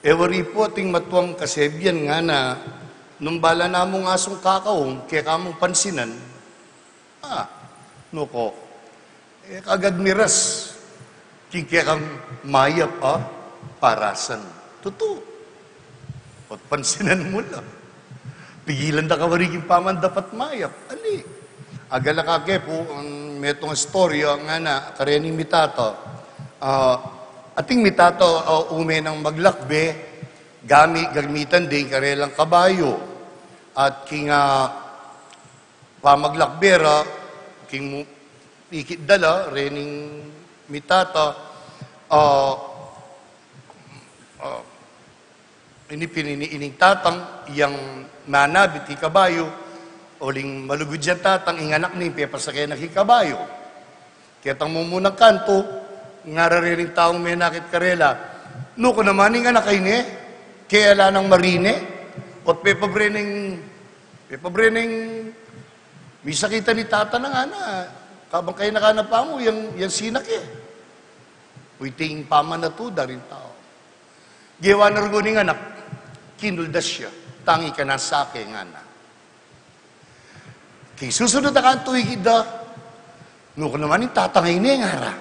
E wari pu ating matuang kasebian ngana, nung bala namung asung kakaung, keka mung pansinan, ah, nuko, e ka agad miras king kekang mayap a parasan. Tutu. Ot pansinan mu la. Pigilan da ka wari king pamandapat mayap. Ali. Agala ka ke pu, ang metung a istorya ngana, karening mitata. Ah, ating mitata, ah, ume nang maglakbe, gami, gamitan ding karelang kabayu. At king, ah, pamaglakbe ra, king mu-, ikit da la, rening mitata, ah, ah, ini pin ini, ining tatang, yang manabit king kabayu, uling malugud yang tatang, ing anak ne ing pepasake na king kabayu. Ketang mumunang kantu, ngara rening taung menakit karela, "Nuko naman ing anak a ini, ke ala nang marine, ot pepabre neng, pepabre neng misakitan i tata na ngana, kabang kainaka na pamu, yang, yang sinak e." Uy, iti ing pamanatu da ring tau. Gewa na rugud ing anak, kinuldas ya, "Tangi ka na sake," ngana. King susunut a kantu ikit da, "Nuko naman ing tatang a ini," ngara.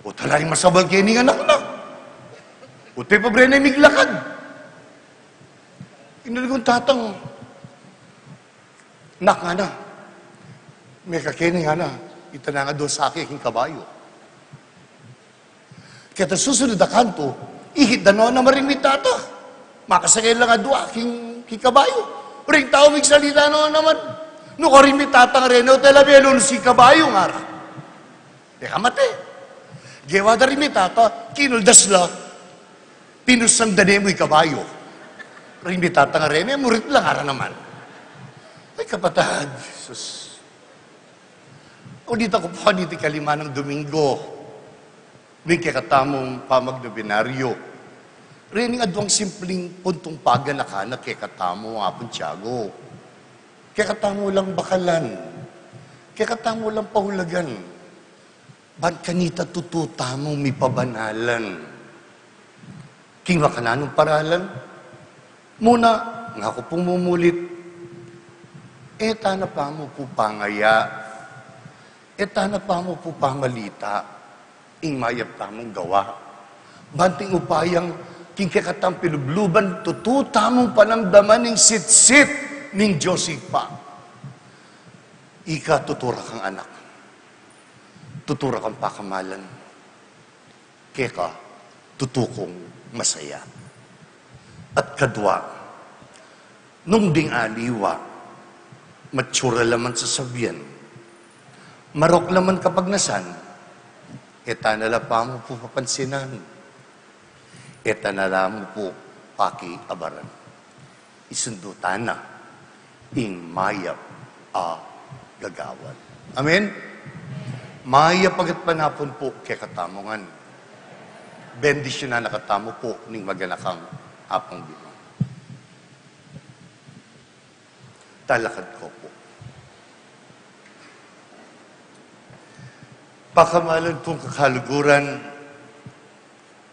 "Ot ala ing masabal keni ing anak na. Ot pepabre ne miglakad." Inaligun tatang, "Nak," ngana, "mekakeni," ngana, "ita na nga dua sake king kabayu." Keta susunut a kantu, ikit da no naman ring mitata. Makasake la nga dua king, king kabayu. Ring tau migsalita no naman, "Nuko ring mitata a reni, ot e la melunus king kabayu," ngara. E ka mate. Gewa da ring mitata, kinuldas la, "Pinusan da ne mu ing kabayu." Ring mitata a reni, "Murit la," ngara naman. Ay, kapatad, Jesus. Ulitan ku pu, kaniti kalimanang Domingo ning kekatamung pamagnobenaryo, rening aduang simpling puntung paganaka na kekatamu, Apung Tiago. Kekatamu lang bakalan, kekatamu lang paulagan, ban kanita tutu tamung mipabanalan. King makananung paralan, muna, ngaku pung mumulit, e ta na pamu pu pangaya, e ta na pamu pu pamalita ing mayap tamung gawa, ban king upayang king kekatang pilubluban tutu tamung panamdaman ing sitsit ning Dios Ibpa. Ika, tutu ra kang anak, tutu ra kang pakamalan. Keka, tutu kung masaya. At kadua, nung ding aliwa, matsura la man sasabian, marok la man kapagnasan, e ta na la pamu pu papansinan, e ta na la mu pu pakiabaran. Isundu ta na ing mayap a gagawan. Amen? Mayap a gatpanapun pu kekatamu ngan. Bendisyunan na katamu pu ning maganakang Apung Binung. Talakad ko pu. Pakamalan kung kakaluguran,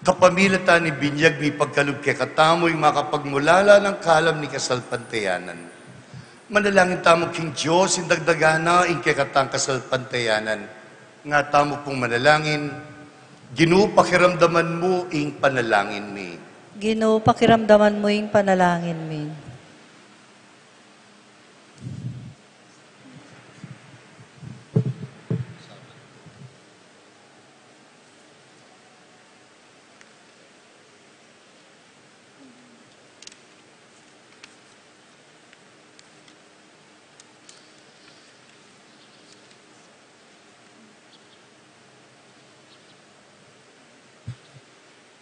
kapamilatan ning binyag mi, pagkalub kekatamu ing makapagmulala nang kalam ning kasalpantayanan. Manalangin tamu king Dios, ing dagdagan na ing kekatang kasalpantayanan. Nga tamu pung manalangin, Ginu, pakiramdaman mu ing panalangin mi. Ginu, pakiramdaman mu ing panalangin mi.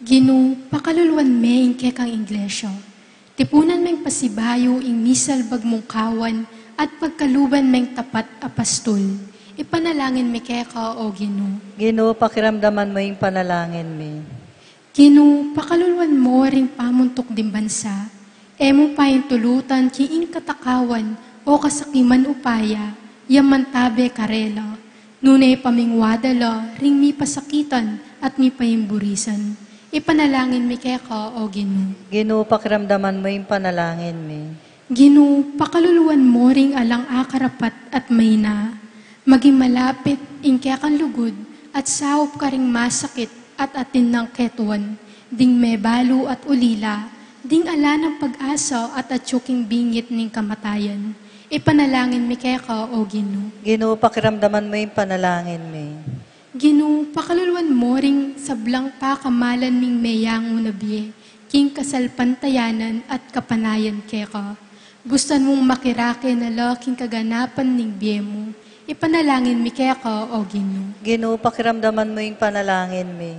Ginu, pakaluluan me ing kekang iglesia. Tipunan meng pasibayu ing misalbag mung kawan at pagkaluban meng tapat a pastul. Ipanalangin mi keka, o Ginu. Ginu, pakiramdaman mu ing panalangin mi. Ginu, pakaluluan mu ring pamuntuk ding bansa. E mu paintulutan king ing katakawan o kasakiman upaya ya mantabe karela, nune pamingwada la ring mipasakitan at mipaimburisan. Ipanalangin mi keka, o Ginu. Ginu, pakiramdaman mu ing panalangin mi. Ginu, pakaluluan mu ring alang akarapat at maina, maging malapit ing kekang lugud at saup karing masakit at atin nang ketuan, ding mebalu at ulila, ding ala nang pag-asa at atyu king bingit ning kamatayan. Ipanalangin mi keka, o Ginu. Ginu, pakiramdaman mu ing panalangin mi. Ginu, pakaluluan mu ring sablang pakamalan ming meyangu na bie king kasalpantayanan at kapanayan keka. Bustan mung makirake na la king kaganapan ning bie mu. Ipanalangin mi keka, o Ginu. Ginu, pakiramdaman mu ing panalangin mi.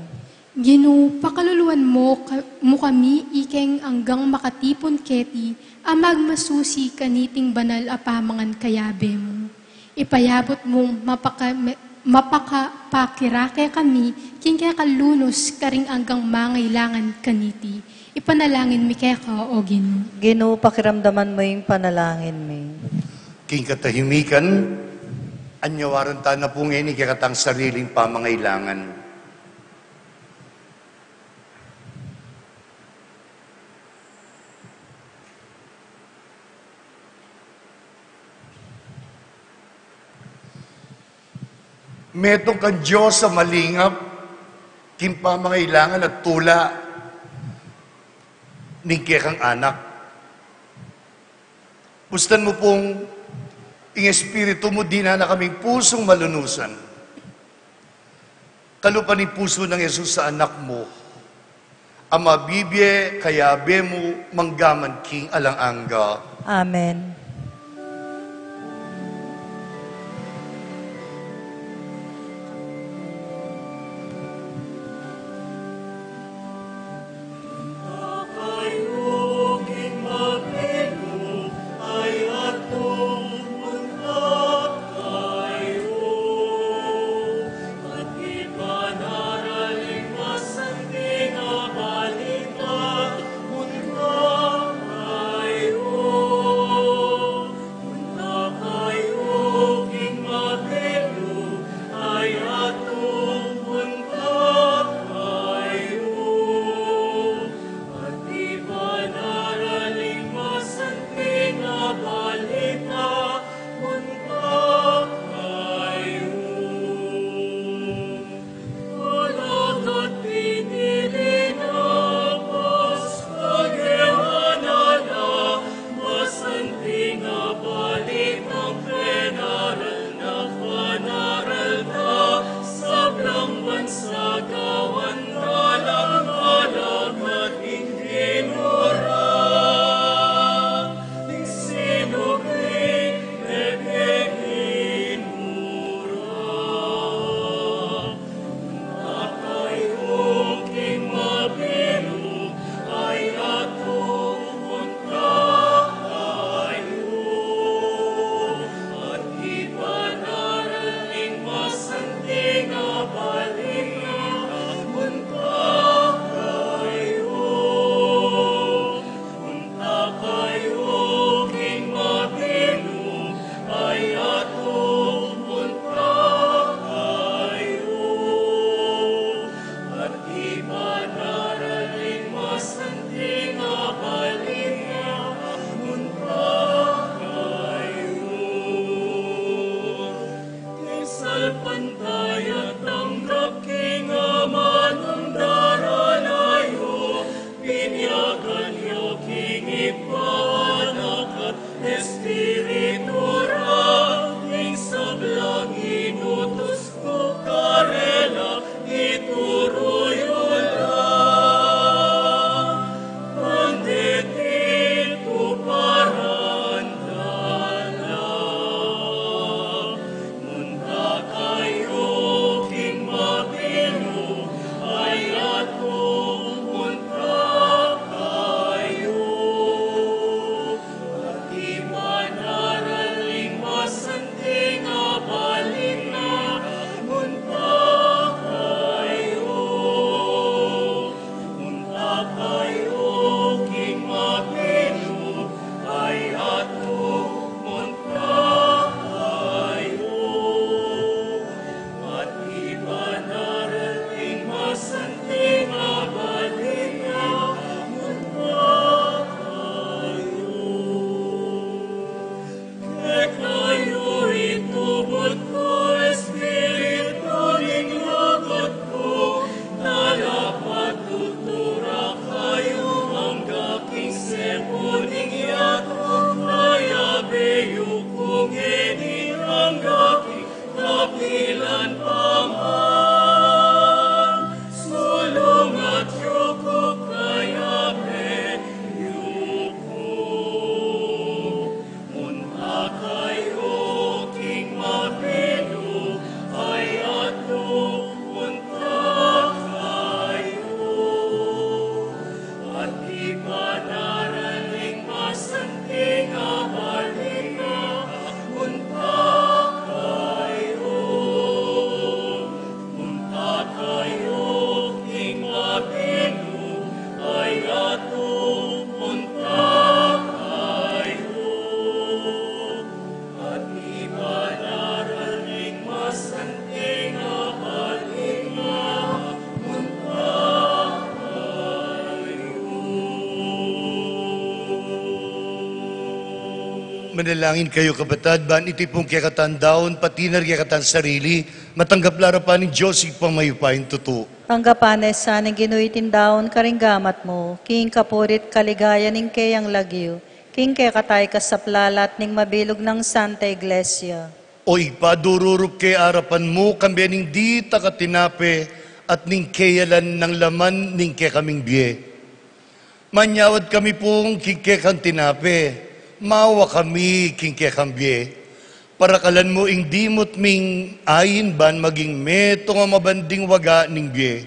Ginu, pakaluluan mu ka-, mu kami ikeng anggang makatipun keti a magmasusi kaniting banal a pamangan kayabe mu. Ipayabut mung mapaka-, me-, mapakapakirake kami king kekang lunus karing anggang mangailangan kaniti. Ipanalangin mi keka, o Ginu. Ginu, pakiramdaman mu ing panalangin mi. King katahimikan, anyawaran ta na pu ngeni ing kekatang sariling pamangailangan. Metung kang Dios a malingap king pamangailangan at tula ning kekang anak. Bustan mu pung ing Espiritu mu dinan na kaming pusung malunusan. Kalupa ning pusu nang Jesus a Anak mu, a mabibie kayabe mu manggaman king alang angga. Amen. Manalangin kayu, kapatad, ban iti pung kekatang daun, pati na ring kekatang sarili, matanggap la arapan ning Dios Ibpang mayupayang tutu. Tanggapan na sa ning Ginu iting daun karing gamat mu, king kapurian at kaligayan ning keyang lagyu, king kekatang kasaplalan at ning mabilug nang Santa Iglesia. O Ibpa, dururup ke arapan mu, kambe ning ditak a tinape at ning keyalan nang laman ning kekaming bie. Manyawad kami pung king kekang tinape, mawa kami king kekang bie. Parakalan mu ing dimut ming ain ban maging metung a mabanding waga ning bie.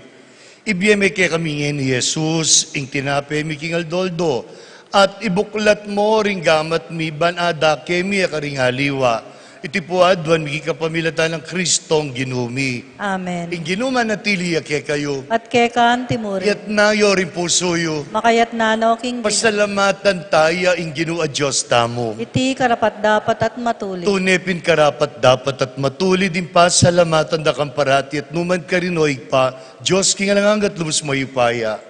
Ibie me kekami ngeni i Jesus, ing tinape mi king aldo-aldo, at ibuklat mu ring gamat mi ban adake mi a karing aliwa. Iti pu aduan mi king kapamilatan nang Kristong Ginu mi. Amen. Ing Ginu manatili ya kekayu. At keka anti mu rin. Iyatas yu ring pusu yu. Makayatas no king Ginu. Pasalamatan taya ing Ginu a Dios tamu. Iti karapat-dapat at matulid. Tune pin karapat-dapat at matulid ing pasalamatan da kang parati at nukarin man, o Ibpa, Dios king alang angga at lubus mayupaya.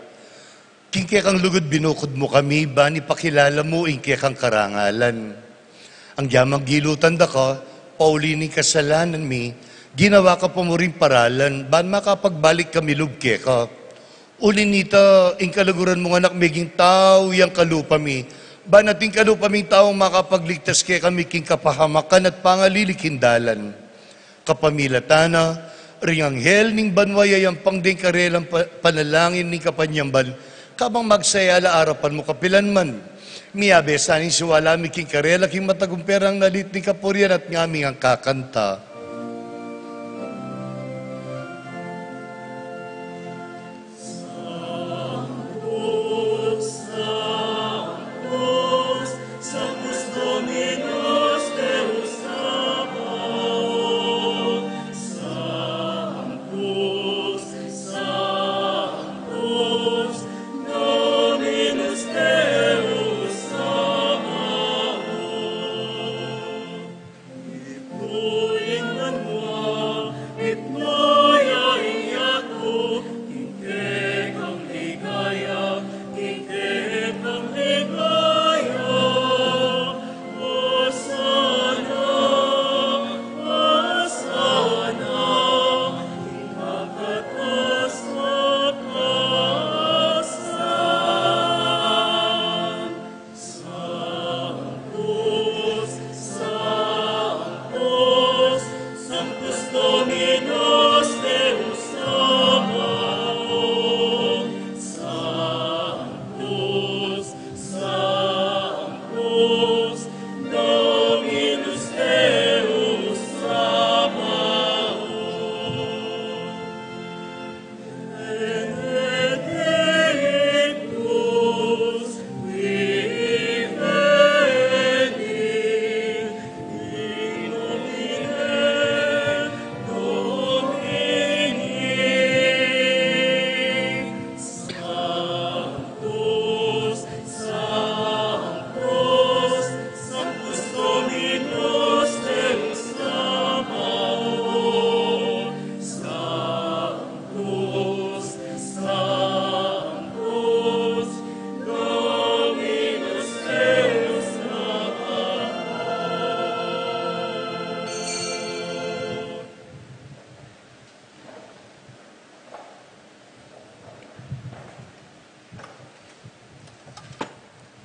King kekang lugud binukud mu kami, ban ipakilala mu ing kekang karangalan. Agyang gilutan da ka, pauli ning kasalanan mi, ginawa ka pa mu ring paralan, ban makapagbalik kami lub keka. Uli na nita, ing kaluguran mung Anak meging tau yang kalupa mi, ban ating kalupa ming tau makapagligtas kekami king kapahamakan at pangalili king dalan. Kapamilatan na ring anghel ning banua, yayampang deng karelang pa-, panalangin ning kapanyamban, kabang magsaya la arapan mu kapilan man. Miyabe sa ning siwala mi king karela king matagumperang nalit ning kapurian at ngaming angkakanta.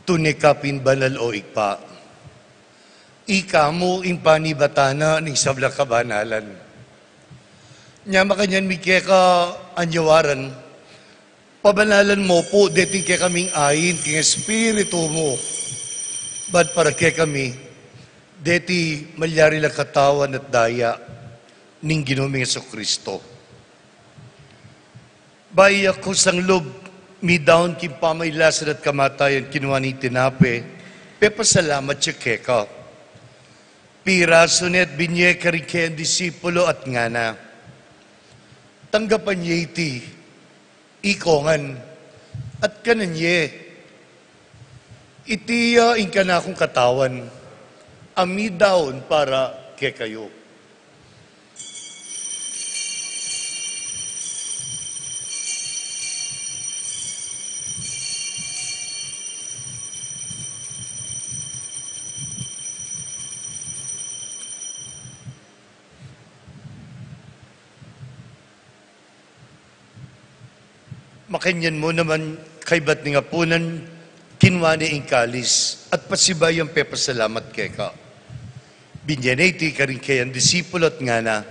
Tune ka pin banal, o Ibpa. Ika mu ing panibatan na ning sablang kabanalan. Nya makanyan mi keka anyawaran, pabanalan mu pu deting kekaming ain king Espiritu mu, ban para kekami deti malyari lang katawan at daya ning Ginu ming Jesucristo. Bayu ya kusang lub midaun king pamailasan at kamatayan, kinua ne ing tinape, pepasalamat ya keka. Pirasu ne at binye karing kayang disipulo at ngana: Tanggapan ye iti, ikong ngan, at kanan ye. Iti ya ing kanakung katawan a midaun para kekayu. Makanyan mu naman, kaybat ning apunan, kinwa ne ing kalis, at pasibayu yang pepasalamat keka. Binye ne iti karing kayang disipulo at ngana,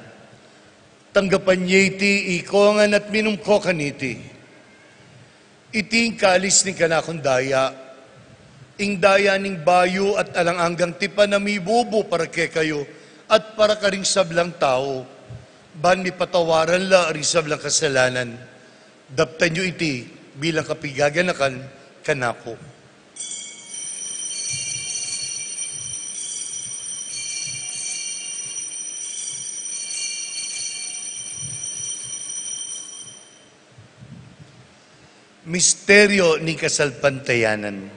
"Tanggapan ye iti, ikayu ngan, at minum kayu kaniti. Iti ing kalis ning kanakung daya, ing daya ning bayu at alang anggang tipan a mibubu para kekayu at para karing sablang tau, ban mipatawaran la ring sablang kasalanan. Daptan yu iti bilang kapaganakan kanaku." Misteryo ning kasalpantayanan.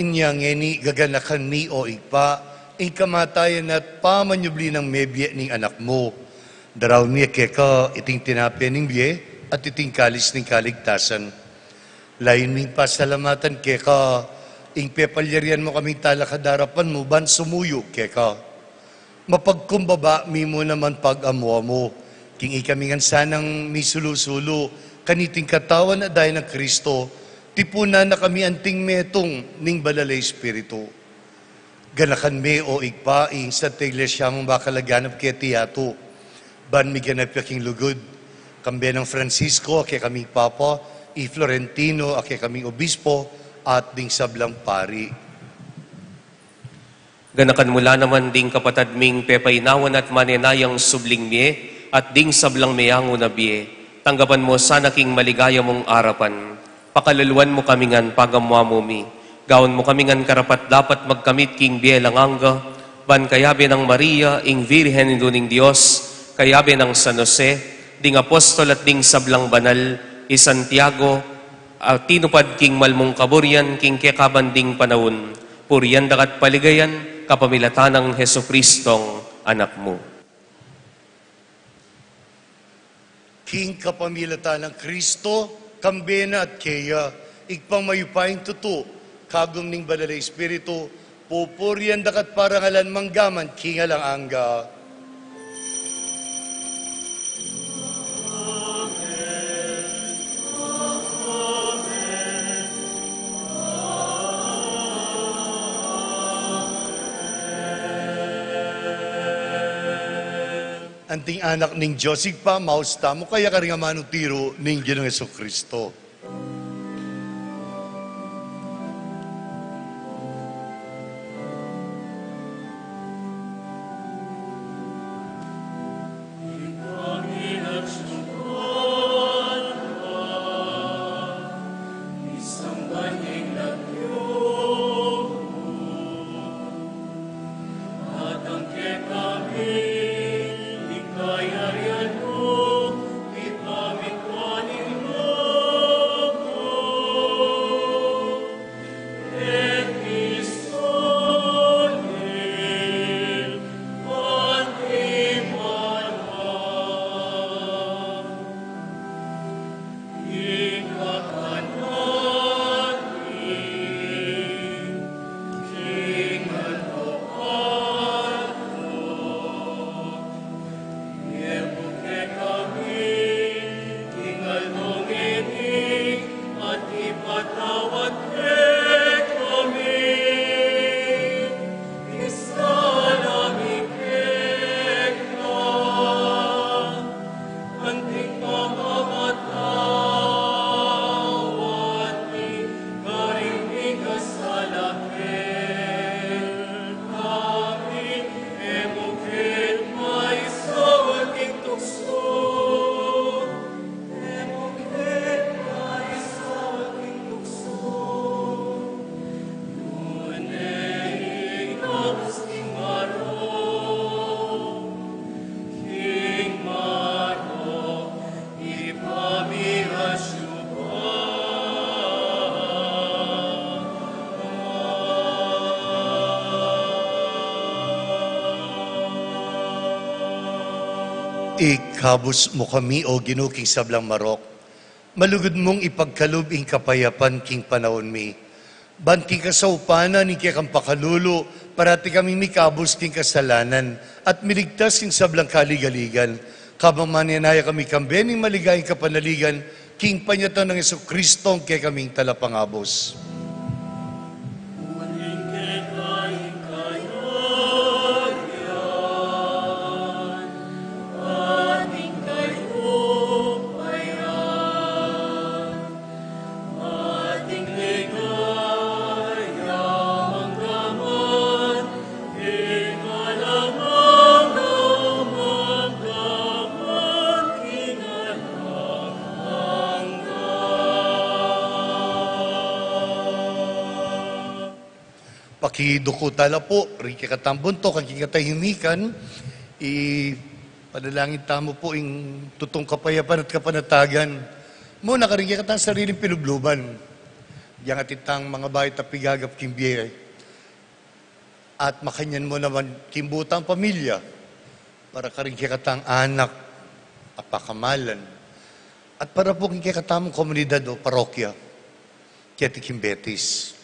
Inya ngeni, gaganakan mi, o Ibpa, ing kamatayan at pamanyubli nang mebie ning Anak mu. Daraun mi keka iting tinape ning bie at iting kalis ning kaligtasan. Layun ming pasalamatan keka ing pepalyarian mu kaming talakad king arapan mu ban sumuyu keka. Mapagkumbaba mi mu naman pag-amuamu king ikami ngan sanang misulu-sulu kaniting katawan at daya nang Kristo, tipunan na kami anting metung ning Banal a Espiritu. Ganakan me, o Ibpa, ing Santa Iglesia mung bakal a ganap keti yatu, ban miganap ya king lugud, kambe nang Francisco a kekaming Papa, i Florentino a kekaming Obispo, at ding sablang pari. Ganakan mu la naman ding kapatad ming pepainawan at manenayang subling mie, at ding sablang meangu na bie. Tanggapan mu sana king maligaya mung arapan. Pakaluluan mu kami ngan pag-amuamu mi. Gawan mu kami ngan karapat-dapat magkamit king bie alang angga, ban kayabe nang Maria, ing Virgen Indu ning Dios, kayabe nang San Jose, ding apostol at ding sablang banal, i Santiago, a tinupad king mal mung kaburian king kekaban ding panaun, purian da ka at paligayan, kapamilatan nang Jesucristong Anak mu. King kapamilatan nang Kristo, kambe na at keya, Ibpang mayupayang tutu, kagum ning Banal a Espiritu, pupurian da ka at parangalan manggaman king alang angga. Anting anak ning Dios Ibpa, maus tamu kaya karing amanu tiru ning Ginung Jesucristo. Ikabus mu kami, O Ginu, king sablang marok. Malugud mung ipagkalub ing kapayapan king panaun mi. Ban king kasaupanan ning kekang pakalulu, parati kami mikabus king kasalanan at miligtas king sablang kaligaligan. Kabang manenaya kami kambe ning maligayang kapanaligan, king panyatang nang Jesucristo, ing kekaming Talapangabus. Pakiduku tala pu ring kekatang buntuk, king katahimikan, ipanalangin tamu pu ing tutung kapayapan at kapanatagan mu na karing kekatang sariling pilubluban. Yang atin tang mangabait a pigagap king bie. At makanyan mu naman king butang pamilya, para karing kekatang anak a pakamalan, at para pu king kekatamung komunidad o parokya, keti king Betis.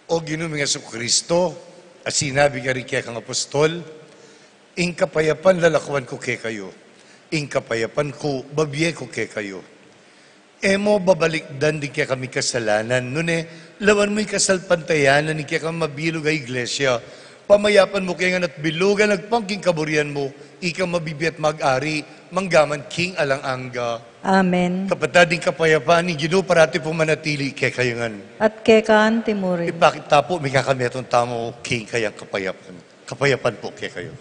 O Ginu ming Jesucristo, a sinabi karing kekang apostol, ing kapayapan lalakwan ku kekayu, ing kapayapan ku babie ku kekayu. E mu babalikdan ding kekaming kasalanan, nune lawan mu ing kasalpantayanan ning kekang mabilug a iglesia. Pamayapan mu ke ngan at bilugan agpang king kaburian mu, ikang mabibie at mag-ari manggaman king alang angga. Amen. Kapatad, ing kapayapan ning Ginu parati pung manatili kekayu ngan. At keka anti mu rin. Ipakit ta pu, mikakametung tamu king kayang kapayapan. Kapayapan pu kekayu.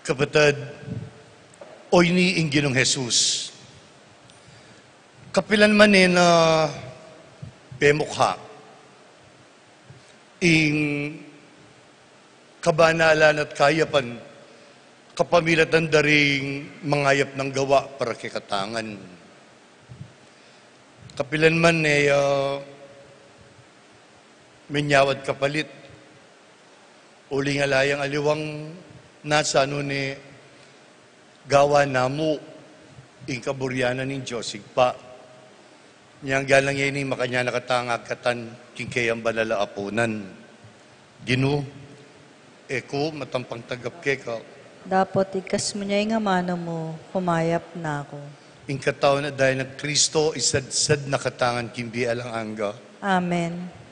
Kapatad, oyni ing Ginung Jesus, kapilan man e na pemukha ing kabanalan at kayapan kapamilatan da ring mangayap nang gawa para kekatang ngan. Kapilan man e, ah, minyawad kapalit, uling ala yang aliwang nasa, nune gawan na mu ing kaburian na ning Dios Ibpa. Nyangga nang ini makanyan na katang agkatan king keyang banal a apunan. Ginu, e ku matampang tanggap keka. Dapot igkas mu ne ing amanu mu, kumayap na ku. Ing katawan at daya nang Kristo, isadsad na katamu ngan king bie alang angga. Amen.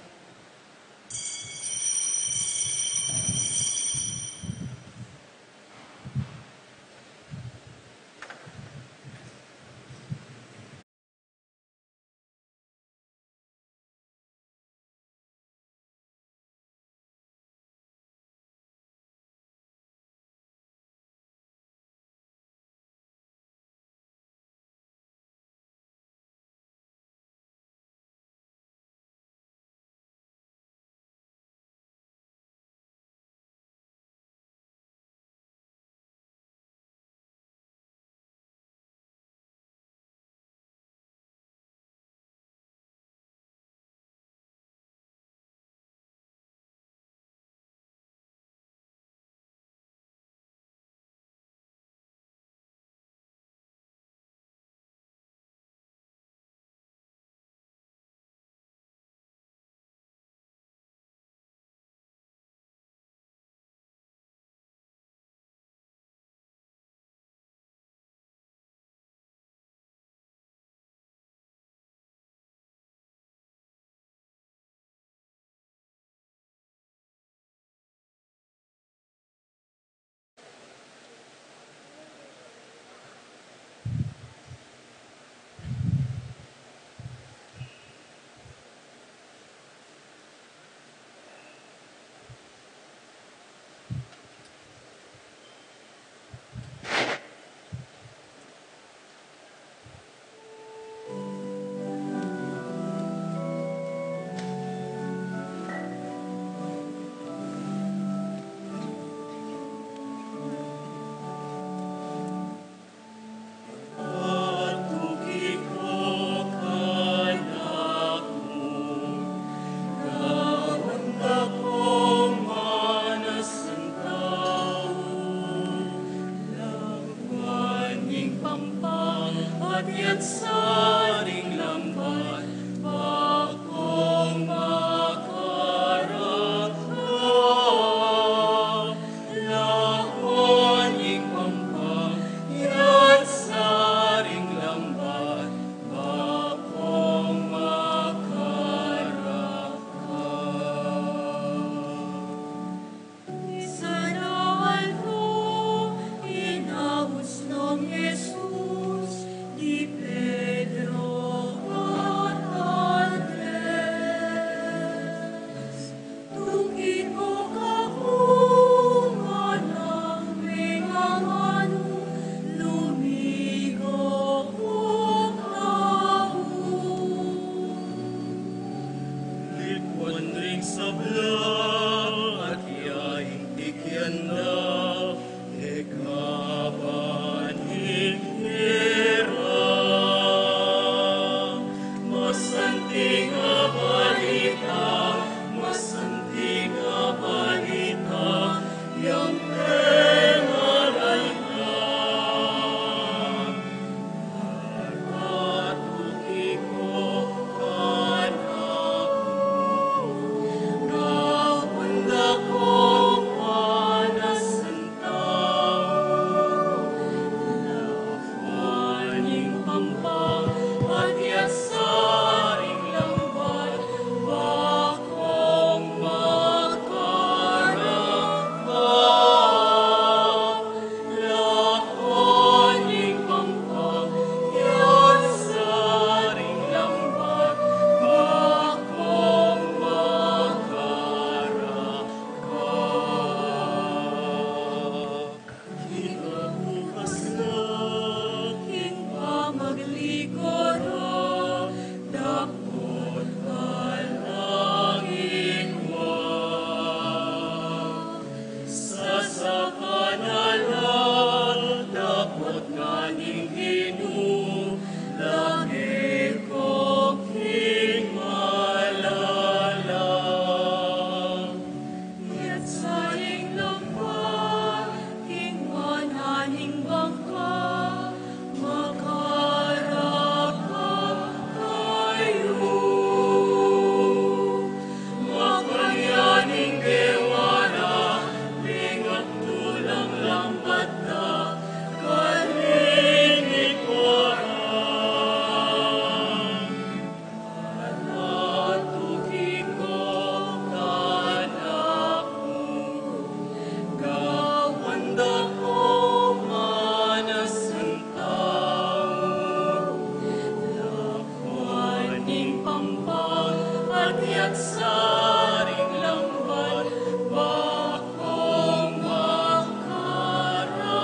Saring lambat bakung makaraka,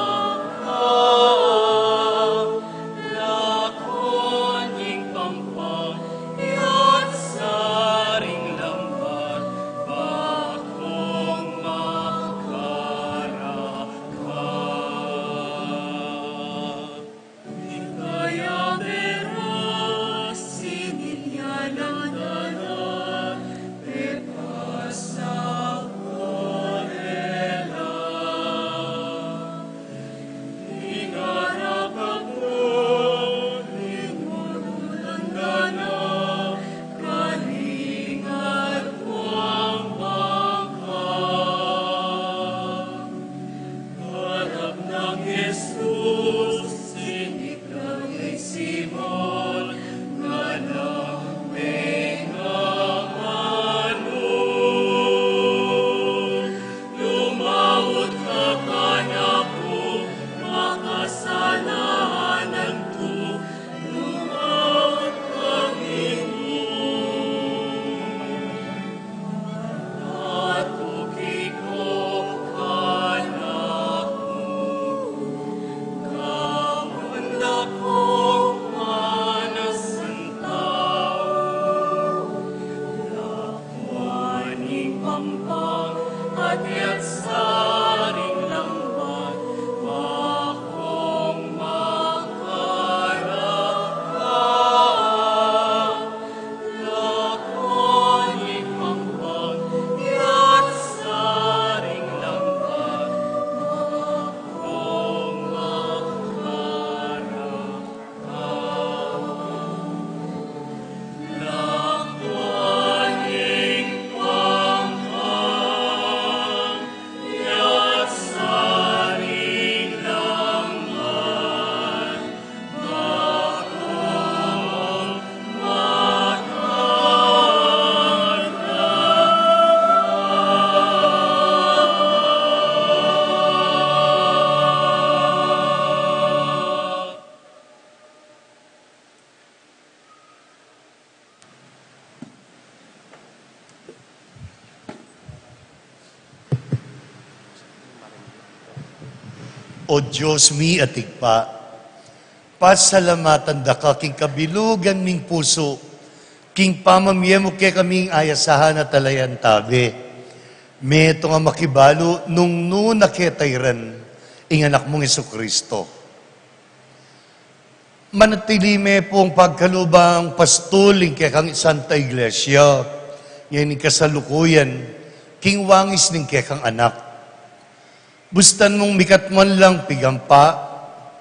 lakwan ing pampang, iya't saring lambat bakung makaraka. Kaya beras sininyanan da na pepasakol e la. Ing arapan ku, ing manutan da na, kalingat kuang bangka. Arap nang Jesus, siniklang i Simon, ngana, Mengamanun, lumaut ka kanaku, makasalanan ku, lumaut ka kaniku. O Dios mi at Ibpa, pasalamatan da ka king kabilugan ming pusu, king pamamie mu kekaming ayasahan at alayan tabe. Metung a makibalu nung nu na ketairan ing Anak mung Jesucristo. Manatili me pung pagkalubang pastul ing kekang Santa Iglesia, ngeni ning kasalukuyan, king wangis ning kekang Anak. Bustan mung mikat man lang pigampa,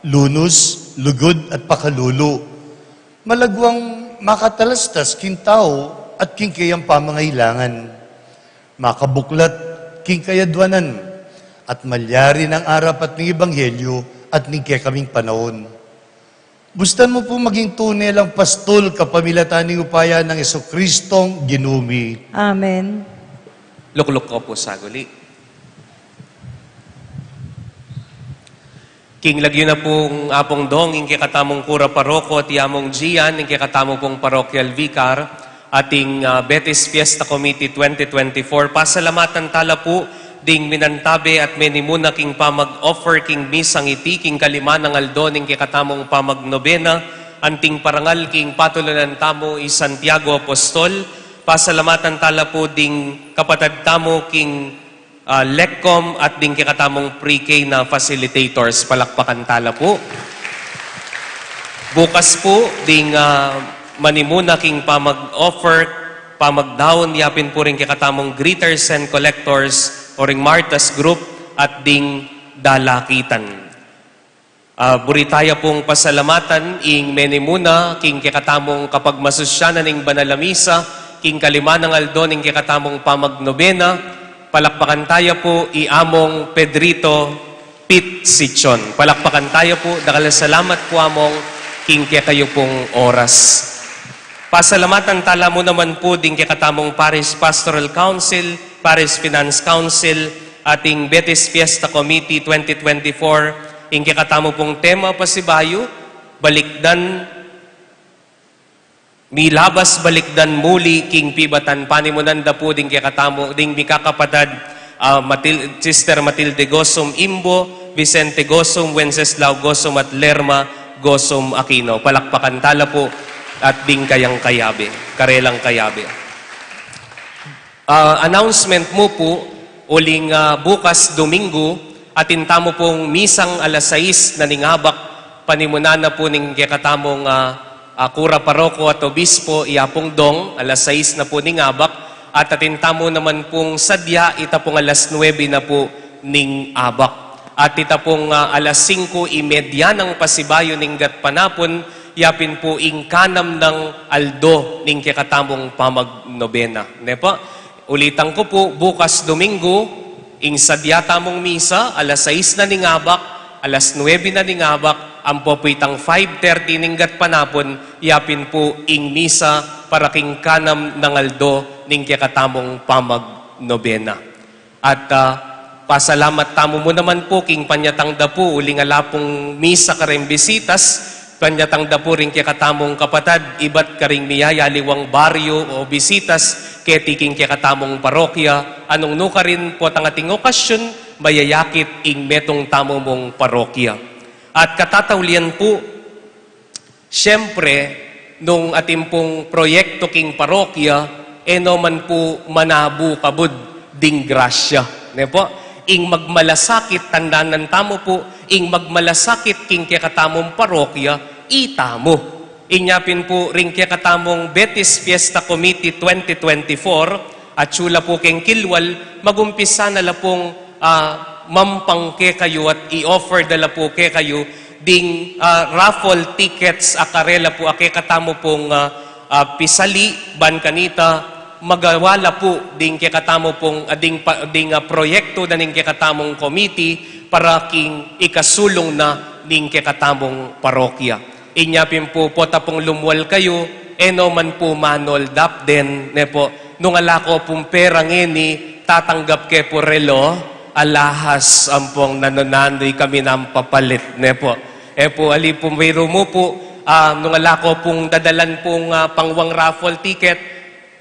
lunus, lugud, at pakalulu. Malagwang makatalastas king tau at king keyang pamangailangan. Makabuklat king kayadwanan, at malyari nang arapat ning ebanghelyu at ning kekaming panaun. Bustan mu pu maging tune lang pastul kapamilatan ning upaya nang Jesucristong Ginu mi. Amen. Lukluk ko pu saguli. King lagyu na pung Apung Dong, ing kekatamung kura paroko, at i Among Gian, ing kekatamu pung parochial vicar, at ing, ah, Betis Fiesta Committee twenty twenty-four. Pasalamatan tala pu ding minantabe at menimuna king pamag-offer king misang iti, king kalima nang aldo ning kekatamung pamagnobena, anting parangal king patulunan tamu i Santiago Apostol. Pasalamatan tala pu ding kapatad tamu king ah, LECCOM at ding kekatamung pre-K na facilitators. Palakpakan tala pu. Bukas pu, ding, ah, manimuna king pamag-offer, pamagdaun, yapin pu ring kekatamung greeters and collectors o ring Martas Group at ding dalakitan. Ah, buri taya pung pasalamatan ing menimuna king kekatamung kapagmasusyanan ning banal a misa, king kalima nang aldo ning kekatamung pamagnobena. Palakpakan taya pu i Among Pedrito Pit Sichon. Palakpakan taya pu, dakal a salamat pu, Among, king kekayu pung oras. Pasalamatan tala mu naman pu ding kekatamung Parish Pastoral Council, Parish Finance Council, at ing Betis Fiesta Committee twenty twenty-four, ing kekatamu pung tema pasibayu, balikdan Milabas balikdan muli king pibatan. Panimunan da pu ding kekatamu, ding mikakapatad, ah, Matil-, Sister Matilde Gosum Imbo, Vicente Gosum, Wenceslao Gosum, at Lerma Gosum Aquino. Palakpakan tala pu at ding kayang kayabe, karelang kayabe. Ah, announcement mu pu, uling, ah, bukas Domingo, atin tamu pung misang alas sais na ning abak, panimunan na pu ning kekatamung, ah, ah, kura paroko at obispo, iya pung dong, alas sais na pu ning abak, at atin tamu naman pung sadya, ita pung alas nuebe na pu ning abak. At ita pung, ah, alas singko y media nang pasibayu ning gatpanapun, yapin pu ing kanam nang aldo ning kekatamung pamagnobena. Ne pu? Ulitan ku pu, bukas Domingo, ing sadya tamung misa, alas sais na ning abak, alas nuebe na ning abak, ampo pu itang five thirty ning gatpanapun, yapin pu ing misa para king kanam nang aldo ning kekatamung pamagnobena. At, ah, pasalamat tamu mu naman pu king panyatang da pu, uling ala pung misa kareng bisitas, panyatang da pu ring kekatamung kapatad, ibat karing miyayaliwang baryo o bisitas, keti king kekatamung parokya, anung nukarin potang ating okasyun, mayayakit ing metung tamu mung parokya. At katataulian pu, siyempre, nung atin pung proyekto king parokya, e no man pu manabu kabud ding grasya. Ne pu? Ing magmalasakit, tandanan tamu pu, ing magmalasakit king kekatamung parokya, itamu. Inya pin pu ring kekatamung Betis Fiesta Committee twenty twenty-four, atsu la pu keng kilwal, magumpisa na la pung, ah, mampang kekayu at i-offer da la pu kekayu ding, ah, raffle tickets a karela pu a kekatamu pung, ah, ah, pisali, ban kanita magawa la pu ding kekatamu pung, ah, ding pa-, ding, ah, proyekto na ning kekatamung committee para king ikasulung na ning kekatamung parokya. Inya pin pu, pota pung lumual kayu, e no man pu manoldap den, ne pu. Nung ala ko pung pera ngeni, tatanggap ke pu relo, alahas ampong nanu-nanu i kami nang papalit, ne pu. E pu, ali pung biru mu pu, ah, nung ala ko pung dadalan pung, ah, pangwang raffle ticket,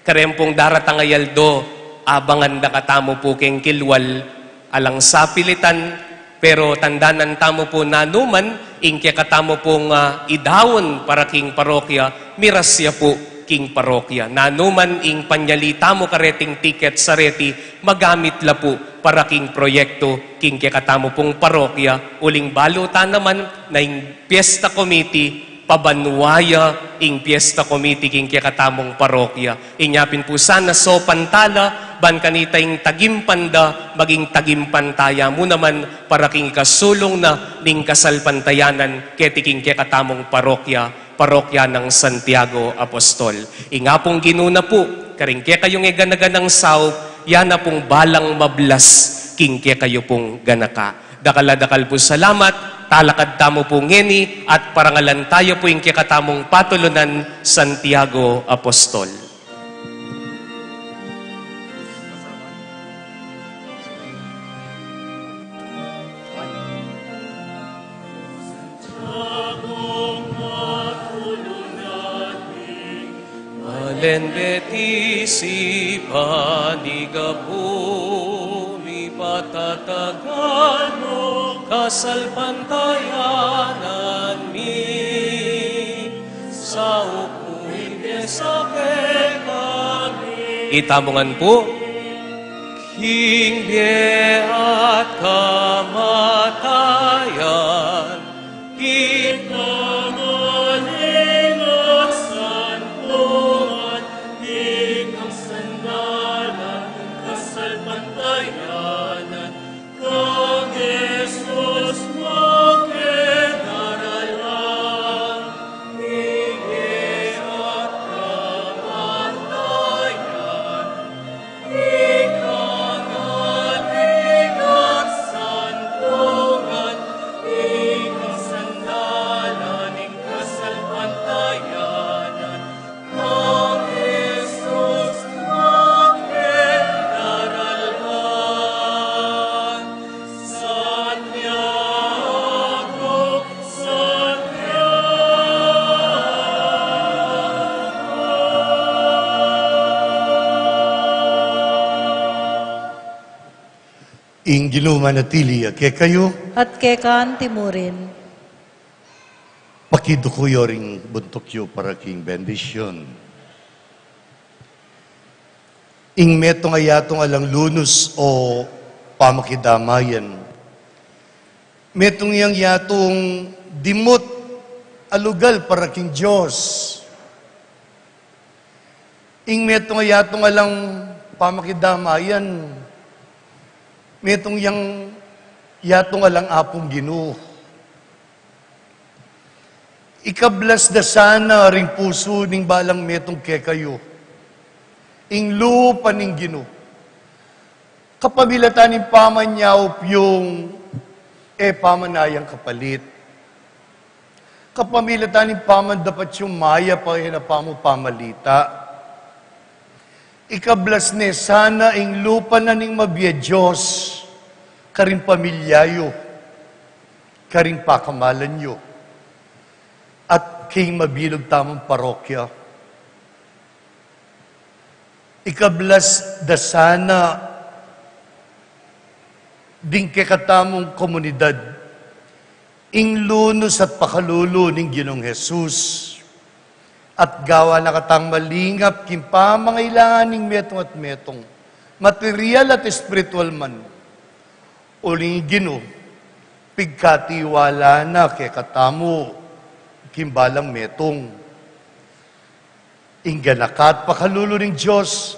kareng pung daratang a aldo, abangan da katamu pu keng kilwal, alang sapilitan, pero tandanan tamu pu nanu man ing kekatamu pung, ah, idaun para king parokya, miras ya pu king parokya. Nanu man ing panyali tamu kareting tiket sa reti, magamit la pu para king proyekto king kekatamu pung parokya, uling balu ta naman na ing Fiesta Committee, pabanua ya ing Fiesta Committee king kekatamung parokya. Inya pin pu sana saupan tala, ban kanita ing tagimpan da, maging tagimpantaya mu naman para king ikasulung na ning kasalpantayanan keti king kekatamung parokya, parokya nang Santiago Apostol. Ing Apung Ginu na pu, karing kekayung e gana-ganang saup, ya na pung balang mablas king kekayu pung ganaka. Dakal a dakal pu salamat, talakad tamu pu ngeni, at parangalan taya pu ing kekatamung patulunan, Santiago Apostol. Malen Betis, panigapung ipatatagal mu, kasalpantayanan mi, saup mu ipinsa kekami. Itamu ngan pu. King bie at kamatayan, king kamalingasan ku at king kasandalan, kasalpantayanan, kang Jesus mu ke daralan, king bie at kamatayan. Ing Ginu manatili ya kekayu. At keka anti mu rin. Pakiduku yu ring buntuk yu para king bendisyun. Ing metung a yatung alang lunus o pamakidamayan, metung yang yatung dimut a lugal para king Dios. Ing metung a yatung alang pamakidamayan, metung yang yatung alang Apung Ginu. Ikablas da sana ring pusu ning balang metung kekayu ing lupa ning Ginu, kapamilatan ning pamanyaup yung e pamanayang kapalit, kapamilatan ning pamandapat yung mayap a pamupamalita. Ikablas ne sana ing lupa na ning mabie a Dios karing pamilya yu, karing pakamalan yu, at king mabilug tamung parokya. Ikablas da sana ding kekatamung komunidad ing lunus at pakalulu ning Ginung Jesus, at gawa na katang malingap king pamangailangan ning metung at metung, material at espiritual man. Uling Ginu, pigkatiwala na kekatamu king balang metung. Ing ganaka at pakalulu ning Dios,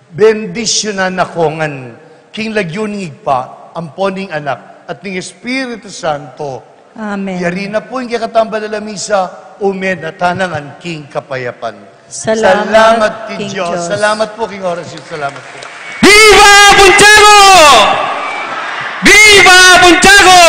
bendisyunan na ko ngan king lagyu ning Ibpa, ampo ning Anak, at ning Espiritu Santo. Amen. Yari na pu ing kekatang banal a misa, ume na tana ngan king kapayapan. Salamat king Dios. Salamat pu king oras yu. Salamat pu. Viva Puntiago! Viva Puntiago!